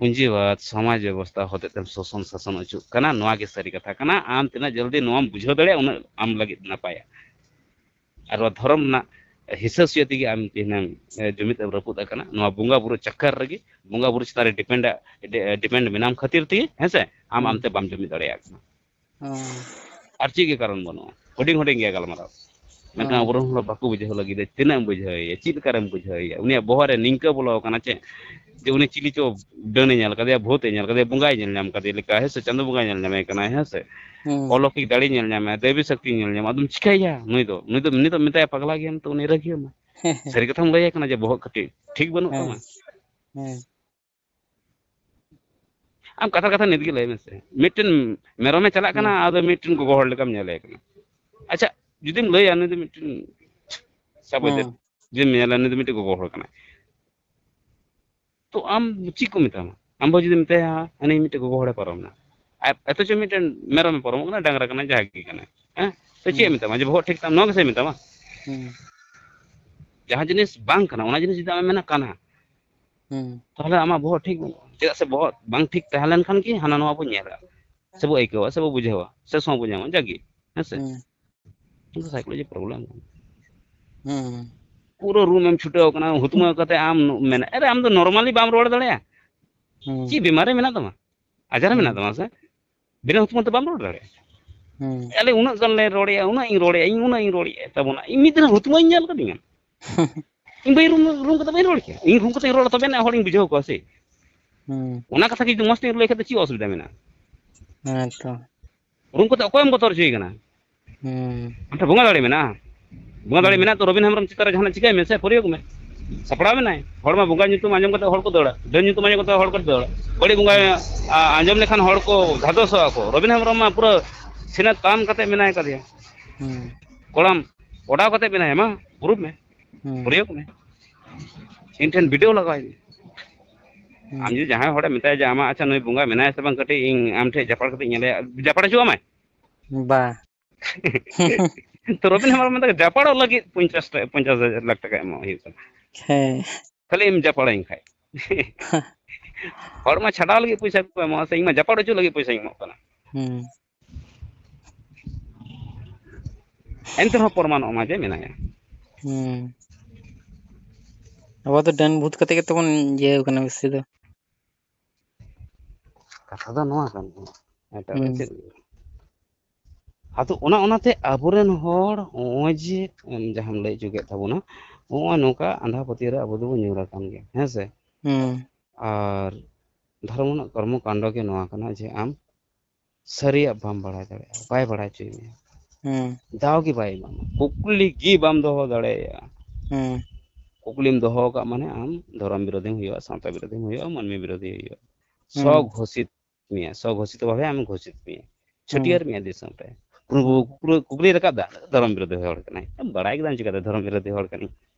ᱯᱩᱸᱡᱤᱵᱟᱫ ᱥᱚᱢᱟᱡᱽ ᱵᱮᱵᱚᱥᱛᱷᱟ ᱦᱚᱛᱮᱛᱮᱢ ᱥᱳᱥᱚᱱ ᱥᱟᱥᱚᱱ ᱦᱚᱪᱚᱜ ᱠᱟᱱᱟ᱾ ᱱᱚᱣᱟ ᱜᱮ ᱥᱟᱹᱨᱤ ᱠᱟᱛᱷᱟ ᱠᱟᱱᱟ᱾ ᱟᱢ ᱛᱤᱱᱟᱹᱜ ᱡᱚᱞᱫᱤ ᱱᱚᱣᱟᱢ ᱵᱩᱡᱷᱟᱹᱣ ᱫᱟᱲᱮᱭᱟᱜᱼᱟ, ᱩᱱᱟᱹᱜ ᱟᱢ ᱞᱟᱹᱜᱤᱫ ᱱᱟᱯᱟᱭᱟ᱾ ᱟᱨ ᱱᱚᱣᱟ ᱫᱷᱚᱨᱚᱢ ᱨᱮᱱᱟᱜ ᱦᱤᱥᱟᱹ ᱥᱩᱭᱟᱹ ᱛᱮᱜᱮ ᱟᱢ ᱛᱮᱦᱮᱧ ᱮᱢ, ᱮ, ᱡᱩᱢᱤᱫ ᱮᱢ ᱨᱟᱹᱯᱩᱫ ᱟᱠᱟᱱᱟ᱾ ᱱᱚᱣᱟ ᱵᱚᱸᱜᱟ ᱵᱩᱨᱩ ᱪᱟᱠᱠᱟᱨ ᱨᱮᱜᱮ, ᱵᱚᱸᱜᱟ ᱵᱩᱨᱩ ᱪᱮᱛᱟᱱ ᱨᱮ depend, ᱰᱤ-, depend ᱢᱮᱱᱟᱢ ᱠᱷᱟᱹᱛᱤᱨ ᱛᱮᱜᱮ, ᱦᱮᱸ ᱥᱮ, ᱟᱢ ᱦᱩᱸ᱾ ᱟᱢᱛᱮ ᱵᱟᱢ ᱡᱩᱢᱤᱫ ᱫᱟᱲᱮᱭᱟᱜ ᱠᱟᱱᱟ᱾ ᱦᱩᱸ᱾ ᱟᱨ ᱪᱮᱫ ᱜᱮ ᱠᱟᱨᱚᱱ ᱵᱟᱹᱱᱩᱜᱼᱟ, ᱦᱩᱰᱤᱧ ᱦᱩᱰᱤᱧ ᱜᱮᱭᱟ ᱜᱟᱞᱢᱟᱨᱟᱣ᱾ ᱢᱮᱱᱠᱷᱟᱱ ᱦᱩᱸ᱾ ᱟᱵᱚᱨᱮᱱ ᱦᱚᱲ ᱵᱟᱠᱚ ᱵᱩᱡᱷᱟᱹᱣ ᱞᱟᱹᱜᱤᱫ, ᱪᱮᱫ ᱮᱢ ᱵᱩᱡᱷᱟᱹᱣᱮᱭᱟ, ᱪᱮᱫ ᱞᱮᱠᱟᱨᱮᱢ ᱵᱩᱡᱷᱟᱹᱣᱮᱭᱟ? ᱩᱱᱤᱭᱟᱜ ᱵᱚᱦᱚᱜ ᱨᱮ ᱱᱤᱝᱠᱟᱹ ᱵᱚᱞᱚ ᱟᱠᱟᱱᱟ ᱪᱮ, ᱡᱮ ᱩᱱᱤ ᱪᱤᱞᱤ ᱪᱚ ᱰᱟᱹᱱᱮ ᱧᱮᱞ ᱠᱟᱫᱮᱭᱟ, ᱵᱷᱩᱛᱮ ᱧᱮᱞ ᱠᱟᱫᱮᱭᱟ, ᱵᱚᱸᱜᱟᱭ ᱧᱮᱞ ᱧᱟᱢ ᱠᱟᱫᱮᱭᱟ ᱞᱮᱠᱟ, ᱦᱮᱸ ᱥᱮ, ᱪᱟᱸᱫᱚ ᱵᱚᱸᱜᱟᱭ ᱧᱮᱞ ᱧᱟᱢᱮ ᱠᱟᱱᱟᱭ, ᱦᱮᱸ ᱥᱮ, ᱦᱩᱸ᱾ ᱚᱞᱚᱠᱤᱠ ᱫᱟᱲᱮ ᱧᱮᱞ ᱧᱟᱢᱮ, ᱫᱮᱵᱤ ᱥᱚᱠᱛᱤ ᱧᱮᱞ ᱧᱟᱢᱟ, ᱟᱫᱚᱢ ᱪᱤᱠᱟᱹᱭᱟ? ᱱᱩᱭ ᱫᱚ, ᱱᱩᱭ ᱫᱚ, ᱱᱩᱭ ᱫᱚ ᱢᱮᱛᱟᱭᱟ ᱯᱟᱜᱽᱞᱟ ᱜᱮᱭᱟᱢ ᱛᱚ, ᱩᱱᱤ ᱨᱟᱹᱜᱤ ᱟᱢᱟ᱾ ᱥᱟᱹᱨᱤ ᱠᱟᱛᱷᱟᱢ ᱞᱟᱹᱭᱟᱭ ᱠᱟᱱᱟ ᱡᱮ ᱵᱚᱦᱚᱜ ᱠᱟᱹᱴᱤᱡ ᱴᱷᱤᱠ ᱵᱟᱹᱱᱩᱜ ᱦᱮᱸ᱾ ᱛᱟᱢᱟ᱾ ᱦᱮᱸ᱾ ᱟᱢ ᱠᱟᱛᱷᱟ ᱠᱟᱛᱷᱟ ᱱᱤᱛ ᱜᱮ ᱞᱟᱹᱭ ᱢᱮᱥᱮ, ᱢᱤᱫᱴᱮᱱ ᱢᱮᱨᱚᱢᱮ ᱪᱟᱞᱟᱜ ᱠᱟᱱᱟ, ᱦᱮᱸ᱾ ᱟᱫᱚ ᱢᱤᱫᱴᱮᱱ ᱜᱚᱜᱚ ᱦᱚᱲ ᱞᱮᱠᱟᱢ ᱧᱮᱞᱮ ᱠᱟᱱᱟ᱾ ᱟᱪᱪᱷᱟ, ᱡᱩᱫᱤᱢ ᱞᱟᱹᱭᱟ ᱱᱩᱭ ᱫᱚ ᱢᱤᱫᱴᱮᱱ ᱥᱟᱵ ᱠᱟᱛᱮ, ᱦᱮᱸ᱾ ᱡᱩᱫᱤᱢ ᱧᱮᱞᱟ ᱱᱩᱭ ᱫᱚ ᱢᱤᱫᱴᱮᱱ ᱜᱚᱜᱚ ᱦᱚᱲ ᱠᱟᱱᱟᱭ, ᱛᱚ ᱟᱢ ᱪᱮᱫ ᱠᱚ ᱢᱮᱛᱟᱢᱟ? ᱟᱢ ᱵᱟᱵᱟ ᱡᱩᱫᱤ ᱢᱮᱛᱟᱭᱟ, ᱦᱟᱹᱱᱤ ᱢᱤᱫᱴᱮᱡ ᱜᱚᱜᱚ ᱦᱚᱲᱮ ᱯᱟᱨᱚᱢ ᱮᱱᱟ, ᱟᱨ ᱚᱛᱷᱚᱪᱚ ᱢᱤᱫᱴᱮᱱ ᱢᱮᱨᱚᱢᱮ ᱯᱟᱨᱚᱢᱚᱜ ᱠᱟᱱᱟ, ᱰᱟᱝᱨᱟ ᱠᱟᱱᱟᱭ, ᱡᱟᱦᱟᱸ ᱜᱮ ᱠᱟᱱᱟᱭ, ᱦᱮᱸ? ᱛᱚ ᱪᱮᱫ ᱮ ᱦᱩᱸ᱾ ᱢᱮᱛᱟᱢᱟ? ᱡᱮ ᱵᱚᱦᱚᱜ ᱴᱷᱤᱠ ᱛᱟᱢ, ᱱᱚᱣᱟ ᱜᱮᱥᱮ ᱢᱮᱛᱟᱢᱟ? ᱦᱩᱸ᱾ ᱡᱟᱦᱟᱸ ᱡᱤᱱᱤᱥ ᱵᱟᱝ ᱠᱟᱱᱟ, ᱚᱱᱟ ᱡᱤᱱᱤᱥ ᱡᱩᱫᱤ ᱟᱢᱮᱢ ᱢᱮᱱᱟ ᱠᱟᱱᱟ, ᱦᱩᱸ᱾ ᱛᱟᱦᱚᱞᱮ ᱟᱢᱟᱜ ᱵᱚᱦᱚᱜ ᱴᱷᱤᱠ ᱵᱟᱹᱱᱩᱜᱼᱟ᱾ ᱪᱮᱫᱟᱜ ᱥᱮ ᱵᱚᱦᱚᱜ ᱵᱟᱝ ᱴᱷᱤᱠ ᱛᱟᱦᱮᱸ ᱞᱮᱱᱠᱷᱟᱱ ᱜᱮ ᱦᱟᱱᱟ ᱱᱚᱣᱟ ᱵᱚᱱ ᱧᱮᱞᱟ, ᱥᱮᱵᱚ ᱟᱹᱭᱠᱟᱹᱣᱟ, ᱥᱮᱵᱚ ᱵᱩᱡᱷᱟᱹᱣᱟ, ᱥᱮ ᱥᱚ ᱵᱚ ᱧᱟᱢᱟ, ᱡᱟᱜᱮ, ᱦᱮᱸ ᱥᱮ? ᱦᱩᱸ᱾ ᱚᱱᱟ ᱫᱚ psychology problem ᱠᱟᱱᱟ᱾ ᱦᱩᱸ᱾ ᱯᱩᱨᱟᱹ room ᱮᱢ ᱪᱷᱩᱴᱟᱹᱣ ᱠᱟᱱᱟ, ᱦᱩᱛᱢᱟᱹ ᱠᱟᱛᱮ ᱟᱢ ᱢᱮᱱᱟ, ᱟᱨᱮ, ᱟᱢ ᱫᱚ normally ᱵᱟᱢ ᱨᱚᱲ ᱫᱟᱲᱮᱭᱟᱜᱼᱟ? ᱦᱩᱸ᱾ ᱪᱮᱫ ᱵᱤᱢᱟᱨ ᱨᱮ ᱢᱮᱱᱟᱜ ᱛᱟᱢᱟ? ᱟᱡᱟᱨ ᱨᱮ ᱢᱮᱱᱟᱜ ᱦᱩᱸ᱾ ᱛᱟᱢᱟ ᱥᱮ? ᱵᱤᱱᱟᱹ ᱦᱩᱛᱢᱟᱹ ᱛᱮ ᱵᱟᱢ ᱨᱚᱲ ᱫᱟᱲᱮᱭᱟᱜᱼᱟ᱾ ᱦᱩᱸ᱾ ᱟᱞᱮ ᱩᱱᱟᱹᱜ ᱜᱟᱱ ᱞᱮ ᱨᱚᱲᱮᱜᱼᱟ, ᱩᱱᱟᱹᱜ ᱤᱧ ᱨᱚᱲᱮᱜᱼᱟ, ᱤᱧ ᱩᱱᱟᱹᱜ ᱤᱧ ᱨᱚᱲᱮᱜᱼᱟ ᱛᱟᱵᱚᱱᱟ᱾ ᱤᱧ ᱢᱤᱫ ᱫᱤᱱ ᱦᱩᱛᱢᱟᱹᱧ ᱧᱮᱞ ᱠᱟᱫᱤᱧᱟ? ᱤᱧ ᱵᱟᱹᱧ ᱨᱩᱢ, ᱨᱩᱢ ᱠᱟᱛᱮ ᱵᱟᱹᱧ ᱨᱚᱲ ᱠᱮᱭᱟ? ᱤᱧ ᱨᱩᱢ ᱠᱟᱛᱮᱧ ᱨᱚᱲᱟ, ᱛᱚᱵᱮ ᱱᱟ ᱦᱚᱲᱤᱧ ᱵᱩᱡᱷᱟᱹᱣ ᱠᱚᱣᱟ ᱥᱮ᱾ ᱦᱩᱸ᱾ ᱚᱱᱟ ᱠᱟᱛᱷᱟ ᱜᱮ ᱡᱩᱫᱤ ᱢᱚᱸᱡᱽ ᱛᱮᱧ ᱞᱟᱹᱭ ᱠᱷᱟᱡ ᱫᱚ ᱪᱮᱫ ᱚᱥᱩᱵᱤᱫᱷᱟ ᱢᱮᱱᱟᱜᱼᱟ? ᱦᱮᱸ ᱛᱚ᱾ ᱨᱩᱢ ᱠᱟᱛᱮ ᱚᱠᱚᱭᱮᱢ ᱵᱚᱛᱚᱨ ᱦᱚᱪᱚᱭᱮ ᱠᱟᱱᱟ? ᱦᱩᱸ᱾ ᱟᱢ ᱴᱷᱮᱱ ᱵᱚᱸᱜᱟ ᱫᱟᱲᱮ ᱢᱮᱱᱟᱜᱼᱟ? ᱵᱚᱸᱜᱟ ᱫᱟᱲᱮ ᱦᱩᱸ᱾ ᱢᱮᱱᱟᱜ ᱛᱚ ᱨᱚᱵᱤᱱ ᱦᱮᱢᱵᱨᱚᱢ ᱪᱮᱛᱟᱱ ᱨᱮ ᱡᱟᱦᱟᱱᱟᱜ ᱪᱤᱠᱟᱹᱭ ᱢᱮ ᱥᱮ, ᱯᱷᱟᱹᱨᱭᱟᱹ ᱠᱚ ᱢᱮ᱾ ᱥᱟᱯᱲᱟᱣ ᱢᱮᱱᱟᱭ᱾ ᱦᱚᱲ ᱢᱟ ᱵᱚᱸᱜᱟ ᱧᱩᱛᱩᱢ ᱟᱸᱡᱚᱢ ᱠᱟᱛᱮ ᱦᱚᱲ ᱠᱚ ᱫᱟᱹᱲᱟ, ᱰᱟᱹᱱ ᱧᱩᱛᱩᱢ ᱟᱸᱡᱚᱢ ᱠᱟᱛᱮ ᱦᱚᱲ ᱠᱚ ᱫᱟᱹᱲᱟ᱾ ᱵᱟᱹᱲᱤᱡ ᱵᱚᱸᱜᱟ, ᱦᱩᱸ᱾ ᱟ, ᱟᱸᱡᱚᱢ ᱞᱮᱠᱷᱟᱱ ᱦᱚᱲ ᱠᱚ ᱫᱷᱟᱫᱚᱥᱚᱜᱼᱟ ᱠᱚ᱾ ᱨᱚᱵᱤᱱ ᱦᱮᱢᱵᱨᱚᱢ ᱢᱟ ᱯᱩᱨᱟᱹ ᱥᱤᱱᱟᱹ ᱛᱟᱢ ᱠᱟᱛᱮ ᱢᱮᱱᱟᱭ ᱠᱟᱫᱮᱭᱟ᱾ ᱦᱩᱸ᱾ ᱠᱚᱲᱟᱢ ᱚᱰᱟᱣ ᱠᱟᱛᱮ ᱢᱮᱱᱟᱭᱟ, ᱢᱟ ᱯᱩᱨᱩᱵ ᱢᱮ, ᱦᱩᱸ᱾ ᱯᱷᱟᱹᱨᱭᱟᱹ ᱠᱚ ᱢᱮ᱾ ᱤᱧ ᱴᱷᱮᱱ ᱵᱤᱰᱟᱹᱣ ᱞᱟᱜᱟᱣ ᱤᱧ ᱢᱮ᱾ ᱦᱩᱸ᱾ ᱟᱢ ᱡᱩᱫᱤ ᱡᱟᱦᱟᱸᱭ ᱦᱚᱲᱮ ᱢᱮᱛᱟᱭᱟ ᱡᱮ, ᱟᱢᱟᱜ, ᱟᱪᱪᱷᱟ, ᱱᱩᱭ ᱵᱚᱸᱜᱟ ᱢᱮᱱᱟᱭᱟ ᱥᱮ ᱵᱟᱝ, ᱠᱟᱹᱴᱤᱡ ᱤᱧ ᱟᱢ ᱴᱷᱮᱱ ᱡᱟᱯᱟᱲ ᱠᱟᱛᱮ ᱧᱮᱞᱮᱭᱟ, ᱡᱟᱯᱟᱲ ᱦᱚᱪᱚ ᱟᱢᱟᱭ? ᱵᱟ᱾ ᱛᱚ ᱨᱚᱵᱤᱱ ᱦᱮᱢᱵᱨᱚᱢ ᱢᱮᱱᱫᱟ, ᱡᱟᱯᱟᱲᱚᱜ ᱞᱟᱹᱜᱤᱫ ᱯᱚᱧᱪᱟᱥ ᱴᱟ-, ᱯᱚᱧᱪᱟᱥ ᱦᱟᱡᱟᱨ ᱞᱟᱠᱷ ᱴᱟᱠᱟ ᱮᱢᱚᱜ ᱦᱩᱭᱩᱜ ᱠᱟᱱᱟ᱾ ᱦᱮᱸ᱾ ᱠᱷᱟᱹᱞᱤ ᱮᱢ ᱡᱟᱯᱟᱲᱟᱹᱧ ᱠᱷᱟᱡ᱾ ᱦᱚᱲ ᱢᱟ ᱪᱷᱟᱰᱟᱣ ᱞᱟᱹᱜᱤᱫ ᱯᱚᱭᱥᱟ ᱠᱚ ᱮᱢᱚᱜᱼᱟ ᱥᱮ, ᱤᱧ ᱢᱟ ᱡᱟᱯᱟᱲ ᱦᱚᱪᱚ ᱞᱟᱹᱜᱤᱫ ᱯᱚᱭᱥᱟᱧ ᱮᱢᱚᱜ ᱠᱟᱱᱟ᱾ ᱦᱩᱸ᱾ ᱮᱱᱛᱮ ᱨᱮᱦᱚᱸ ᱯᱨᱚᱢᱟᱱᱚᱜ ᱢᱟ ᱡᱮ ᱢᱮᱱᱟᱭᱟ᱾ ᱦᱩᱸ᱾ ᱟᱵᱚ ᱫᱚ ᱰᱟᱹᱱ ᱵᱷᱩᱛ ᱠᱟᱛᱮ ᱜᱮᱛᱚ ᱵᱚᱱ ᱤᱭᱟᱹ ᱠᱟᱱᱟ ᱵᱮᱥᱤ ᱫᱚ᱾ ᱠᱟᱛᱷᱟ ᱫᱚ ᱱᱚᱣᱟ ᱠᱟᱱ ᱜᱮᱭᱟ, ᱮᱴᱟᱜ ᱫᱚ ᱦᱩᱸ᱾ ᱪᱮᱫ ᱜᱮ ᱵᱟᱝ᱾ ᱟᱫᱚ ᱚᱱᱟ, ᱚᱱᱟᱛᱮ ᱟᱵᱚᱨᱮᱱ ᱦᱚᱲ ᱱᱚᱜᱼᱚᱭ ᱡᱮ, ᱮᱢ, ᱡᱟᱦᱟᱸᱢ ᱞᱟᱹᱭ ᱦᱚᱪᱚ ᱠᱮᱫ ᱛᱟᱵᱚᱱᱟ, ᱱᱚᱜᱼᱚᱭ ᱱᱚᱝᱠᱟ ᱟᱸᱫᱷᱟ ᱯᱟᱹᱛᱭᱟᱹᱣ ᱨᱮ ᱟᱵᱚ ᱫᱚᱵᱚᱱ ᱧᱩᱨ ᱟᱠᱟᱱ ᱜᱮᱭᱟ, ᱦᱮᱸ ᱥᱮ? ᱦᱩᱸ᱾ ᱟᱨ ᱫᱷᱚᱨᱢᱚ ᱨᱮᱱᱟᱜ ᱠᱚᱨᱢᱚ ᱠᱟᱱᱰᱚ ᱜᱮ ᱱᱚᱣᱟ ᱠᱟᱱᱟ ᱡᱮ ᱟᱢ ᱥᱟᱹᱨᱤᱭᱟᱜ ᱵᱟᱢ ᱵᱟᱲᱟᱭ ᱫᱟᱲᱮᱭᱟᱜᱼᱟ, ᱵᱟᱭ ᱵᱟᱲᱟᱭ ᱦᱚᱪᱚᱭ ᱢᱮᱭᱟ᱾ ᱦᱩᱸ᱾ ᱫᱟᱣ ᱜᱮ ᱵᱟᱭ ᱮᱢᱟᱢᱟ, ᱠᱩᱠᱞᱤ ᱜᱮ ᱵᱟᱢ ᱫᱚᱦᱚ ᱫᱟᱲᱮᱭᱟᱜᱼᱟ᱾ ᱦᱩᱸ᱾ ᱠᱩᱠᱞᱤᱢ ᱫᱚᱦᱚ ᱟᱠᱟᱫ ᱢᱟᱱᱮ ᱟᱢ ᱫᱷᱚᱨᱚᱢ ᱵᱤᱨᱳᱫᱷᱤᱢ ᱦᱩᱭᱩᱜᱼᱟ, ᱥᱟᱶᱛᱟ ᱵᱤᱨᱳᱫᱷᱤᱢ ᱦᱩᱭᱩᱜᱼᱟ, ᱢᱟᱹᱱᱢᱤ ᱵᱤᱨᱳᱫᱷᱤ ᱦᱩᱭᱩᱜᱼᱟ᱾ ᱦᱩᱸ᱾ ᱥᱚ ᱜᱷᱳᱥᱤᱛ ᱢᱮᱭᱟ, ᱥᱚ ᱜᱷᱳᱥᱤᱛ ᱵᱷᱟᱵᱮ ᱟᱢ ᱜᱷᱳᱥᱤᱛ ᱢᱮᱭᱟ, ᱦᱩᱸ᱾ ᱪᱷᱟᱹᱴᱭᱟᱹᱨ ᱢᱮᱭᱟ ᱫᱤᱥᱚᱢ ᱨᱮ᱾ ᱠᱩᱠᱞᱤ, ᱦᱩᱸ᱾ ᱠᱩᱠᱞᱤ, ᱠᱩᱠᱞᱤ ᱨᱟᱠᱟᱵ ᱫᱟ, ᱫᱷᱚᱨᱚᱢ ᱵᱤᱨᱳᱫᱷᱤ ᱦᱚᱲ ᱠᱟᱱᱟᱭ, ᱵᱟᱲᱟᱭ ᱠᱮᱫᱟᱢ ᱪᱤᱠᱟᱹᱛᱮ ᱫᱷᱚᱨᱚᱢ ᱵᱤᱨᱳᱫᱷᱤ ᱦᱚᱲ ᱠᱟᱱᱟᱭ?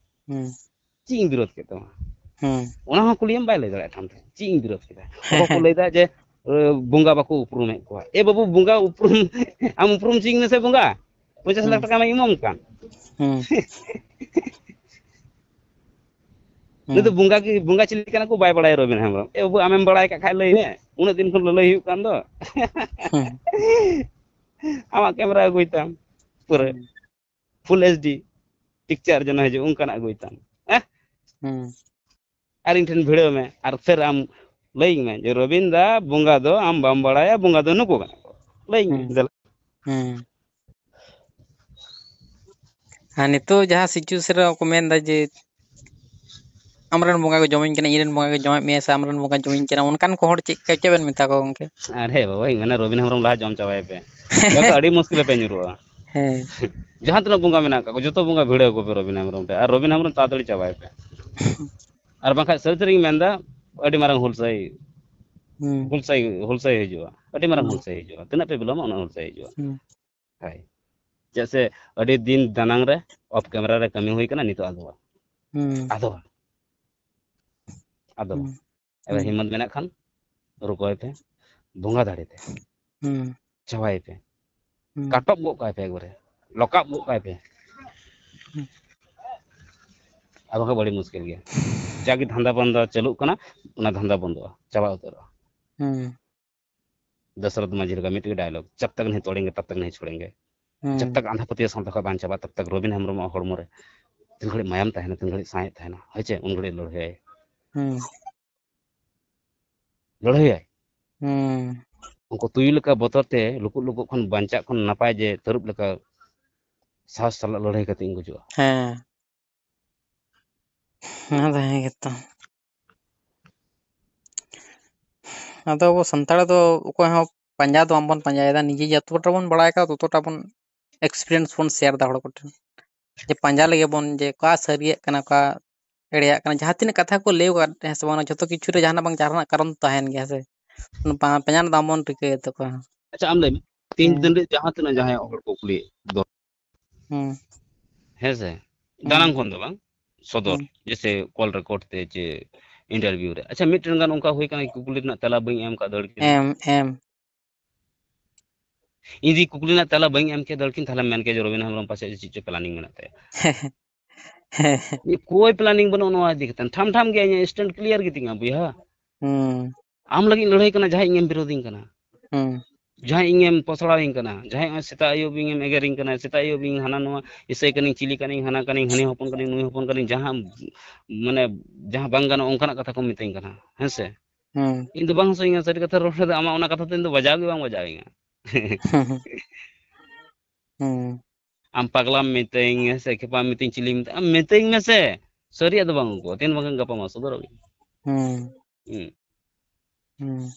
ᱦᱩᱸ᱾ ᱪᱮᱫ ᱤᱧ ᱵᱤᱨᱳᱫᱷ ᱠᱮᱫ ᱛᱟᱢᱟ? ᱦᱩᱸ᱾ ᱚᱱᱟ ᱦᱚᱸ ᱠᱩᱞᱤᱭᱮᱢ ᱵᱟᱭ ᱞᱟᱹᱭ ᱫᱟᱲᱮᱭᱟᱜᱼᱟ ᱴᱷᱟᱢ ᱴᱷᱤᱢ᱾ ᱪᱮᱫ ᱤᱧ ᱵᱤᱨᱳᱫᱷ ᱠᱮᱫᱟ? ᱦᱮᱸ, ᱚᱠᱚᱭ ᱠᱚ ᱦᱮᱸ᱾ ᱞᱟᱹᱭᱫᱟ ᱡᱮ, ᱮ, ᱵᱚᱸᱜᱟ ᱵᱟᱠᱚ ᱩᱯᱨᱩᱢᱮᱫ ᱠᱚᱣᱟ᱾ ᱮ ᱵᱟᱹᱵᱩ, ᱵᱚᱸᱜᱟ ᱩᱯᱨᱩᱢ, ᱟᱢ ᱩᱯᱨᱩᱢ ᱦᱚᱪᱚᱧ ᱢᱮᱥᱮ ᱵᱚᱸᱜᱟ᱾ ᱯᱚᱧᱪᱟᱥ ᱞᱟᱠᱷ ᱦᱩᱸ᱾ ᱴᱟᱠᱟ ᱢᱟᱧ ᱮᱢᱟᱢ ᱠᱟᱱ᱾ ᱦᱩᱸ᱾ ᱱᱩᱭ ᱫᱚ ᱦᱩᱸ᱾ ᱵᱚᱸᱜᱟ ᱜᱮ, ᱵᱚᱸᱜᱟ ᱪᱤᱞᱤ ᱠᱟᱱᱟ ᱠᱚ ᱵᱟᱭ ᱵᱟᱲᱟᱭᱟ ᱨᱚᱵᱤᱱ ᱦᱮᱢᱵᱨᱚᱢ᱾ ᱮ ᱵᱟᱹᱵᱩ, ᱟᱢᱮᱢ ᱵᱟᱲᱟᱭ ᱠᱟᱜ ᱠᱷᱟᱡ ᱞᱟᱹᱭ ᱢᱮ᱾ ᱩᱱᱟᱹᱜ ᱫᱤᱱ ᱠᱷᱚᱱ ᱞᱟᱹᱞᱟᱹᱭ ᱦᱩᱭᱩᱜ ᱠᱟᱱ ᱫᱚ᱾ ᱦᱩᱸ᱾ ᱟᱢᱟᱜ ᱠᱮᱢᱮᱨᱟ ᱟᱹᱜᱩᱭ ᱛᱟᱢ᱾ ᱯᱩᱨᱟᱹ᱾ ᱦᱩᱸ᱾ Full H D picture ᱡᱮᱱᱚ ᱦᱤᱡᱩᱜ, ᱚᱱᱠᱟᱱᱟᱜ ᱟᱹᱜᱩᱭ ᱛᱟᱢ᱾ ᱦᱮᱸ? ᱦᱩᱸ᱾ ᱟᱨ ᱤᱧ ᱴᱷᱮᱱ ᱵᱷᱤᱲᱟᱹᱣ ᱢᱮ, ᱟᱨ ᱯᱷᱤᱨ ᱟᱢ ᱞᱟᱹᱭᱟᱹᱧ ᱢᱮ ᱡᱮ, "ᱨᱚᱵᱤᱱ ᱫᱟ, ᱵᱚᱸᱜᱟ ᱫᱚ ᱟᱢ ᱵᱟᱢ ᱵᱟᱲᱟᱭᱟ, ᱵᱚᱸᱜᱟ ᱫᱚ ᱱᱩᱠᱩ ᱠᱟᱱᱟ ᱠᱚ᱾" ᱞᱟᱹᱭᱟᱹᱧ ᱢᱮ, ᱦᱩᱸ᱾ ᱫᱮᱞᱟ᱾ ᱦᱩᱸ᱾ ᱟᱨ ᱱᱤᱛᱚᱜ ᱡᱟᱦᱟᱸ situation ᱨᱮ ᱠᱚ ᱢᱮᱱᱫᱟ ᱡᱮ, "ᱟᱢᱨᱮᱱ ᱵᱚᱸᱜᱟ ᱠᱚ ᱡᱚᱢᱤᱧ ᱠᱟᱱᱟ, ᱤᱧᱨᱮᱱ ᱵᱚᱸᱜᱟ ᱠᱚ ᱡᱚᱢᱮᱫ ᱢᱮᱭᱟ ᱥᱮ ᱟᱢᱨᱮᱱ ᱵᱚᱸᱜᱟ ᱡᱚᱢᱤᱧ ᱠᱟᱱᱟ", ᱚᱱᱠᱟᱱ ᱠᱚ ᱦᱚᱲ ᱪᱮᱫ ᱠᱟ, ᱪᱮᱫ ᱵᱮᱱ ᱢᱮᱛᱟ ᱠᱚᱣᱟ ᱜᱚᱝᱠᱮ? ᱟᱨᱮ ᱵᱟᱵᱟ, ᱤᱧ ᱢᱮᱱᱟ ᱨᱚᱵᱤᱱ ᱦᱮᱢᱵᱨᱚᱢ ᱞᱟᱦᱟ ᱡᱚᱢ ᱪᱟᱵᱟᱭ ᱯᱮ᱾ ᱵᱟᱠᱷᱟᱡ ᱟᱹᱰᱤ ᱢᱩᱥᱠᱤᱞ ᱨᱮᱯᱮ ᱧᱩᱨᱩᱜᱼᱟ᱾ ᱦᱮᱸ᱾ ᱡᱟᱦᱟᱸ ᱛᱤᱱᱟᱹᱜ ᱵᱚᱸᱜᱟ ᱢᱮᱱᱟᱜ ᱠᱟᱜ ᱠᱚ, ᱡᱚᱛᱚ ᱵᱚᱸᱜᱟ ᱵᱷᱤᱲᱟᱹᱣ ᱠᱚᱯᱮ ᱨᱚᱵᱤᱱ ᱦᱮᱢᱵᱨᱚᱢ ᱴᱷᱮᱱ, ᱟᱨ ᱨᱚᱵᱤᱱ ᱦᱮᱢᱵᱨᱚᱢ ᱛᱟᱲᱟᱛᱟᱲᱤ ᱪᱟᱵᱟᱭ ᱯᱮ᱾ ᱟᱨ ᱵᱟᱝᱠᱷᱟᱡ ᱥᱟᱹᱨᱤ ᱥᱟᱹᱨᱤᱧ ᱢᱮᱱᱫᱟ, ᱟᱹᱰᱤ ᱢᱟᱨᱟᱝ ᱦᱩᱞᱥᱟᱹᱭ, ᱦᱩᱸ᱾ ᱦᱩᱞᱥᱟᱹᱭ, ᱦᱩᱞᱥᱟᱹᱭ ᱦᱤᱡᱩᱜᱼᱟ, ᱟᱹᱰᱤ ᱢᱟᱨᱟᱝ ᱦᱩᱸ᱾ ᱦᱩᱞᱥᱟᱹᱭ ᱦᱤᱡᱩᱜᱼᱟ᱾ ᱛᱤᱱᱟᱹᱜ ᱯᱮ ᱵᱤᱞᱚᱢᱟ, ᱩᱱᱟᱹᱜ ᱦᱩᱞᱥᱟᱹᱭ ᱦᱤᱡᱩᱜᱼᱟ᱾ ᱦᱩᱸ᱾ ᱦᱳᱭ᱾ ᱪᱮᱫᱟᱜ ᱥᱮ ᱟᱹᱰᱤ ᱫᱤᱱ ᱫᱟᱱᱟᱝ ᱨᱮ off camera ᱨᱮ ᱠᱟᱹᱢᱤ ᱦᱩᱭ ᱠᱟᱱᱟ, ᱱᱤᱛᱚᱜ ᱟᱫᱚ ᱵᱟᱝ᱾ ᱦᱩᱸ᱾ ᱟᱫᱚ ᱵᱟᱝ᱾ ᱟᱫᱚ ᱵᱟᱝ᱾ ᱦᱩᱸ᱾ ᱮᱵᱟᱨ ᱦᱩᱸ᱾ ᱦᱤᱢᱢᱚᱛ ᱢᱮᱱᱟᱜ ᱠᱷᱟᱱ ᱨᱩᱠᱟᱭ ᱯᱮ, ᱵᱚᱸᱜᱟ ᱫᱟᱲᱮ ᱛᱮ ᱦᱩᱸ᱾ ᱪᱟᱵᱟᱭ ᱯᱮ᱾ ᱦᱩᱸ᱾ ᱠᱟᱴᱚᱵ ᱜᱚᱜ ᱠᱟᱭ ᱯᱮ ᱮᱠᱵᱟᱨᱮ, ᱞᱚᱠᱟᱯ ᱜᱚᱜ ᱠᱟᱭ ᱯᱮ᱾ ᱦᱩᱸ᱾ ᱟᱨ ᱵᱟᱠᱷᱟᱡ ᱟᱹᱰᱤ ᱢᱩᱥᱠᱤᱞ ᱜᱮᱭᱟ᱾ ᱡᱟᱜᱮ ᱫᱷᱟᱱᱫᱟ ᱵᱚᱱᱫᱟ ᱪᱟᱹᱞᱩᱜ ᱠᱟᱱᱟ, ᱚᱱᱟ ᱫᱷᱟᱱᱫᱟ ᱵᱚᱱᱫᱚᱜᱼᱟ, ᱪᱟᱵᱟ ᱩᱛᱟᱹᱨᱚᱜᱼᱟ᱾ ᱦᱩᱸ᱾ ᱫᱚᱥᱚᱨᱚᱛᱷ ᱢᱟᱹᱡᱷᱤ ᱞᱮᱠᱟ ᱢᱤᱫᱴᱮᱡ ᱜᱮ dialogue, "ᱡᱟᱵ ᱛᱟᱠ ᱱᱟᱦᱤ ᱛᱚᱲᱮᱝᱜᱮ, ᱛᱟᱵ ᱛᱟᱠ ᱱᱟᱦᱤ ᱪᱷᱚᱲᱮᱝᱜᱮ᱾" ᱦᱩᱸ᱾ ᱡᱟᱵ ᱛᱟᱠ ᱟᱸᱫᱷᱟ ᱯᱟᱹᱛᱭᱟᱹᱣ ᱥᱟᱶᱛᱟ ᱠᱷᱚᱱ ᱵᱟᱝ ᱪᱟᱵᱟᱜ, ᱛᱟᱵ ᱛᱟᱠ ᱨᱚᱵᱤᱱ ᱦᱮᱢᱵᱨᱚᱢᱟᱜ ᱦᱚᱲᱢᱚ ᱨᱮ ᱛᱤᱱ ᱜᱷᱟᱹᱲᱤᱡ ᱢᱟᱭᱟᱢ ᱛᱟᱦᱮᱱᱟ, ᱛᱤᱱ ᱜᱷᱟᱹᱲᱤᱡ ᱥᱟᱸᱦᱮᱫ ᱛᱟᱦᱮᱱᱟ, ᱦᱳᱭ ᱪᱮ, ᱩᱱ ᱜᱷᱟᱹᱲᱤᱡ ᱞᱟᱹᱲᱦᱟᱹᱭᱟᱭ᱾ ᱦᱩᱸ᱾ ᱞᱟᱹᱲᱦᱟᱹᱭᱟᱭ᱾ ᱦᱩᱸ᱾ ᱩᱱᱠᱩ ᱛᱩᱭᱩ ᱞᱮᱠᱟ ᱵᱚᱛᱚᱨ ᱛᱮ ᱞᱩᱠᱩᱜ ᱞᱩᱠᱩᱜ ᱠᱷᱚᱱ ᱵᱟᱧᱪᱟᱜ ᱠᱷᱚᱱ ᱱᱟᱯᱟᱭ ᱡᱮ ᱛᱟᱹᱨᱩᱵ ᱞᱮᱠᱟ ᱥᱟᱦᱚᱥ ᱥᱟᱞᱟᱜ ᱞᱟᱹᱲᱦᱟᱹᱭ ᱠᱟᱛᱮ ᱤᱧ ᱜᱩᱡᱩᱜᱼᱟ᱾ ᱦᱮᱸ᱾ ᱚᱱᱟ ᱫᱚ ᱦᱮᱸ ᱜᱮᱛᱚ᱾ ᱟᱫᱚ ᱟᱵᱚ ᱥᱟᱱᱛᱟᱲ ᱫᱚ ᱚᱠᱚᱭ ᱦᱚᱸ ᱯᱟᱸᱡᱟ ᱫᱚ ᱵᱟᱝᱵᱚᱱ ᱯᱟᱸᱡᱟᱭᱮᱫᱟ, ᱱᱤᱡᱮ ᱡᱚᱛᱚᱴᱟ ᱵᱚᱱ ᱵᱟᱲᱟᱭ ᱠᱟᱫᱟ ᱛᱚᱛᱚᱴᱟ ᱵᱚᱱ ᱮᱠᱥᱯᱤᱨᱤᱭᱮᱱᱥ ᱵᱚᱱ ᱥᱮᱭᱟᱨ ᱮᱫᱟ ᱦᱚᱲ ᱠᱚᱴᱷᱮᱱ, ᱡᱮ ᱯᱟᱸᱡᱟ ᱞᱮᱜᱮ ᱵᱚᱱ ᱡᱮ ᱚᱠᱟ ᱥᱟᱹᱨᱤᱭᱟᱜ ᱠᱟᱱᱟ, ᱚᱠᱟ ᱮᱲᱮᱭᱟᱜ ᱠᱟᱱᱟ, ᱡᱟᱦᱟᱸ ᱛᱤᱱᱟᱹᱜ ᱠᱟᱛᱷᱟ ᱠᱚ ᱞᱟᱹᱭ ᱟᱠᱟᱫ, ᱦᱮᱸ ᱥᱮ ᱵᱟᱝ, ᱡᱚᱛᱚ ᱠᱤᱪᱷᱩ ᱨᱮ ᱡᱟᱦᱟᱱᱟᱜ ᱵᱟᱝ ᱡᱟᱦᱟᱱᱟᱜ ᱠᱟᱨᱚᱱ ᱛᱟᱦᱮᱱ ᱜᱮᱭᱟ ᱥᱮ, ᱚᱱᱟ ᱯᱟ- ᱯᱟᱸᱡᱟ ᱨᱮᱱᱟᱜ ᱫᱟᱢ ᱵᱚᱱ ᱨᱤᱠᱟᱹᱭᱟ ᱛᱚᱠᱷᱚᱱ᱾ ᱟᱪᱪᱷᱟ, ᱟᱢ ᱞᱟᱹᱭ ᱢᱮ, ᱛᱤᱱ ᱦᱮᱸ᱾ ᱫᱤᱱ ᱨᱮ ᱡᱟᱦᱟᱸ ᱛᱤᱱᱟᱹᱜ ᱡᱟᱦᱟᱸᱭ ᱦᱚᱲ ᱠᱚ ᱠᱩᱞᱤᱭᱮᱫ ᱫᱚ, ᱦᱮᱸ᱾ ᱦᱮᱸ ᱥᱮ? ᱦᱮᱸ᱾ ᱫᱟᱱᱟᱝ ᱠᱷᱚᱱ ᱫᱚ ᱵᱟᱝ, ᱥᱚᱫᱚᱨ, ᱦᱮᱸ᱾ ᱡᱮᱥᱮ ᱠᱚᱞ ᱨᱮᱠᱚᱨᱰ ᱛᱮ ᱪᱮ ᱤᱱᱴᱟᱨᱵᱷᱤᱭᱩ ᱨᱮ᱾ ᱟᱪᱪᱷᱟ, ᱢᱤᱫᱴᱮᱱ ᱜᱟᱱ ᱚᱱᱠᱟ ᱦᱩᱭ ᱠᱟᱱᱟ, ᱠᱩᱠᱞᱤ ᱨᱮᱱᱟᱜ ᱛᱮᱞᱟ ᱵᱟᱹᱧ ᱮᱢ ᱠᱟᱜ ᱫᱟᱹᱲ ᱠᱤᱱ᱾ ᱮᱢ, ᱮᱢ᱾ ᱤᱧ ᱡᱩᱫᱤ ᱠᱩᱠᱞᱤ ᱨᱮᱱᱟᱜ ᱛᱮᱞᱟ ᱵᱟᱹᱧ ᱮᱢ ᱠᱮᱭᱟ ᱫᱟᱹᱲ ᱠᱤᱱ, ᱛᱟᱦᱞᱮ ᱢᱮᱱ ᱠᱮᱭᱟ ᱡᱮ ᱨᱚᱵᱤᱱ ᱦᱮᱢᱵᱨᱚᱢ ᱯᱟᱥᱮᱡ ᱪᱮᱫ ᱪᱚ ᱯᱞᱟᱱᱤᱝ ᱢᱮᱱᱟᱜ ᱛᱟᱭᱟ᱾ ᱠᱳᱭ ᱯᱞᱟᱱᱤᱝ ᱵᱟᱹᱱᱩᱜ ᱱᱚᱣᱟ ᱤᱫᱤ ᱠᱟᱛᱮ᱾ ᱴᱷᱟᱢ ᱴᱷᱟᱢ ᱜᱮ ᱤᱧᱟᱹᱜ ᱥᱴᱮᱱᱰ ᱠᱞᱤᱭᱟᱨ ᱜᱮᱛᱤᱧᱟ ᱵᱚᱭᱦᱟ᱾ ᱦᱩᱸ᱾ ᱟᱢ ᱞᱟᱹᱜᱤᱫ ᱤᱧ ᱞᱟᱹᱲᱦᱟᱹᱭ ᱠᱟᱱᱟ, ᱡᱟᱦᱟᱸᱭ ᱤᱧᱮᱢ ᱵᱤᱨᱳᱫᱤᱧ ᱠᱟᱱᱟ, ᱦᱩᱸ᱾ ᱡᱟᱦᱟᱸᱭ ᱤᱧᱮᱢ ᱯᱚᱥᱲᱟᱣᱤᱧ ᱠᱟᱱᱟ, ᱡᱟᱦᱟᱸᱭ ᱱᱚᱜᱼᱚᱭ ᱥᱮᱛᱟᱜ ᱟᱹᱭᱩᱵ ᱤᱧᱮᱢ ᱮᱜᱮᱨᱤᱧ ᱠᱟᱱᱟ, ᱥᱮᱛᱟᱜ ᱟᱹᱭᱩᱵ ᱤᱧ ᱦᱟᱱᱟ ᱱᱚᱣᱟ ᱤᱥᱟᱹᱭ ᱠᱟᱹᱱᱟᱹᱧ, ᱪᱤᱞᱤ ᱠᱟᱹᱱᱟᱹᱧ, ᱦᱟᱱᱟ ᱠᱟᱹᱱᱟᱹᱧ, ᱦᱟᱹᱱᱤ ᱦᱚᱯᱚᱱ ᱠᱟᱹᱱᱟᱹᱧ, ᱱᱩᱭ ᱦᱚᱯᱚᱱ ᱠᱟᱹᱱᱟᱹᱧ, ᱡᱟᱦᱟᱸ ᱢᱟᱱᱮ ᱡᱟᱦᱟᱸ ᱵᱟᱝ ᱜᱟᱱᱚᱜ ᱚᱱᱠᱟᱱᱟᱜ ᱠᱟᱛᱷᱟ ᱠᱚᱢ ᱢᱤᱛᱟᱹᱧ ᱠᱟᱱᱟ, ᱦᱮᱸ ᱥᱮ? ᱦᱩᱸ᱾ ᱤᱧ ᱫᱚ ᱵᱟᱝ ᱦᱟᱹᱥᱩᱧᱟ ᱥᱟᱹᱨᱤ ᱠᱟᱛᱷᱟ ᱨᱚᱲ ᱨᱮᱫᱚ, ᱟᱢᱟᱜ ᱚᱱᱟ ᱠᱟᱛᱷᱟ ᱫᱚ ᱤᱧ ᱫᱚ ᱵᱟᱡᱟᱣ ᱜᱮ ᱵᱟᱝ ᱵᱟᱡᱟᱣᱤᱧᱟ᱾ ᱦᱩᱸ᱾ ᱟᱢ ᱯᱟᱜᱽᱞᱟᱢ ᱢᱤᱛᱟᱹᱧ, ᱦᱮᱸ ᱥᱮ, ᱠᱷᱮᱯᱟᱢ ᱢᱤᱛᱟᱹᱧ, ᱪᱤᱞᱤᱢ ᱢᱤᱛᱟᱹᱧ, ᱟᱢ ᱢᱤᱛᱟᱹᱧ ᱢᱮᱥᱮ, ᱥᱟᱹᱨᱤᱭᱟᱜ ᱫᱚ ᱵᱟᱝ ᱩᱱᱠᱩ, ᱛᱮᱦᱮᱧ ᱵᱟᱝᱠᱷᱟᱱ ᱜᱟᱯᱟ ᱢᱟ ᱥᱚᱫᱚᱨᱚᱜ ᱜᱮ᱾ ᱦᱩᱸ᱾ ᱦᱩᱸ᱾ ᱦᱩᱸ᱾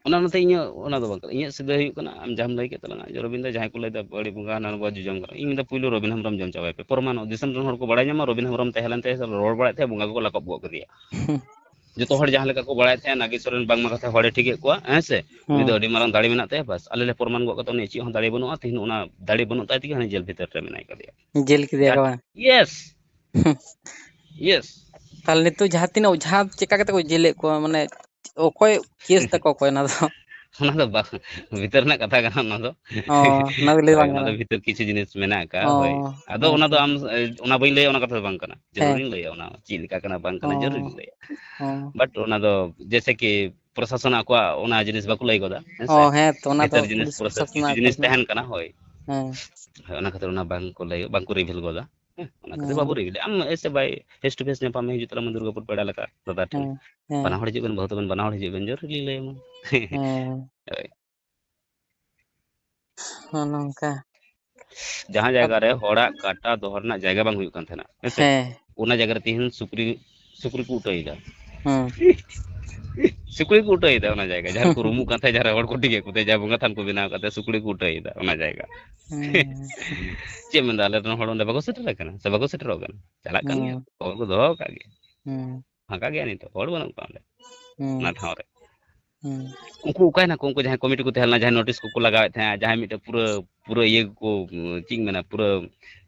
ᱚᱱᱟ, ᱚᱱᱟᱛᱮ ᱤᱧᱟᱹᱜ ᱚᱱᱟ ᱫᱚ ᱵᱟᱝ ᱠᱟᱱᱟ᱾ ᱤᱧᱟᱹᱜ ᱥᱤᱫᱷᱟᱹ ᱦᱩᱭᱩᱜ ᱠᱟᱱᱟ, ᱟᱢ ᱡᱟᱦᱟᱸᱢ ᱞᱟᱹᱭ ᱠᱮᱫ ᱛᱟᱞᱟᱝᱟ, ᱡᱮ ᱨᱚᱵᱤᱱ ᱫᱟ ᱡᱟᱦᱟᱸᱭ ᱠᱚ ᱞᱟᱹᱭ ᱫᱟ ᱵᱟᱹᱲᱤᱡ ᱵᱚᱸᱜᱟ ᱦᱟᱱᱟ ᱱᱚᱣᱟ ᱡᱚᱡᱚᱢ ᱠᱟᱱᱟ, ᱤᱧ ᱢᱮᱱᱫᱟ ᱯᱩᱭᱞᱩ ᱨᱚᱵᱤᱱ ᱦᱮᱢᱵᱨᱚᱢ ᱡᱚᱢ ᱪᱟᱵᱟᱭ ᱯᱮ᱾ ᱯᱨᱚᱢᱟᱱᱚᱜ, ᱫᱤᱥᱚᱢ ᱨᱮᱱ ᱦᱚᱲ ᱠᱚ ᱵᱟᱲᱟᱭ ᱧᱟᱢᱟ, ᱨᱚᱵᱤᱱ ᱦᱮᱢᱵᱨᱚᱢ ᱛᱟᱦᱮᱸ ᱞᱮᱱ ᱛᱟᱭᱟ ᱥᱮ ᱨᱚᱲ ᱵᱟᱲᱟᱭᱮᱫ ᱛᱟᱦᱮᱸ, ᱵᱚᱸᱜᱟ ᱠᱚᱠᱚ ᱞᱟᱠᱚᱵ ᱜᱚᱫ ᱠᱮᱫᱮᱭᱟ᱾ ᱦᱩᱸ᱾ ᱡᱚᱛᱚ ᱦᱚᱲ ᱡᱟᱦᱟᱸ ᱞᱮᱠᱟ ᱠᱚ ᱵᱟᱲᱟᱭ ᱛᱟᱦᱮᱸ, ᱱᱟᱜᱮᱥᱚᱨ ᱨᱮᱱ ᱵᱟᱝᱢᱟ ᱠᱟᱛᱷᱟ ᱦᱚᱲᱮ ᱴᱷᱤᱠᱮᱫ ᱠᱚᱣᱟ, ᱦᱮᱸ ᱥᱮ? ᱩᱱᱤ ᱫᱚ ᱦᱩᱸ᱾ ᱟᱹᱰᱤ ᱢᱟᱨᱟᱝ ᱫᱟᱲᱮ ᱢᱮᱱᱟᱜ ᱛᱟᱭᱟ, ᱵᱟᱥ, ᱟᱞᱮ ᱞᱮ ᱯᱨᱚᱢᱟᱱ ᱜᱚᱫ ᱠᱟᱫᱟ, ᱩᱱᱤᱭᱟᱜ ᱪᱮᱫ ᱦᱚᱸ ᱫᱟᱲᱮ ᱵᱟᱹᱱᱩᱜᱼᱟ, ᱛᱮᱦᱮᱧ ᱚᱱᱟ ᱫᱟᱲᱮ ᱵᱟᱹᱱᱩᱜ ᱛᱟᱭ ᱛᱮᱜᱮ ᱦᱟᱱᱮ ᱡᱮᱞ ᱵᱷᱤᱛᱟᱹᱨ ᱨᱮ ᱢᱮᱱᱟᱭ ᱠᱟᱫᱮᱭᱟ᱾ ᱡᱮᱞ ᱠᱮᱫᱮᱭᱟ ᱠᱚ ᱵᱟᱝ? Yes! ᱦᱩᱸ᱾ Yes! ᱛᱟᱦᱞᱮ ᱱᱤᱛᱚᱜ ᱡᱟᱦᱟᱸ ᱛᱤᱱᱟᱹᱜ ᱚᱡᱷᱟ ᱪᱮᱠᱟ ᱠᱟᱛᱮ ᱠᱚ ᱡᱮᱞᱮᱫ ᱠᱚᱣᱟ, ᱢᱟᱱᱮ ᱚᱠᱚᱭ ᱠᱮᱥ ᱛᱟᱠᱚ ᱚᱠᱚᱭ ᱚᱱᱟ ᱫᱚ? ᱚᱱᱟ ᱫᱚ ᱵᱟᱝ, ᱵᱷᱤᱛᱟᱹᱨ ᱨᱮᱱᱟᱜ ᱠᱟᱛᱷᱟ ᱠᱟᱱᱟ ᱚᱱᱟ ᱫᱚ᱾ ᱚ, ᱚᱱᱟ ᱫᱚ ᱞᱟᱹᱭ ᱦᱳᱭ, ᱵᱟᱝ ᱚᱱᱟ ᱫᱚ ᱜᱟᱱᱚᱜᱼᱟ᱾ ᱵᱷᱤᱛᱟᱹᱨ ᱠᱤᱪᱷᱩ ᱡᱤᱱᱤᱥ ᱢᱮᱱᱟᱜ ᱟᱠᱟᱫᱼᱟ, ᱚ, ᱦᱳᱭ᱾ ᱟᱫᱚ ᱦᱮᱸ ᱚᱱᱟ ᱫᱚ ᱛᱚ᱾ ᱟᱢ, ᱚᱱᱟ ᱵᱟᱹᱧ ᱞᱟᱹᱭᱟ, ᱚᱱᱟ ᱠᱟᱛᱷᱟ ᱫᱚ ᱵᱟᱝ ᱠᱟᱱᱟ᱾ ᱦᱮᱸ᱾ ᱡᱟᱹᱨᱩᱲᱤᱧ ᱞᱟᱹᱭᱟ, ᱚᱱᱟ ᱪᱮᱫ ᱞᱮᱠᱟ ᱠᱟᱱᱟ ᱵᱟᱝ ᱠᱟᱱᱟ, ᱚ, ᱡᱟᱹᱨᱩᱲᱤᱧ ᱞᱟᱹᱭᱟ᱾ ᱚ᱾ But ᱚᱱᱟ ᱫᱚ ᱡᱮᱭᱥᱮ ᱠᱤ ᱯᱨᱚᱥᱟᱥᱚᱱ ᱟᱠᱚᱣᱟᱜ ᱚᱱᱟ ᱡᱤᱱᱤᱥ ᱵᱟᱠᱚ ᱞᱟᱹᱭ ᱜᱚᱫᱟ, ᱦᱮᱸ ᱚ, ᱥᱮ? ᱦᱮᱸ ᱛᱚ, ᱚᱱᱟ ᱫᱚ ᱵᱷᱤᱛᱟᱹᱨ ᱡᱤᱱᱤᱥ ᱯᱩᱞᱤᱥ ᱯᱨᱚᱥᱮᱥ ᱯᱨᱚᱥᱟᱥᱚᱱ ᱠᱤᱪᱷᱩ ᱟᱠᱚ ᱡᱤᱱᱤᱥ ᱴᱷᱮᱱ᱾ ᱛᱟᱦᱮᱱ ᱠᱟᱱᱟ, ᱦᱳᱭ᱾ ᱦᱮᱸ᱾ ᱦᱳᱭ, ᱚᱱᱟ ᱠᱷᱟᱹᱛᱤᱨ ᱚᱱᱟ ᱵᱟᱝ ᱠᱚ ᱞᱟᱹᱭ, ᱵᱟᱝ ᱠᱚ reveal ᱜᱚᱫᱟ᱾ ᱦᱮᱸ, ᱚᱱᱟ ᱠᱷᱟᱹᱛᱤᱨ ᱵᱟᱵᱚ ᱦᱮᱸ᱾ Reveal ᱮᱫᱟ᱾ ᱟᱢ ᱮᱥᱮ ᱵᱟᱭ face to face ᱧᱟᱯᱟᱢ ᱦᱤᱡᱩᱜ ᱛᱟᱞᱟᱝ ᱢᱮ ᱫᱩᱨᱜᱟᱯᱩᱨ ᱯᱮᱲᱟ ᱞᱮᱠᱟ ᱫᱟᱫᱟ ᱴᱷᱮᱱ᱾ ᱦᱮᱸ, ᱦᱮᱸ᱾ ᱵᱟᱱᱟ ᱦᱚᱲ ᱦᱤᱡᱩᱜ ᱵᱮᱱ, ᱵᱟᱹᱦᱩ ᱛᱟᱵᱮᱱ ᱵᱟᱱᱟ ᱦᱚᱲ ᱦᱤᱡᱩᱜ ᱵᱮᱱ, ᱡᱟᱹᱨᱩᱲ ᱞᱤᱧ ᱞᱟᱹᱭ ᱟᱢᱟ᱾ ᱦᱮᱸ᱾ ᱦᱳᱭ᱾ ᱱᱚᱜᱼᱚ ᱱᱚᱝᱠᱟ᱾ ᱡᱟᱦᱟᱸ ᱡᱟᱭᱜᱟ ᱨᱮ ᱦᱚᱲᱟᱜ ᱠᱟᱴᱟ ᱫᱚᱦᱚ ᱨᱮᱱᱟᱜ ᱡᱟᱭᱜᱟ ᱵᱟᱝ ᱦᱩᱭᱩᱜ ᱠᱟᱱ ᱛᱟᱦᱮᱱᱟ, ᱦᱮᱸ ᱥᱮ? ᱦᱮᱸ᱾ ᱚᱱᱟ ᱡᱟᱭᱜᱟ ᱨᱮ ᱛᱤᱦᱤᱧ ᱥᱩᱠᱨᱤ, ᱥᱩᱠᱨᱤ ᱠᱚ ᱩᱴᱟᱹᱭᱮᱫᱟ᱾ ᱦᱩᱸ᱾ ᱥᱩᱠᱨᱤ ᱠᱚ ᱩᱴᱟᱹᱭᱮᱫᱟ ᱚᱱᱟ ᱡᱟᱭᱜᱟ, ᱡᱟᱦᱟᱸ ᱨᱮᱠᱚ ᱨᱩᱢᱩᱜ ᱠᱟᱱ ᱛᱟᱦᱮᱸᱫ, ᱡᱟᱦᱟᱸ ᱨᱮ ᱦᱚᱲ ᱠᱚ ᱴᱷᱤᱠᱮᱫ ᱠᱚ ᱛᱟᱦᱮᱸᱫ, ᱡᱟᱦᱟᱸ ᱵᱚᱸᱜᱟ ᱛᱷᱟᱱ ᱠᱚ ᱵᱮᱱᱟᱣ ᱠᱟᱫ ᱛᱟᱦᱮᱸᱫ, ᱥᱩᱠᱨᱤ ᱠᱚ ᱩᱴᱟᱹᱭᱮᱫᱟ ᱚᱱᱟ ᱡᱟᱭᱜᱟ᱾ ᱦᱩᱸ᱾ ᱪᱮᱫ ᱮᱢ ᱢᱮᱱᱫᱟ, ᱟᱞᱮ ᱨᱮᱱ ᱦᱚᱲ ᱚᱸᱰᱮ ᱵᱟᱠᱚ ᱥᱮᱴᱮᱨ ᱟᱠᱟᱱᱟ ᱥᱮ ᱵᱟᱠᱚ ᱥᱮᱴᱮᱨᱚᱜ ᱠᱟᱱᱟ? ᱪᱟᱞᱟᱜ ᱠᱟᱱ ᱜᱮᱭᱟ, ᱦᱩᱸ᱾ ᱦᱚᱲ ᱠᱚ ᱫᱚᱦᱚ ᱟᱠᱟᱫ ᱜᱮᱭᱟ᱾ ᱦᱩᱸ᱾ ᱯᱷᱟᱸᱠᱟ ᱜᱮᱭᱟ ᱱᱤᱛᱚᱜ, ᱦᱚᱲ ᱵᱟᱹᱱᱩᱜ ᱠᱚᱣᱟ ᱚᱸᱰᱮ, ᱦᱩᱸ᱾ ᱚᱱᱟ ᱴᱷᱟᱶ ᱨᱮ᱾ ᱦᱩᱸ᱾ ᱩᱱᱠᱩ ᱚᱠᱟᱭᱱᱟᱠᱚ? ᱩᱱᱠᱩ ᱡᱟᱦᱟᱸᱭ ᱠᱚᱢᱤᱴᱤ ᱠᱚ ᱛᱟᱦᱮᱸ ᱞᱮᱱᱟ, ᱡᱟᱦᱟᱸᱭ ᱱᱳᱴᱤᱥ ᱠᱚᱠᱚ ᱞᱟᱜᱟᱣᱮᱫ ᱛᱟᱦᱮᱸᱫ, ᱡᱟᱦᱟᱸᱭ ᱢᱤᱫᱴᱮᱱ ᱯᱩᱨᱟᱹ, ᱯᱩᱨᱟᱹ ᱤᱭᱟᱹ ᱠᱚ, ᱪᱮᱫ ᱤᱧ ᱢᱮᱱᱟ, ᱯᱩᱨᱟᱹ,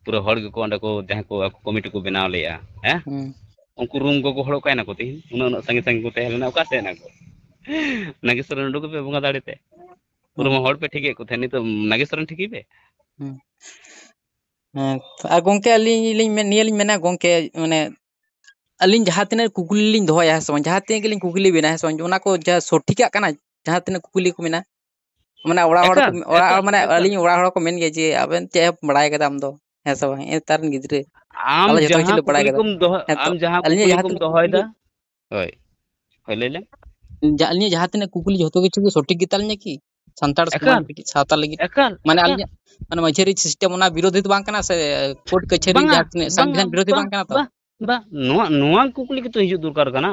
ᱯᱩᱨᱟᱹ ᱦᱚᱲ ᱜᱮᱠᱚ ᱚᱸᱰᱮ ᱠᱚ, ᱡᱟᱦᱟᱸᱭ ᱠᱚ ᱟᱠᱚ ᱠᱚᱢᱤᱴᱤ ᱠᱚ ᱵᱮᱱᱟᱣ ᱞᱮᱫᱼᱟ, ᱦᱮᱸ? ᱦᱩᱸ᱾ ᱩᱱᱠᱩ ᱨᱩᱢ ᱜᱚᱜᱚ ᱦᱚᱲ ᱚᱠᱟᱭᱱᱟᱠᱚ ᱛᱮᱦᱮᱧ? ᱩᱱᱟᱹᱜ, ᱩᱱᱟᱹᱜ ᱥᱟᱺᱜᱤᱧ ᱥᱟᱺᱜᱤᱧ ᱠᱚ ᱛᱟᱦᱮᱸ ᱞᱮᱱᱟ, ᱚᱠᱟ ᱥᱮᱫ ᱮᱱᱟ ᱠᱚ? ᱱᱟᱜᱮᱥᱚᱨ ᱨᱮᱱ ᱩᱰᱩᱠ ᱯᱮ ᱵᱚᱸᱜᱟ ᱫᱟᱲᱮ ᱛᱮ᱾ ᱯᱩᱨᱟᱹ ᱦᱩᱸ᱾ ᱢᱟ ᱦᱚᱲ ᱯᱮ ᱴᱷᱤᱠᱮᱫ ᱠᱚ ᱛᱟᱦᱮᱸᱫ, ᱱᱤᱛᱚᱜ ᱱᱟᱜᱮᱥᱚᱨ ᱨᱮᱱ ᱴᱷᱤᱠᱮ ᱯᱮ᱾ ᱦᱩᱸ᱾ ᱦᱮᱸ, ᱟᱨ ᱜᱚᱝᱠᱮ, ᱟᱹᱞᱤᱧ ᱞᱤᱧ ᱢᱮᱱ, ᱱᱤᱭᱟᱹ ᱞᱤᱧ ᱢᱮᱱᱟ ᱜᱚᱝᱠᱮ, ᱢᱟᱱᱮ, ᱟᱹᱞᱤᱧ ᱡᱟᱦᱟᱸ ᱛᱤᱱᱟᱹᱜ ᱠᱩᱠᱞᱤ ᱞᱤᱧ ᱫᱚᱦᱚᱭᱟ, ᱦᱮᱸ ᱥᱮ ᱵᱟᱝ, ᱡᱟᱦᱟᱸ ᱛᱤᱱᱟᱹᱜ ᱜᱮᱞᱤᱧ ᱠᱩᱠᱞᱤ ᱵᱮᱱᱟ, ᱦᱮᱸ ᱥᱮ ᱵᱟᱝ, ᱚᱱᱟ ᱠᱚ ᱡᱟᱦᱟᱸ ᱥᱚᱴᱷᱤᱠᱟᱜ ᱠᱟᱱᱟ, ᱡᱟᱦᱟᱸ ᱛᱤᱱᱟᱹᱜ ᱠᱩᱠᱞᱤ ᱠᱚ ᱢᱮᱱᱟᱜᱼᱟ, ᱢᱟᱱᱮ, ᱚᱲᱟᱜ ᱦᱚᱲ ᱠᱚ, ᱮᱠᱟᱞ, ᱚᱲᱟᱜ ᱦᱚᱲ, ᱮᱠᱟᱞ, ᱢᱟᱱᱮ, ᱮᱠᱟᱞ᱾ ᱟᱹᱞᱤᱧ ᱚᱲᱟᱜ ᱦᱚᱲ ᱠᱚ ᱢᱮᱱ ᱜᱮᱭᱟ ᱡᱮ, "ᱟᱵᱮᱱ ᱪᱮᱫ ᱮᱢ ᱵᱟᱲᱟᱭ ᱠᱟᱫᱟ ᱟᱢ ᱫᱚ?" ᱦᱮᱸ ᱥᱮ ᱵᱟᱝ? ᱱᱮᱛᱟᱨ ᱨᱮᱱ ᱜᱤᱫᱽᱨᱟᱹ, ᱟᱢ ᱟᱞᱮ ᱡᱚᱛᱚ ᱡᱟᱦᱟᱸ ᱠᱤᱪᱷᱩ ᱞᱮ ᱵᱟᱲᱟᱭ ᱠᱩᱠᱞᱤ ᱠᱟᱫᱟ᱾ ᱠᱚᱢ ᱫᱚᱦᱚ-, ᱦᱮᱸ ᱛᱚ, ᱟᱢ ᱡᱟᱦᱟᱸ ᱟᱹᱞᱤᱧᱟᱜ ᱠᱩᱠᱞᱤ ᱡᱟᱦᱟᱸ ᱠᱚᱢ ᱛᱤᱱᱟᱹᱜ ᱫᱚᱦᱚᱭᱮᱫᱟ, ᱠᱩᱠᱞᱤ, ᱦᱳᱭ᱾ ᱦᱳᱭ, ᱞᱟᱹᱭ ᱞᱮᱢ᱾ ᱡᱟ-, ᱟᱹᱞᱤᱧᱟᱜ ᱡᱟᱦᱟᱸ ᱛᱤᱱᱟᱹᱜ ᱠᱩᱠᱞᱤ, ᱡᱷᱚᱛᱚ ᱠᱤᱪᱷᱩ ᱜᱮ ᱥᱚᱴᱷᱤᱠ ᱜᱮᱛᱟᱞᱤᱧᱟ ᱠᱤ? ᱥᱟᱱᱛᱟᱲ ᱥᱚᱢᱟᱡᱽ ᱮᱠᱟᱞ, ᱞᱟᱹᱜᱤᱫ, ᱥᱟᱶᱛᱟ ᱞᱟᱹᱜᱤᱫ? ᱮᱠᱟᱞ, ᱢᱟᱱᱮ, ᱮᱠᱟᱞ᱾ ᱟᱹᱞᱤᱧᱟᱜ, ᱢᱟᱱᱮ, ᱢᱟᱹᱡᱷᱤᱭᱟᱹᱨᱤ system ᱚᱱᱟ ᱵᱤᱨᱳᱫᱷᱤ ᱫᱚ ᱵᱟᱝ ᱠᱟᱱᱟ ᱥᱮ ᱠᱳᱨᱴ ᱠᱟᱪᱷᱟᱹᱨᱤ ᱵᱟᱝᱟ, ᱡᱟᱦᱟᱸ ᱛᱤᱱᱟᱹᱜ ᱵᱟᱝᱟ, ᱥᱚᱝᱵᱤᱫᱷᱟᱱ ᱵᱤᱨᱳᱫᱷᱤ ᱵᱟᱝ, ᱵᱟᱝ ᱠᱟᱱᱟ ᱛᱚ? ᱵᱟᱝ, ᱵᱟᱝ, ᱱᱚᱣᱟ, ᱱᱚᱣᱟ ᱠᱩᱠᱞᱤ ᱜᱮᱛᱚ ᱦᱤᱡᱩᱜ ᱫᱚᱨᱠᱟᱨ ᱠᱟᱱᱟ᱾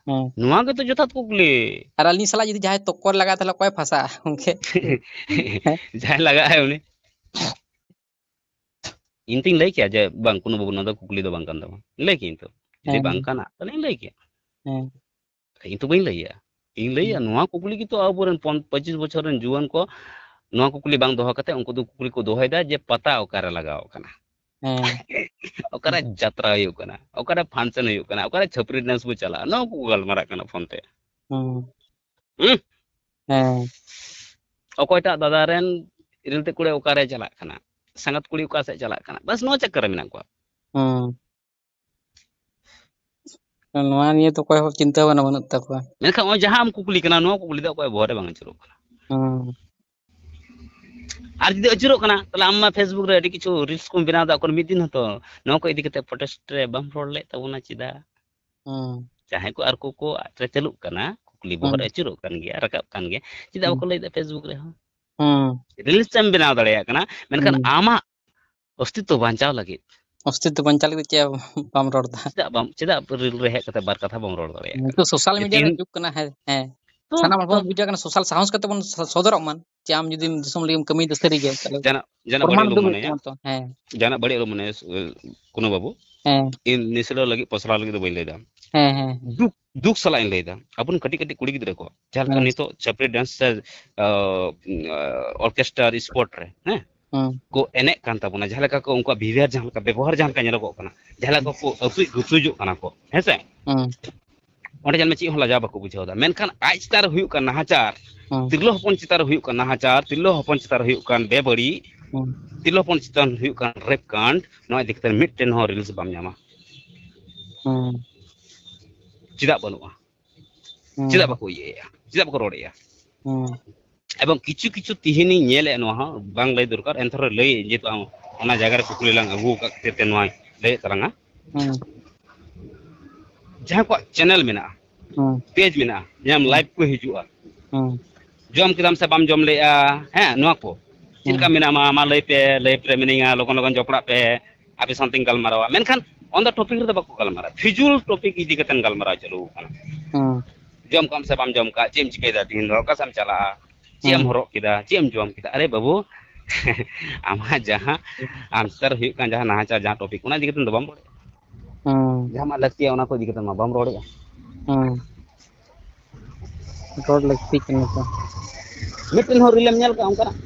ᱦᱮᱸ᱾ ᱱᱚᱣᱟ ᱜᱮᱛᱚ ᱡᱚᱛᱷᱟᱛ ᱠᱩᱠᱞᱤ᱾ ᱟᱨ ᱟᱹᱞᱤᱧ ᱥᱟᱞᱟᱜ ᱡᱩᱫᱤ ᱡᱟᱦᱟᱸᱭ ᱛᱚᱠᱠᱚᱨ ᱞᱟᱜᱟᱜᱼᱟ, ᱛᱟᱦᱞᱮ ᱚᱠᱚᱭ ᱯᱷᱟᱸᱥᱟᱜᱼᱟ, ᱜᱚᱝᱠᱮ? ᱦᱮᱸ? ᱡᱟᱦᱟᱸᱭ ᱞᱟᱜᱟᱜᱼᱟᱭ ᱩᱱᱤ᱾ ᱤᱧ ᱛᱤᱧ ᱞᱟᱹᱭ ᱠᱮᱭᱟ ᱡᱮ, "ᱵᱟᱝ, ᱠᱳᱱᱳ ᱵᱟᱹᱵᱩ, ᱱᱚᱣᱟ ᱫᱚ ᱠᱩᱠᱞᱤ ᱫᱚ ᱵᱟᱝ ᱠᱟᱱ ᱛᱟᱢᱟ", ᱞᱟᱹᱭ ᱠᱮᱭᱟᱹᱧ ᱛᱚ᱾ ᱡᱩᱫᱤ ᱦᱮᱸ᱾ ᱵᱟᱝ ᱠᱟᱱᱟ, ᱛᱟᱦᱞᱮᱧ ᱞᱟᱹᱭ ᱠᱮᱭᱟ᱾ ᱦᱮᱸ᱾ ᱤᱧ ᱛᱚ ᱵᱟᱹᱧ ᱞᱟᱹᱭᱟ᱾ ᱤᱧ ᱞᱟᱹᱭᱟ, ᱦᱮᱸ᱾ ᱱᱚᱣᱟ ᱠᱩᱠᱞᱤ ᱜᱮᱛᱚ ᱟᱵᱚᱨᱮᱱ ᱯᱚᱱ-, ᱯᱚᱸᱪᱤᱥ ᱵᱚᱪᱷᱚᱨ ᱨᱮᱱ ᱡᱩᱣᱟᱹᱱ ᱠᱚ ᱱᱚᱣᱟ ᱠᱩᱠᱞᱤ ᱵᱟᱝ ᱫᱚᱦᱚ ᱠᱟᱛᱮ, ᱩᱱᱠᱩ ᱫᱚ ᱠᱩᱠᱞᱤ ᱠᱚ ᱫᱚᱦᱚᱭᱮᱫᱟ ᱡᱮ, ᱯᱟᱛᱟ ᱚᱠᱟᱨᱮ ᱞᱟᱜᱟᱣ ᱠᱟᱱᱟ? ᱦᱮᱸ᱾ ᱚᱠᱟᱨᱮ ᱡᱟᱛᱨᱟ ᱦᱩᱭᱩᱜ ᱠᱟᱱᱟ? ᱚᱠᱟᱨᱮ function ᱦᱩᱭᱩᱜ ᱠᱟᱱᱟ? ᱚᱠᱟᱨᱮ ᱪᱷᱟᱹᱯᱨᱤ dance ᱵᱚ ᱪᱟᱞᱟᱜᱼᱟ? ᱱᱚᱣᱟ ᱠᱚ ᱜᱟᱞᱢᱟᱨᱟᱜ ᱠᱟᱱᱟ ᱯᱷᱳᱱ ᱛᱮ᱾ ᱦᱮᱸ᱾ ᱦᱩᱸ? ᱦᱮᱸ᱾ ᱚᱠᱚᱭᱴᱟᱜ ᱫᱟᱫᱟ ᱨᱮᱱ ᱤᱨᱤᱞ ᱛᱮᱫ ᱠᱩᱲᱤ ᱚᱠᱟᱨᱮ ᱪᱟᱞᱟᱜ ᱠᱟᱱᱟ? ᱥᱟᱸᱜᱟᱛ ᱠᱩᱲᱤ ᱚᱠᱟ ᱥᱮᱫ ᱪᱟᱞᱟᱜ ᱠᱟᱱᱟ? ᱵᱟᱥ, ᱱᱚᱣᱟ ᱪᱟᱠᱠᱚᱨ ᱨᱮ ᱢᱮᱱᱟᱜ ᱠᱚᱣᱟ᱾ ᱦᱮᱸ᱾ ᱱᱚᱣᱟ ᱱᱤᱭᱮ ᱛᱚ ᱚᱠᱚᱭ ᱦᱚᱸ ᱪᱤᱱᱛᱟᱹ ᱵᱷᱟᱵᱽᱱᱟ ᱵᱟᱹᱱᱩᱜ ᱛᱟᱠᱚᱣᱟ᱾ ᱢᱮᱱᱠᱷᱟᱱ ᱱᱚᱜᱼᱚᱭ ᱡᱟᱦᱟᱸ ᱟᱢ ᱠᱩᱠᱞᱤ ᱠᱟᱱᱟ, ᱱᱚᱣᱟ ᱠᱩᱠᱞᱤ ᱫᱚ ᱚᱠᱚᱭᱟᱜ ᱵᱚᱦᱚᱜ ᱨᱮ ᱵᱟᱝ ᱟᱹᱪᱩᱨᱚᱜ ᱠᱟᱱᱟ᱾ ᱦᱮᱸ᱾ ᱟᱨ ᱡᱩᱫᱤ ᱟᱹᱪᱩᱨᱚᱜ ᱠᱟᱱᱟ, ᱛᱟᱦᱞᱮ ᱟᱢ ᱢᱟ Facebook ᱨᱮ ᱟᱹᱰᱤ ᱠᱤᱪᱷᱩ reels ᱠᱚᱢ ᱵᱮᱱᱟᱣ ᱮᱫᱟ, ᱚᱠᱚᱭ ᱢᱤᱫ ᱫᱤᱱ ᱦᱚᱸᱛᱚ ᱱᱚᱣᱟ ᱠᱚ ᱤᱫᱤ ᱠᱟᱛᱮ protest ᱨᱮ ᱵᱟᱢ ᱨᱚᱲ ᱞᱮᱫ ᱛᱟᱵᱚᱱᱟ, ᱪᱮᱫᱟᱜ? ᱦᱮᱸ᱾ ᱡᱟᱦᱟᱸᱭ ᱠᱚ ᱟᱨ ᱠᱚ ᱠᱚ ᱨᱮ ᱪᱟᱹᱞᱩᱜ ᱠᱟᱱᱟ, ᱠᱩᱠᱞᱤ ᱵᱚᱦᱚᱜ ᱦᱮᱸ᱾ ᱨᱮ ᱟᱹᱪᱩᱨᱚᱜ ᱠᱟᱱ ᱜᱮᱭᱟ, ᱨᱟᱠᱟᱵ ᱠᱟᱱ ᱜᱮᱭᱟ, ᱪᱮᱫᱟᱜ ᱦᱮᱸ᱾ ᱵᱟᱠᱚ ᱞᱟᱹᱭ ᱮᱫᱟ Facebook ᱨᱮᱦᱚᱸ? ᱦᱮᱸ᱾ Reels ᱮᱢ ᱵᱮᱱᱟᱣ ᱫᱟᱲᱮᱭᱟᱜ ᱠᱟᱱᱟ, ᱢᱮᱱᱠᱷᱟᱱ ᱦᱮᱸ᱾ ᱟᱢᱟᱜ ᱚᱥᱛᱤᱛᱛᱚ ᱵᱟᱧᱪᱟᱣ ᱞᱟᱹᱜᱤᱫ ᱚᱥᱛᱤᱛᱛᱚ ᱵᱟᱧᱪᱟᱣ ᱞᱟᱹᱜᱤᱫ ᱪᱮᱫ ᱵᱟᱢ ᱨᱚᱲ ᱮᱫᱟ? ᱪᱮᱫᱟᱜ ᱵᱟᱢ, ᱪᱮᱫᱟᱜ ᱨᱤᱞ ᱨᱮ ᱦᱮᱡ ᱠᱟᱛᱮ ᱵᱟᱨ ᱠᱟᱛᱷᱟ ᱵᱟᱢ ᱨᱚᱲ ᱫᱟᱲᱮᱭᱟᱜ ᱠᱟᱱᱟ? ᱱᱤᱛᱚᱜ ᱥᱳᱥᱟᱞ ᱡᱮ ᱢᱤᱰᱤᱭᱟ ᱨᱮ ᱛᱤᱦᱤᱧ ᱡᱩᱜᱽ ᱠᱟᱱᱟ᱾ ᱦᱮᱸ, ᱦᱮᱸ᱾ ᱛᱚ, ᱥᱟᱱᱟᱢ ᱦᱚᱲ ᱛᱚ ᱵᱚᱱ ᱵᱩᱡᱷᱟᱹᱣ ᱠᱟᱱᱟ, ᱥᱳᱥᱟᱞ ᱥᱟᱦᱚᱥ ᱠᱟᱛᱮ ᱵᱚᱱ ᱥᱚ-, ᱥᱚᱫᱚᱨᱚᱜ ᱢᱟ ᱡᱮ ᱟᱢ ᱡᱩᱫᱤ ᱫᱤᱥᱚᱢ ᱞᱟᱹᱜᱤᱫ ᱮᱢ ᱠᱟᱹᱢᱤᱭᱮᱫᱟ ᱥᱟᱹᱨᱤ ᱜᱮ, ᱛᱟᱦᱞᱮ ᱡᱟᱦᱟᱱᱟᱜ, ᱡᱟᱦᱟᱱᱟᱜ ᱯᱨᱚᱢᱟᱱ ᱵᱟᱹᱲᱤᱡ ᱟᱞᱚᱢ ᱩᱫᱩᱜ ᱦᱩᱭᱩᱜ ᱢᱚᱱᱮᱭᱟ᱾ ᱛᱟᱢᱟ ᱛᱚ᱾ ᱦᱮᱸ, ᱡᱟᱦᱟᱱᱟᱜ ᱵᱟᱹᱲᱤᱡ ᱟᱞᱚᱢ ᱢᱚᱱᱮᱭᱟ, ᱥᱩ-, ᱠᱩᱱᱩ ᱵᱟᱹᱵᱩ᱾ ᱦᱮᱸ᱾ ᱤᱧ ᱱᱤᱥᱲᱟᱹᱣ ᱞᱟᱹᱜᱤᱫ ᱯᱚᱥᱲᱟᱣ ᱞᱟᱹᱜᱤᱫ ᱫᱚ ᱵᱟᱹᱧ ᱞᱟᱹᱭᱫᱟ᱾ ᱦᱮᱸ, ᱦᱮᱸ, ᱦᱮᱸ᱾ ᱫᱩᱠ, ᱫᱩᱠ ᱥᱟᱞᱟᱜ ᱤᱧ ᱞᱟᱹᱭᱫᱟ, ᱟᱵᱚ ᱨᱮᱱ ᱠᱟᱹᱴᱤᱡ ᱠᱟᱹᱴᱤᱡ ᱠᱩᱲᱤ ᱜᱤᱫᱽᱨᱟᱹ ᱠᱚ ᱡᱟᱦᱟᱸ ᱞᱮᱠᱟ ᱦᱮᱸ᱾ ᱱᱤᱛᱚᱜ ᱪᱷᱟᱯᱨᱤ ᱰᱮᱱᱥ ᱥᱮ, ᱟ, ᱟ, ᱚᱨᱠᱮᱥᱴᱟᱨ ᱥᱯᱳᱨᱴ ᱨᱮ, ᱦᱮᱸ, ᱦᱮᱸ᱾ ᱠᱚ ᱮᱱᱮᱡ ᱠᱟᱱ ᱛᱟᱵᱚᱱᱟ, ᱡᱟᱦᱟᱸ ᱞᱮᱠᱟ ᱠᱚ ᱩᱱᱠᱩᱣᱟᱜ ᱵᱤᱦᱮᱵᱤᱭᱟᱨ, ᱡᱟᱦᱟᱸ ᱞᱮᱠᱟ ᱵᱮᱵᱚᱦᱟᱨ, ᱡᱟᱦᱟᱸ ᱞᱮᱠᱟ ᱧᱮᱞᱚᱜᱚᱜ ᱠᱟᱱᱟ, ᱡᱟᱦᱟᱸ ᱞᱮᱠᱟ ᱠᱚ ᱟᱹᱥᱩᱡ ᱜᱩᱥᱩᱡᱚᱜ ᱠᱟᱱᱟ ᱠᱚ, ᱦᱮᱸ ᱥᱮ? ᱦᱮᱸ᱾ ᱚᱸᱰᱮ ᱧᱮᱞ ᱢᱮ, ᱪᱮᱫ ᱦᱚᱸ ᱞᱟᱡᱟᱣ ᱵᱟᱠᱚ ᱵᱩᱡᱷᱟᱹᱣ ᱮᱫᱟ᱾ ᱢᱮᱱᱠᱷᱟᱱ ᱟᱡ ᱪᱮᱛᱟᱱ ᱨᱮ ᱦᱩᱭᱩᱜ ᱠᱟᱱ ᱱᱟᱦᱟᱪᱟᱨ, ᱦᱮᱸ᱾ ᱛᱤᱨᱞᱟᱹ ᱦᱚᱯᱚᱱ ᱪᱮᱛᱟᱱ ᱨᱮ ᱦᱩᱭᱩᱜ ᱠᱟᱱ ᱱᱟᱦᱟᱪᱟᱨ, ᱛᱤᱨᱞᱟᱹ ᱦᱚᱯᱚᱱ ᱪᱮᱛᱟᱱ ᱨᱮ ᱦᱩᱭᱩᱜ ᱠᱟᱱ ᱵᱮᱵᱟᱹᱲᱤᱡ, ᱦᱮᱸ᱾ ᱛᱤᱨᱞᱟᱹ ᱦᱚᱯᱚᱱ ᱪᱮᱛᱟᱱ ᱦᱩᱭᱩᱜ ᱠᱟᱱ ᱨᱮᱯ ᱠᱟᱱᱰ, ᱱᱚᱣᱟ ᱤᱫᱤ ᱠᱟᱛᱮ ᱢᱤᱫᱴᱮᱱ ᱦᱚᱸ ᱨᱤᱞᱥ ᱵᱟᱢ ᱧᱟᱢᱟ᱾ ᱦᱮᱸ᱾ ᱪᱮᱫᱟᱜ ᱵᱟᱹᱱᱩᱜᱼᱟ? ᱦᱮᱸ᱾ ᱪᱮᱫᱟᱜ ᱵᱟᱠᱚ ᱤᱭᱟᱹᱭᱮᱫᱼᱟ? ᱪᱮᱫᱟᱜ ᱵᱟᱠᱚ ᱨᱚᱲᱮᱫᱼᱟ? ᱦᱮᱸ᱾ ᱮᱵᱚᱝ ᱠᱤᱪᱷᱩ ᱠᱤᱪᱷᱩ ᱛᱤᱦᱤᱧᱤᱧ ᱧᱮᱞᱮᱫᱼᱟ, ᱱᱚᱣᱟ ᱦᱚᱸ ᱵᱟᱝ ᱞᱟᱹᱭ ᱫᱚᱨᱠᱟᱨ, ᱮᱱᱛᱮ ᱨᱮᱦᱚᱸ ᱞᱟᱹᱭ, ᱡᱮᱦᱮᱛᱩ ᱟᱢ ᱚᱱᱟ ᱡᱟᱭᱜᱟ ᱨᱮ ᱠᱩᱠᱞᱤ ᱞᱟᱝ ᱟᱹᱜᱩ ᱟᱠᱟᱫ ᱠᱷᱟᱹᱛᱤᱨ ᱛᱮ ᱱᱚᱣᱟᱧ ᱞᱟᱹᱭᱮᱫ ᱛᱟᱞᱟᱝᱟ᱾ ᱦᱮᱸ᱾ ᱡᱟᱦᱟᱸ ᱠᱚᱣᱟᱜ ᱪᱮᱱᱮᱞ ᱢᱮᱱᱟᱜᱼᱟ, ᱦᱮᱸ᱾ ᱯᱮᱡᱽ ᱢᱮᱱᱟᱜᱼᱟ, ᱧᱟᱢ ᱦᱮᱸ᱾ ᱞᱟᱭᱤᱵᱷ ᱠᱚ ᱦᱤᱡᱩᱜᱼᱟ, ᱦᱮᱸ᱾ ᱡᱚᱢ ᱠᱮᱫᱟᱢ ᱥᱮ ᱵᱟᱢ ᱡᱚᱢ ᱞᱮᱜᱼᱟ, ᱦᱮᱸ, ᱱᱚᱣᱟ ᱠᱚ ᱪᱮᱫ ᱞᱮᱠᱟ ᱦᱮᱸ᱾ ᱢᱮᱱᱟᱢᱟ, ᱢᱟ ᱞᱟᱹᱭ ᱯᱮ, ᱞᱟᱭᱤᱵᱷ ᱨᱮ ᱢᱤᱱᱟᱹᱧᱟ, ᱞᱚᱜᱚᱱ ᱞᱚᱜᱚᱱ ᱡᱚᱯᱲᱟᱜ ᱯᱮ, ᱟᱯᱮ ᱥᱟᱶᱛᱮᱧ ᱜᱟᱞᱢᱟᱨᱟᱣᱟ᱾ ᱢᱮᱱᱠᱷᱟᱱ on the topic ᱨᱮᱫᱚ ᱵᱟᱠᱚ ᱜᱟᱞᱢᱟᱨᱟᱣᱟ, ᱯᱷᱤᱡᱩᱞ ᱴᱚᱯᱤᱠ ᱤᱫᱤ ᱠᱟᱛᱮ ᱜᱟᱞᱢᱟᱨᱟᱣ ᱪᱟᱹᱞᱩ ᱟᱠᱟᱱᱟ᱾ ᱦᱮᱸ᱾ ᱡᱚᱢ ᱠᱟᱜ ᱥᱮ ᱵᱟᱢ ᱡᱚᱢ ᱠᱟᱜ, ᱪᱮᱫ ᱮᱢ ᱪᱤᱠᱟᱹᱭᱮᱫᱟ ᱛᱤᱦᱤᱧ ᱫᱚ, ᱚᱠᱟ ᱥᱮᱫ ᱮᱢ ᱪᱟᱞᱟᱜᱼᱟ, ᱪᱮᱫ ᱮᱢ ᱦᱮᱸ᱾ ᱦᱚᱨᱚᱜ ᱠᱮᱫᱟ, ᱪᱮᱫ ᱮᱢ ᱡᱚᱢ ᱠᱮᱫᱟ? ᱟᱨᱮ ᱵᱟᱹᱵᱩ, ᱟᱢᱟᱜ ᱡᱟᱦᱟᱸ ᱟᱱᱥᱟᱨ ᱦᱩᱭᱩᱜ ᱠᱟᱱ, ᱡᱟᱦᱟᱸ ᱱᱟᱦᱟᱪᱟᱨ, ᱡᱟᱦᱟᱸ ᱴᱚᱯᱤᱠ, ᱚᱱᱟ ᱤᱫᱤ ᱠᱟᱛᱮ ᱫᱚ ᱵᱟᱢ ᱨᱚᱲᱮᱫᱼᱟ᱾ ᱦᱮᱸ᱾ ᱡᱟᱦᱟᱸ ᱟᱢᱟᱜ ᱞᱟᱹᱠᱛᱤᱭᱟ, ᱚᱱᱟ ᱠᱚ ᱤᱫᱤ ᱠᱟᱛᱮ ᱢᱟ ᱵᱟᱢ ᱨᱚᱲᱮᱫᱼᱟ᱾ ᱦᱮᱸ᱾ ᱨᱚᱲ ᱞᱟᱹᱠᱛᱤ ᱠᱟᱱᱟ ᱛᱚ᱾ ᱢᱤᱫᱴᱮᱱ ᱦᱚᱸ ᱨᱤᱞᱮᱢ ᱧᱮᱞ ᱠᱟᱜᱼᱟ ᱚᱱᱠᱟᱱᱟᱜ?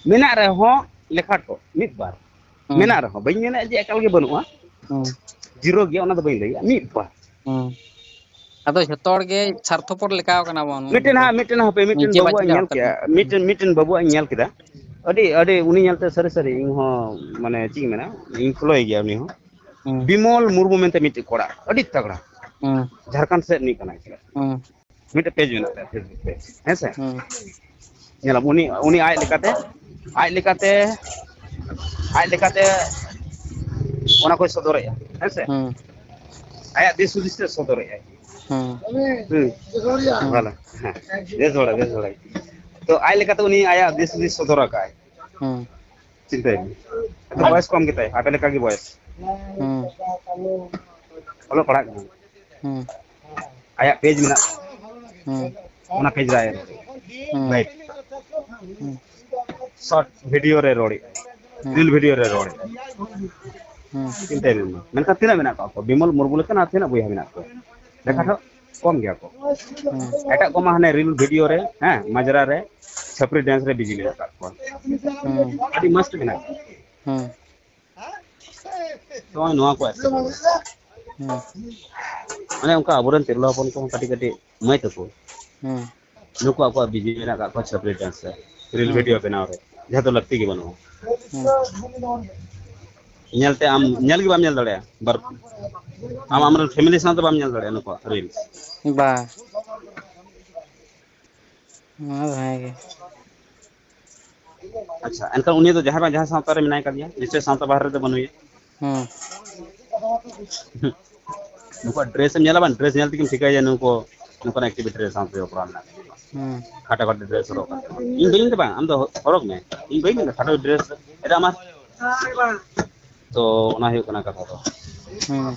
ᱢᱮᱱᱟᱜ ᱨᱮᱦᱚᱸ ᱞᱮᱠᱷᱟ ᱠᱚ ᱢᱤᱫ ᱵᱟᱨ᱾ ᱦᱮᱸ᱾ ᱢᱮᱱᱟᱜ ᱨᱮᱦᱚᱸ, ᱵᱟᱹᱧ ᱢᱮᱱᱟ ᱡᱮ ᱮᱠᱟᱞ ᱜᱮ ᱵᱟᱹᱱᱩᱜᱼᱟ᱾ ᱦᱮᱸ᱾ ᱡᱤᱨᱳ ᱜᱮᱭᱟ, ᱚᱱᱟ ᱫᱚ ᱵᱟᱹᱧ ᱞᱟᱹᱭᱟ, ᱢᱤᱫ ᱵᱟᱨ᱾ ᱦᱮᱸ᱾ ᱟᱫᱚ ᱡᱷᱚᱛᱚ ᱦᱚᱲ ᱜᱮ ᱥᱟᱨᱛᱷᱚᱯᱚᱨ ᱞᱮᱠᱟᱣ ᱠᱟᱱᱟ ᱵᱚᱱ᱾ ᱢᱤᱫᱴᱮᱱ ᱦᱟᱸᱜ, ᱢᱤᱫᱴᱮᱱ ᱦᱟᱯᱮ, ᱢᱤᱫᱴᱮᱱ ᱱᱤᱡᱮ ᱵᱟᱹᱵᱩᱣᱟᱜ ᱤᱧ ᱵᱟᱧᱪᱟᱣ ᱧᱮᱞ ᱠᱮᱜᱼᱟ, ᱠᱟᱛᱮ᱾ ᱢᱤᱫᱴᱮᱱ, ᱢᱤᱫᱴᱮᱱ ᱵᱟᱹᱵᱩᱣᱟᱜ ᱤᱧ ᱧᱮᱞ ᱠᱮᱫᱟ᱾ ᱟᱹᱰᱤ, ᱟᱹᱰᱤ ᱩᱱᱤ ᱧᱮᱞᱛᱮ ᱥᱟᱹᱨᱤ ᱥᱟᱹᱨᱤ ᱤᱧ ᱦᱚᱸ, ᱢᱟᱱᱮ, ᱪᱮᱫ ᱤᱧ ᱢᱮᱱᱟ, ᱤᱧ ᱯᱷᱳᱞᱳᱭ ᱜᱮᱭᱟ ᱩᱱᱤ ᱦᱚᱸ᱾ ᱦᱮᱸ᱾ ᱵᱤᱢᱚᱞ ᱢᱩᱨᱢᱩ ᱢᱮᱱᱛᱮ ᱢᱤᱫᱴᱮᱱ ᱠᱚᱲᱟ, ᱟᱹᱰᱤ ᱛᱟᱜᱲᱟ᱾ ᱦᱮᱸ᱾ ᱡᱷᱟᱲᱠᱷᱚᱸᱰ ᱥᱮᱫ ᱨᱤᱱᱤᱡ ᱠᱟᱱᱟᱭ᱾ ᱦᱮᱸ᱾ ᱢᱤᱫᱴᱮᱱ ᱯᱮᱡᱽ ᱢᱮᱱᱟᱜ ᱛᱟᱭᱟ Facebook ᱯᱮᱡᱽ, ᱦᱮᱸ ᱥᱮ? ᱦᱮᱸ᱾ ᱧᱮᱞᱟᱢ, ᱩᱱᱤ, ᱩᱱᱤ ᱟᱡ ᱞᱮᱠᱟᱛᱮ, ᱟᱡ ᱞᱮᱠᱟᱛᱮ, ᱟᱡ ᱞᱮᱠᱟᱛᱮ ᱚᱱᱟ ᱠᱚᱭ ᱥᱚᱫᱚᱨᱮᱜᱼᱟ, ᱦᱮᱸ ᱥᱮ? ᱦᱮᱸ᱾ ᱟᱭᱟᱜ ᱫᱤᱥ ᱦᱩᱫᱤᱥ ᱛᱮ ᱥᱚᱫᱚᱨᱮᱜᱼᱟᱭ᱾ ᱦᱮᱸ᱾ ᱦᱮᱸ᱾ ᱦᱮᱸ᱾ ᱵᱷᱟᱞᱮ᱾ ᱦᱮᱸ᱾ ᱵᱮᱥ ᱵᱟᱲᱟ, ᱵᱮᱥ ᱵᱟᱲᱟ᱾ ᱛᱚ, ᱟᱡ ᱞᱮᱠᱟᱛᱮ ᱩᱱᱤ ᱟᱭᱟᱜ ᱫᱤᱥ ᱦᱩᱫᱤᱥ ᱥᱚᱫᱚᱨ ᱟᱠᱟᱫᱟᱭ᱾ ᱦᱮᱸ᱾ ᱪᱤᱱᱛᱟᱹᱭ ᱢᱮ᱾ ᱟᱫᱚ ᱵᱚᱭᱮᱥ ᱠᱚᱢ ᱜᱮᱛᱟᱭ, ᱟᱯᱮ ᱞᱮᱠᱟ ᱜᱮ ᱵᱚᱭᱮᱥ᱾ ᱦᱩᱸ᱾ ᱚᱞᱚᱜ ᱯᱟᱲᱦᱟᱜ ᱠᱟᱱᱟ᱾ ᱦᱩᱸ᱾ ᱟᱭᱟᱜ ᱯᱮᱡᱽ ᱢᱮᱱᱟᱜ ᱛᱟᱭᱟ᱾ ᱦᱩᱸ᱾ ᱚᱱᱟ ᱯᱮᱡᱽ ᱨᱮ ᱟᱭ ᱦᱩᱸ᱾ ᱞᱟᱭᱤᱵᱷ᱾ ᱦᱩᱸ᱾ ᱥᱚᱨᱴ ᱵᱷᱤᱰᱤᱭᱳ ᱨᱮ ᱨᱚᱲᱮᱫ᱾ ᱦᱩᱸ᱾ ᱨᱤᱞ ᱵᱷᱤᱰᱤᱭᱳ ᱨᱮ ᱨᱚᱲᱮᱫ᱾ ᱦᱩᱸ᱾ ᱪᱤᱱᱛᱟᱹᱭ ᱢᱮ ᱢᱟ᱾ ᱢᱮᱱᱠᱷᱟᱱ ᱛᱤᱱᱟᱹᱜ ᱢᱮᱱᱟᱜ ᱠᱚᱣᱟ ᱠᱚ? ᱵᱤᱢᱚᱞ ᱢᱩᱨᱢᱩ ᱞᱮᱠᱟᱱ ᱟᱨ ᱛᱤᱱᱟᱹᱜ ᱵᱚᱭᱦᱟ ᱢᱮᱱᱟᱜ ᱠᱚᱣᱟ? ᱫᱮᱠᱷᱟ ᱦᱩᱸ᱾ ᱫᱚ ᱠᱚᱢ ᱜᱮᱭᱟ ᱠᱚ᱾ ᱦᱩᱸ᱾ ᱮᱴᱟᱜ ᱠᱚᱢᱟ ᱦᱟᱱᱮ ᱨᱤᱞ ᱵᱷᱤᱰᱤᱭᱳ ᱨᱮ, ᱦᱮᱸ, ᱢᱟᱡᱽᱨᱟ ᱨᱮ, ᱪᱷᱟᱹᱯᱨᱤ ᱰᱮᱱᱥ ᱨᱮ ᱵᱤᱡᱤ ᱢᱮᱱᱟᱜ ᱟᱠᱟᱫ ᱠᱚᱣᱟ᱾ ᱦᱩᱸ᱾ ᱟᱹᱰᱤ ᱢᱚᱥᱛ ᱢᱮᱱᱟᱜ ᱠᱚᱣᱟ᱾ ᱦᱩᱸ᱾ ᱱᱚᱜᱼᱚᱭ ᱱᱚᱣᱟ ᱠᱚ ᱮᱴᱠᱮᱴᱚᱬᱮ᱾ ᱦᱩᱸ᱾ ᱢᱟᱱᱮ ᱚᱱᱠᱟ ᱟᱵᱚᱨᱮᱱ ᱛᱤᱨᱞᱟᱹ ᱦᱚᱯᱚᱱ ᱠᱚᱦᱚᱸ ᱠᱟᱹᱴᱤᱡ ᱠᱟᱹᱴᱤᱡ ᱢᱟᱹᱭ ᱛᱟᱠᱚ ᱦᱩᱸ᱾ ᱱᱩᱠᱩ ᱟᱠᱚᱣᱟᱜ ᱵᱤᱡᱤ ᱢᱮᱱᱟᱜ ᱟᱠᱟᱫ ᱠᱚᱣᱟ ᱪᱷᱟᱹᱯᱨᱤ ᱰᱮᱱᱥ ᱨᱮ, ᱨᱤᱞ ᱦᱩᱸ᱾ ᱵᱷᱤᱰᱤᱭᱳ ᱵᱮᱱᱟᱣ ᱨᱮ, ᱡᱟᱦᱟᱸ ᱫᱚ ᱞᱟᱹᱠᱛᱤ ᱜᱮ ᱵᱟᱹᱱᱩᱜᱼᱟ᱾ ᱦᱩᱸ᱾ ᱧᱮᱞᱛᱮ ᱟᱢ ᱧᱮᱞ ᱜᱮ ᱵᱟᱢ ᱧᱮᱞ ᱫᱟᱲᱮᱭᱟᱜᱼᱟ, ᱵᱟᱨ-, ᱟᱢ ᱦᱩᱸ᱾ ᱟᱢᱨᱮᱱ ᱯᱷᱮᱢᱤᱞᱤ ᱥᱟᱶᱛᱮ ᱵᱟᱢ ᱧᱮᱞ ᱫᱟᱲᱮᱭᱟᱜᱼᱟ ᱱᱩᱠᱩᱣᱟᱜ ᱨᱤᱞᱥ᱾ ᱵᱟ᱾ ᱱᱚᱣᱟ ᱫᱚ ᱦᱮᱸ ᱜᱮ᱾ ᱟᱪᱪᱷᱟ, ᱮᱱᱠᱷᱟᱱ ᱩᱱᱤ ᱫᱚ ᱡᱟᱦᱟᱸ ᱵᱟᱝ ᱡᱟᱦᱟᱸ ᱥᱟᱶᱛᱟ ᱨᱮ ᱢᱮᱱᱟᱭ ᱠᱟᱫᱮᱭᱟ, ᱱᱤᱥᱪᱚᱭ ᱥᱟᱶᱛᱟ ᱵᱟᱦᱨᱮ ᱨᱮᱫᱚ ᱵᱟᱹᱱᱩᱭᱟ᱾ ᱦᱩᱸ᱾ ᱱᱩᱠᱩᱣᱟᱜ ᱰᱨᱮᱥ ᱮᱢ ᱧᱮᱞᱟ ᱵᱟᱝ, ᱰᱨᱮᱥ ᱧᱮᱞ ᱛᱮᱜᱮᱢ ᱴᱷᱤᱠᱟᱹᱭᱟ ᱡᱮ ᱱᱩᱠᱩ ᱱᱚᱝᱠᱟᱱ ᱮᱠᱴᱤᱵᱷᱤᱴᱤ ᱨᱮ ᱥᱟᱶᱛᱮ ᱡᱚᱯᱲᱟᱣ ᱢᱮᱱᱟᱜ ᱠᱚᱣᱟ᱾ ᱦᱩᱸ᱾ ᱠᱷᱟᱴᱚ ᱠᱷᱟᱴᱚ ᱰᱨᱮᱥ ᱦᱚᱨᱚᱜ ᱠᱟᱛᱮ᱾ ᱤᱧ ᱵᱟᱹᱧ ᱢᱮᱱᱫᱟ ᱵᱟᱝ, ᱟᱢ ᱫᱚ ᱦᱚᱨᱚᱜ ᱢᱮ᱾ ᱤᱧ ᱵᱟᱹᱧ ᱢᱮᱱᱫᱟ ᱠᱷᱟᱴᱚ ᱰᱨᱮᱥ᱾ ᱮᱴᱟᱜ ᱢᱟ᱾ ᱛᱚ ᱚᱱᱟ ᱦᱩᱭᱩᱜ ᱠᱟᱱᱟ ᱠᱟᱛᱷᱟ ᱫᱚ᱾ ᱦᱩᱸ᱾